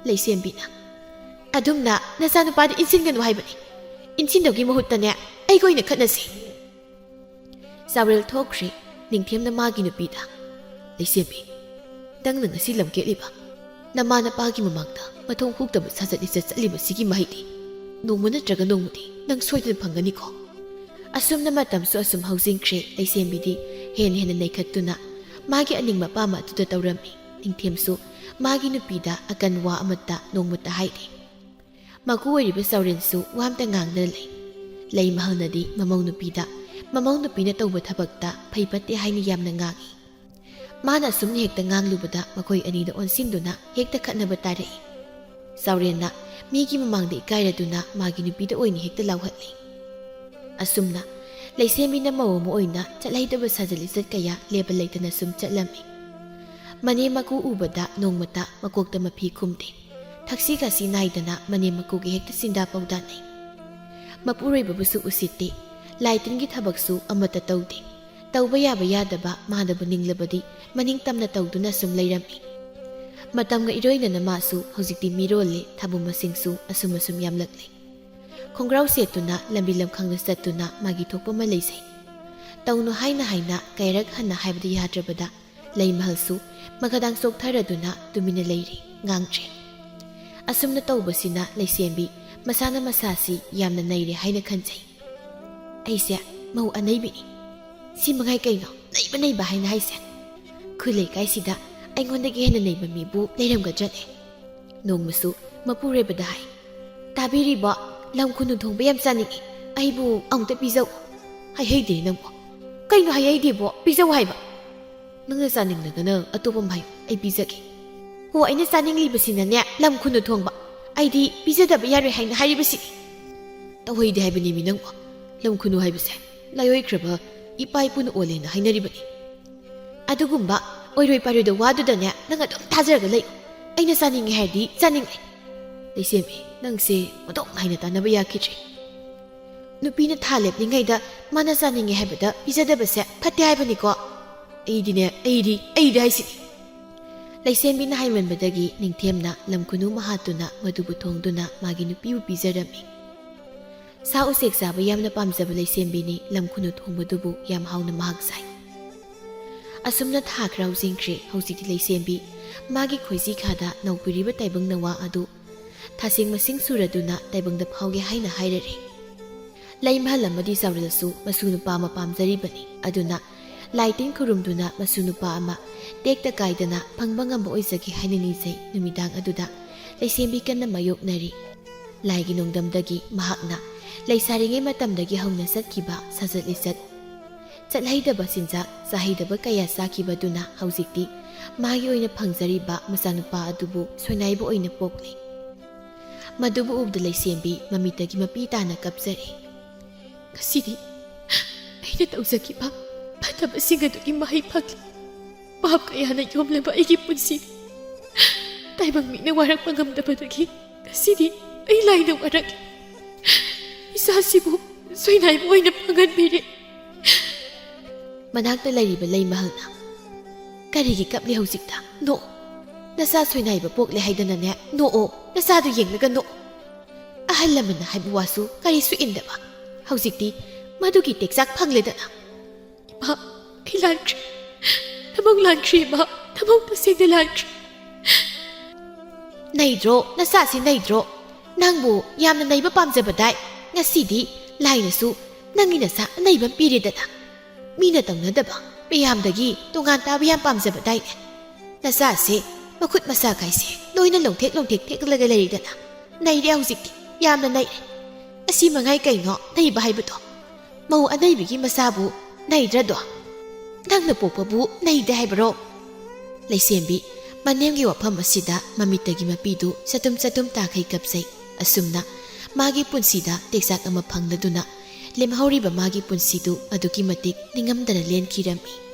ꯂꯩꯁꯦꯝꯕꯤꯅ, "ꯑꯗꯨꯝꯅ ꯅꯆꯥꯅꯨꯄꯥꯗ ꯏꯟꯁꯤꯟꯒꯅꯨ ꯍꯥꯏꯕꯅꯤ꯫ ꯏꯟꯁꯤꯟꯗꯧꯒꯤ ꯃꯍꯨꯠꯇꯅꯦ ꯑꯩꯒ ꯑꯣꯏꯅ ꯈꯠꯅꯁꯤ"꯫ ꯆꯥꯎꯔꯦꯜ ꯊꯣꯛꯈ꯭ꯔꯦ꯫ ꯅꯤꯡꯊꯦꯝꯅ ꯃꯥꯒꯤ ꯅꯨꯄꯤꯗ, "ꯂꯩꯁꯦꯝꯕꯤ, ꯅꯪꯅ ꯉꯁꯤ ꯂꯝꯀꯦꯠꯂꯤꯕ ꯅꯃꯥ ꯅꯄꯥꯒꯤ ꯃꯃꯥꯡꯗ ꯃꯊꯣꯡ ꯍꯨꯛꯇꯕ ꯁꯥꯖꯠ ꯂꯤꯆꯠ ꯆꯠꯂꯤꯕꯁꯤꯒꯤ ꯃꯍꯩꯗꯤ ꯅꯣꯡꯃ ꯅꯠꯇ꯭ꯔꯒ ꯅꯣꯡꯃꯗꯤ ꯅꯪ ꯁꯣꯏꯗꯅ ꯐꯪꯒꯅꯤꯀꯣ"꯫ ꯑꯁꯨꯝꯅ ꯃꯇꯝꯁꯨ ꯑꯁꯨꯝ ꯍꯧꯖꯤꯟꯈ꯭ꯔꯦ꯫ ꯂꯩꯁꯦꯝꯕꯤꯗꯤ ꯍꯦꯟꯅ ꯍꯦꯟꯅ ꯅꯩꯈꯠꯇꯨꯅ ꯃꯥꯒꯤ ꯑꯅꯤꯡꯕ ꯑꯄꯥꯝꯕ ꯑꯗꯨꯗ ꯇꯧꯔꯝꯃꯤ꯫ ꯅꯤꯡꯊꯦꯝꯁꯨ ꯃꯥꯒꯤ ꯅꯨꯄꯤꯗ ꯑꯀꯟ ꯋꯥ ꯑꯃꯠꯇ ꯅꯣꯡꯃꯇ ꯍꯥꯏꯗꯦ꯫ ꯃꯀꯨ ꯑꯣꯏꯔꯤꯕ ꯆꯥꯎꯔꯦꯟꯁꯨ ꯋꯥ ꯑꯝꯇ ꯉꯥꯡꯗꯅ ꯂꯩ꯫ ꯂꯩꯃꯍꯜꯅꯗꯤ ꯃꯃꯧ ꯅꯨꯄꯤꯗ ꯃꯃꯧ ꯅꯨꯄꯤꯅ ꯇꯧꯕ ꯊꯕꯛꯇ ꯐꯩ ꯐꯠꯇꯦ ꯍꯥꯏꯅ ꯌꯥꯝꯅ ꯉꯥꯡꯏ꯫ ꯃꯥꯅ ꯑꯁꯨꯝꯅ ꯍꯦꯛꯇ ꯉꯥꯡꯂꯨꯕꯗ ꯃꯈꯣꯏ ꯑꯅꯤꯗ ꯑꯣꯟꯁꯤꯟꯗꯨꯅ ꯍꯦꯛꯇ ꯈꯠꯅꯕ ꯇꯥꯔꯛꯏ꯫ ꯆꯥꯎꯔꯦꯟꯅ ꯃꯤꯒꯤ ꯃꯃꯥꯡꯗ ꯏꯀꯥꯏꯔꯗꯨꯅ ꯃꯥꯒꯤ ꯅꯨꯄꯤꯗ ꯑꯣꯏꯅ ꯍꯦꯛꯇ ꯂꯥꯎꯍꯠꯂꯤ꯫ ꯑꯁꯨꯝꯅ ꯂꯩꯁꯦꯝꯕꯤꯅ ꯃꯧ ꯑꯃ ꯑꯣꯏꯅ ꯆꯠꯍꯩꯗꯕ ꯁꯥꯖꯠ ꯂꯤꯆꯠ ꯀꯌꯥ ꯂꯦꯞꯄ ꯂꯩꯇꯅ ꯁꯨꯝ ꯆꯠꯂꯝꯃꯤ꯫ ꯃꯅꯦꯝ ꯃꯀꯨ ꯎꯕꯗ ꯅꯣꯡꯃꯇ ꯃꯀꯣꯛꯇ ꯃꯐꯤ ꯈꯨꯝꯗꯦ꯫ ꯊꯛꯁꯤ ꯈꯥꯁꯤ ꯅꯥꯏꯗꯅ ꯃꯅꯦꯝ ꯃꯀꯨꯒꯤ ꯍꯦꯛꯇ ꯆꯤꯟꯗꯥ ꯄꯥꯎꯗꯥꯅꯩ꯫ ꯃꯄꯨꯔꯣꯏꯕꯕꯨꯁꯨ ꯎꯁꯤꯠꯇꯦ꯫ ꯂꯥꯏ ꯇꯤꯟꯒꯤ ꯊꯕꯛꯁꯨ ꯑꯃꯠꯇ ꯇꯧꯗꯦ꯫ ꯇꯧꯕ ꯌꯥꯕ ꯌꯥꯗꯕ ꯃꯥꯅꯕꯨ ꯅꯤꯡꯂꯕꯗꯤ ꯃꯅꯤꯡ ꯇꯝꯅ ꯇꯧꯗꯨꯅ ꯁꯨꯝ ꯂꯩꯔꯝꯃꯤ꯫ ꯃꯇꯝꯒ ꯏꯔꯣꯏꯅꯅ ꯃꯥꯁꯨ ꯍꯧꯖꯤꯛꯇꯤ ꯃꯤꯔꯣꯜꯂꯦ, ꯊꯥꯕꯨ ꯃꯁꯤꯡꯁꯨ ꯑꯁꯨꯝ ꯑꯁꯨꯝ ꯌꯥꯝꯂꯛꯂꯦ꯫ ꯈꯣꯡꯒ꯭ꯔꯥꯎ ꯁꯦꯠꯇꯨꯅ ꯂꯝꯕꯤ ꯂꯝꯈꯥꯡꯗ ꯆꯠꯇꯨꯅ ꯃꯥꯒꯤ ꯊꯣꯛꯄ ꯑꯃ ꯂꯩꯖꯩ꯫ ꯇꯧꯅꯨ ꯍꯥꯏꯅ ꯍꯥꯏꯅ ꯀꯌꯥꯔꯛ ꯍꯟꯅ ꯍꯥꯏꯕꯗꯤ ꯌꯥꯗ꯭ꯔꯕꯗ ꯂꯩꯃꯍꯜꯁꯨ ꯃꯈꯗꯥꯡ ꯆꯣꯛꯊꯔꯗꯨꯅ ꯇꯨꯃꯤꯟꯅ ꯂꯩꯔꯤ, ꯉꯥꯡꯗ꯭ꯔꯦ꯫ ꯑꯁꯨꯝꯅ ꯇꯧꯕꯁꯤꯅ ꯂꯩꯁꯦꯝꯕꯤ ꯃꯁꯥꯅ ꯃꯁꯥꯁꯤ ꯌꯥꯝꯅ ꯅꯩꯔꯦ ꯍꯥꯏꯅ ꯈꯟꯖꯩ꯫ "ꯑꯩꯁꯦ ꯃꯧ ꯑꯅꯩꯕꯤꯅꯤ꯫ ꯁꯤ ꯃꯉꯥꯏ ꯀꯩꯅꯣ ꯅꯩꯕ ꯅꯩꯕ ꯍꯥꯏꯅ ꯍꯥꯏꯁꯦ? ꯈꯨꯜ ꯂꯩꯀꯥꯏꯁꯤꯗ ꯑꯩꯉꯣꯟꯗꯒꯤ ꯍꯦꯟꯅ ꯅꯩꯕ ꯃꯤꯕꯨ ꯂꯩꯔꯝꯒꯗ꯭ꯔꯅꯦ?" ꯅꯣꯡꯃꯁꯨ ꯃꯄꯨꯔꯣꯏꯕꯗ ꯍꯥꯏ, "ꯇꯥꯕꯤꯔꯤꯕꯣ? ꯂꯝ ꯈꯨꯅꯨ ꯊꯣꯡꯕ ꯌꯥꯝ ꯆꯥꯅꯤꯡꯉꯤ, ꯑꯩꯕꯨ ꯑꯃꯨꯛꯇ ꯄꯤꯖꯧ꯫" "ꯍꯥꯏꯍꯩꯗꯦ ꯅꯪꯕꯣ꯫ ꯀꯩꯅꯣ ꯍꯥꯏꯍꯩꯗꯦꯕꯣ? ꯄꯤꯖꯧ ꯍꯥꯏꯕ꯫ ꯅꯪꯅ ꯆꯥꯅꯤꯡꯂꯒꯅ ꯑꯇꯣꯞꯄ ꯑꯃ ꯍꯥꯏꯌꯨ, ꯑꯩ ꯄꯤꯖꯒꯦ꯫" "ꯍꯣ, ꯑꯩꯅ ꯆꯥꯅꯤꯡꯂꯤꯕꯁꯤꯅꯅꯦ ꯂꯝ ꯈꯨꯅꯨ ꯊꯣꯡꯕ꯫ ꯑꯩꯗꯤ ꯄꯤꯖꯗꯕ ꯌꯥꯔꯣꯏ ꯍꯥꯏꯅ ꯍꯥꯏꯔꯤꯕꯁꯤꯗꯤ꯫" "ꯇꯧꯍꯩꯗꯦ ꯍꯥꯏꯕꯅꯦꯃꯤ ꯅꯪꯕꯣ꯫ ꯂꯝ ꯈꯨꯅꯨ ꯍꯥꯏꯕꯁꯦ ꯂꯥꯏꯑꯣꯏꯈ꯭ꯔꯕ ꯏꯄꯥ ꯏꯄꯨꯅ ꯑꯣꯜꯂꯦꯅ ꯍꯥꯏꯅꯔꯤꯕꯅꯤ꯫ ꯑꯗꯨꯒꯨꯝꯕ ꯑꯣꯏꯔꯣꯏ ꯄꯥꯔꯣꯏꯗ ꯋꯥꯗꯨꯗꯅꯦ ꯅꯪ ꯑꯗꯨꯝ ꯊꯥꯖꯔꯒ ꯂꯩ꯫ ꯑꯩꯅ ꯆꯥꯅꯤꯡꯉꯦ ꯍꯥꯏꯔꯗꯤ ꯆꯥꯅꯤꯡꯉꯦ꯫" "ꯂꯩꯁꯦꯝꯕꯤ, ꯅꯪꯁꯦ ꯑꯣꯟꯊꯣꯛ ꯍꯥꯏꯅ ꯇꯥꯟꯅꯕ ꯌꯥꯈꯤꯗ꯭ꯔꯦ꯫ ꯅꯨꯄꯤꯅ ꯊꯥ ꯂꯦꯞꯂꯤꯉꯩꯗ ꯃꯥꯅ ꯆꯥꯅꯤꯡꯉꯦ ꯍꯥꯏꯕꯗ ꯄꯤꯖꯗꯕꯁꯦ ꯐꯠꯇꯦ ꯍꯥꯏꯕꯅꯤꯀꯣ꯫ ꯑꯩꯗꯤꯅꯦ, ꯑꯩꯗꯤ, ꯑꯩꯗꯤ ꯍꯥꯏꯁꯤꯗꯤ꯫" ꯂꯩꯁꯦꯝꯕꯤꯅ ꯍꯥꯏꯃꯟꯕꯗꯒꯤ ꯅꯤꯡꯊꯦꯝꯅ ꯂꯝ ꯈꯨꯅꯨ ꯃꯍꯥꯠꯇꯨꯅ ꯃꯗꯨꯕꯨ ꯊꯣꯡꯗꯨꯅ ꯃꯥꯒꯤ ꯅꯨꯄꯤꯕꯨ ꯄꯤꯖꯔꯝꯃꯤ꯫ ꯁꯥ ꯎꯆꯦꯛ ꯆꯥꯕ ꯌꯥꯝꯅ ꯄꯥꯝꯖꯕ ꯂꯩꯁꯦꯝꯕꯤꯅꯤ ꯂꯝ ꯈꯨꯅꯨ ꯊꯣꯡꯕꯗꯨꯕꯨ ꯌꯥꯝ ꯍꯥꯎꯅ ꯃꯍꯥꯛ ꯆꯥꯏ꯫ ꯑꯁꯨꯝꯅ ꯊꯥ ꯈꯔ ꯍꯧꯖꯤꯟꯈ꯭ꯔꯦ꯫ ꯍꯧꯖꯤꯛꯇꯤ ꯂꯩꯁꯦꯝꯕꯤ ꯃꯥꯒꯤ ꯈꯣꯏꯖꯤ ꯈꯥꯗ ꯅꯧꯄꯤꯔꯤꯕ ꯇꯥꯏꯕꯪ ꯅꯋꯥ ꯑꯗꯨ ꯊꯥꯁꯤꯡ ꯃꯁꯤꯡ ꯁꯨꯔꯗꯨꯅ ꯇꯥꯏꯕꯪꯗ ꯐꯥꯎꯒꯦ ꯍꯥꯏꯅ ꯍꯥꯏꯔꯔꯦ꯫ ꯂꯩꯃꯍꯜ ꯑꯃꯗꯤ ꯆꯥꯎꯔꯦꯜꯁꯨ ꯃꯁꯨ ꯅꯨꯄꯥ ꯑꯃ ꯄꯥꯝꯖꯔꯤꯕꯅꯤ꯫ ꯑꯗꯨꯅ ꯂꯥꯏ ꯇꯤꯟ ꯈꯨꯔꯨꯝꯗꯨꯅ ꯃꯁꯨ ꯅꯨꯄꯥ ꯑꯃ ꯇꯦꯛꯇ ꯀꯥꯏꯗꯅ ꯐꯪꯕ ꯉꯝꯕ ꯑꯣꯏꯖꯒꯦ ꯍꯥꯏꯅ ꯅꯤꯖꯩ꯫ ꯅꯨꯃꯤꯗꯥꯡ ꯑꯗꯨꯗ ꯂꯩꯁꯦꯝꯕꯤ ꯀꯟꯅ ꯃꯥꯌꯣꯛꯅꯔꯤ꯫ ꯂꯥꯏꯒꯤ ꯅꯣꯡꯗꯝꯗꯒꯤ ꯃꯍꯥꯛꯅ ꯂꯩꯁꯥꯔꯤꯉꯩ ꯃꯇꯝꯗꯒꯤ ꯍꯧꯅ ꯆꯠꯈꯤꯕ ꯁꯥꯖꯠ ꯂꯤꯆꯠ, ꯆꯠꯍꯩꯗꯕ ꯆꯤꯟꯖꯥꯛ, ꯆꯥꯍꯩꯗꯕ ꯀꯌꯥ ꯆꯥꯈꯤꯕꯗꯨꯅ ꯍꯧꯖꯤꯛꯇꯤ ꯃꯥꯒꯤ ꯑꯣꯏꯅ ꯐꯪꯖꯔꯤꯕ ꯃꯆꯥꯅꯨꯄꯥ ꯑꯗꯨꯕꯨ ꯁꯣꯏꯅꯥꯏꯕ ꯑꯣꯏꯅ ꯄꯣꯛꯂꯦ꯫ ꯃꯗꯨꯕꯨ ꯎꯕꯗ ꯂꯩꯁꯦꯝꯕꯤ ꯃꯃꯤꯠꯇꯒꯤ ꯃꯄꯤ ꯇꯥꯅ ꯀꯞꯆꯔꯦ꯫ "ꯉꯁꯤꯗꯤ ꯑꯩꯅ ꯇꯧꯖꯈꯤꯕ ꯐꯠꯇꯕꯁꯤꯡ ꯑꯗꯨꯒꯤ ꯃꯍꯩ ꯐꯪꯂꯦ꯫ ꯄꯥꯞ ꯀꯌꯥꯅ ꯌꯣꯝꯂꯕ ꯑꯩꯒꯤ ꯄꯨꯟꯁꯤ ꯇꯥꯏꯕꯪ ꯃꯤꯠꯅ ꯋꯥꯔꯛꯄ ꯉꯝꯗꯕꯗꯒꯤ ꯉꯁꯤꯗꯤ ꯑꯩ ꯂꯥꯏꯅ ꯋꯥꯔꯛꯂꯦ꯫ ꯏꯆꯥꯁꯤꯕꯨ ꯁꯣꯏꯅꯥꯏꯕ ꯑꯣꯏꯅ ꯐꯪꯍꯟꯕꯤꯔꯦ꯫" ꯃꯅꯥꯛꯇ ꯂꯩꯔꯤꯕ ꯂꯩꯃꯍꯜꯅ, "ꯀꯔꯤꯒꯤ ꯀꯞꯂꯤ ꯍꯧꯖꯤꯛꯇ? ꯅꯣꯛꯑꯣ꯫ ꯅꯆꯥ ꯁꯣꯏꯅꯥꯏꯕ ꯄꯣꯛꯂꯦ ꯍꯥꯏꯗꯅꯅꯦ, ꯅꯣꯛꯑꯣ꯫ ꯅꯆꯥꯗꯨ ꯌꯦꯡꯂꯒ ꯅꯣꯛꯑꯣ꯫ ꯑꯍꯜ ꯂꯃꯟꯅ ꯍꯥꯏꯕ ꯋꯥꯁꯨ ꯀꯔꯤꯁꯨ ꯏꯟꯗꯕ꯫ ꯍꯧꯖꯤꯛꯇꯤ ꯃꯗꯨꯒꯤ ꯇꯦꯛꯆꯥꯛ ꯐꯪꯂꯦꯗꯅ꯫" "ꯏꯃꯥ, ꯑꯩ ꯂꯥꯟꯈ꯭ꯔꯦ꯫ ꯊꯃꯧ ꯂꯥꯟꯈ꯭ꯔꯦ ꯏꯃꯥ, ꯊꯃꯧ ꯇꯁꯦꯡꯅ ꯂꯥꯟꯈ꯭ꯔꯦ꯫" "ꯅꯩꯗ꯭ꯔꯣ? ꯅꯆꯥꯁꯤ ꯅꯩꯗ꯭ꯔꯣ? ꯅꯪꯕꯨ ꯌꯥꯝꯅ ꯅꯩꯕ ꯄꯥꯝꯖꯕꯗꯥꯏ? ꯉꯁꯤꯗꯤ ꯂꯥꯏꯅꯁꯨ ꯅꯪꯒꯤ ꯅꯆꯥ ꯑꯅꯩꯕ ꯑꯃ ꯄꯤꯔꯦꯗꯅ꯫ ꯃꯤꯅ ꯇꯧꯅꯗꯕ, ꯃꯌꯥꯝꯗꯒꯤ ꯇꯣꯉꯥꯟ ꯇꯥꯕ ꯌꯥꯝ ꯄꯥꯝꯖꯕꯗꯥꯏꯅꯦ? ꯅꯆꯥꯁꯦ ꯃꯈꯨꯠ ꯃꯁꯥ ꯀꯥꯏꯁꯦ ꯂꯣꯏꯅ ꯂꯣꯡꯊꯦꯛ ꯂꯣꯡꯊꯦꯛ ꯊꯦꯛꯂꯒ ꯂꯩꯔꯤꯗꯅ꯫ ꯅꯩꯔꯦ ꯍꯧꯖꯤꯛꯇꯤ, ꯌꯥꯝꯅ ꯅꯩꯔꯦ꯫ ꯑꯁꯤ ꯃꯉꯥꯏ ꯀꯩꯅꯣ ꯅꯩꯕ ꯍꯥꯏꯕꯗꯣ? ꯃꯧ ꯑꯅꯩꯕꯤꯒꯤ ꯃꯆꯥꯕꯨ ꯅꯩꯗ꯭ꯔꯗꯣ? ꯅꯪꯅ ꯄꯣꯛꯄꯕꯨ ꯅꯩꯗꯦ ꯍꯥꯏꯕꯔꯣ?" ꯂꯩꯁꯦꯝꯕꯤ ꯃꯅꯦꯝꯒꯤ ꯋꯥꯐꯝ ꯑꯁꯤꯗ ꯃꯃꯤꯠꯇꯒꯤ ꯃꯄꯤꯗꯨ ꯆꯇꯨꯝ ꯆꯇꯨꯝ ꯇꯥꯈꯩ ꯀꯞꯆꯩ꯫ ꯑꯁꯨꯝꯅ ꯃꯥꯒꯤ ꯄꯨꯟꯁꯤꯗ ꯇꯦꯛꯆꯥꯛ ꯑꯃ ꯐꯪꯂꯗꯨꯅ ꯂꯦꯝꯍꯧꯔꯤꯕ ꯃꯥꯒꯤ ꯄꯨꯟꯁꯤꯗꯨ ꯑꯗꯨꯛꯀꯤ ꯃꯇꯤꯛ ꯅꯤꯡꯉꯝꯗꯅ ꯂꯦꯟꯈꯤꯔꯝꯃꯤ꯫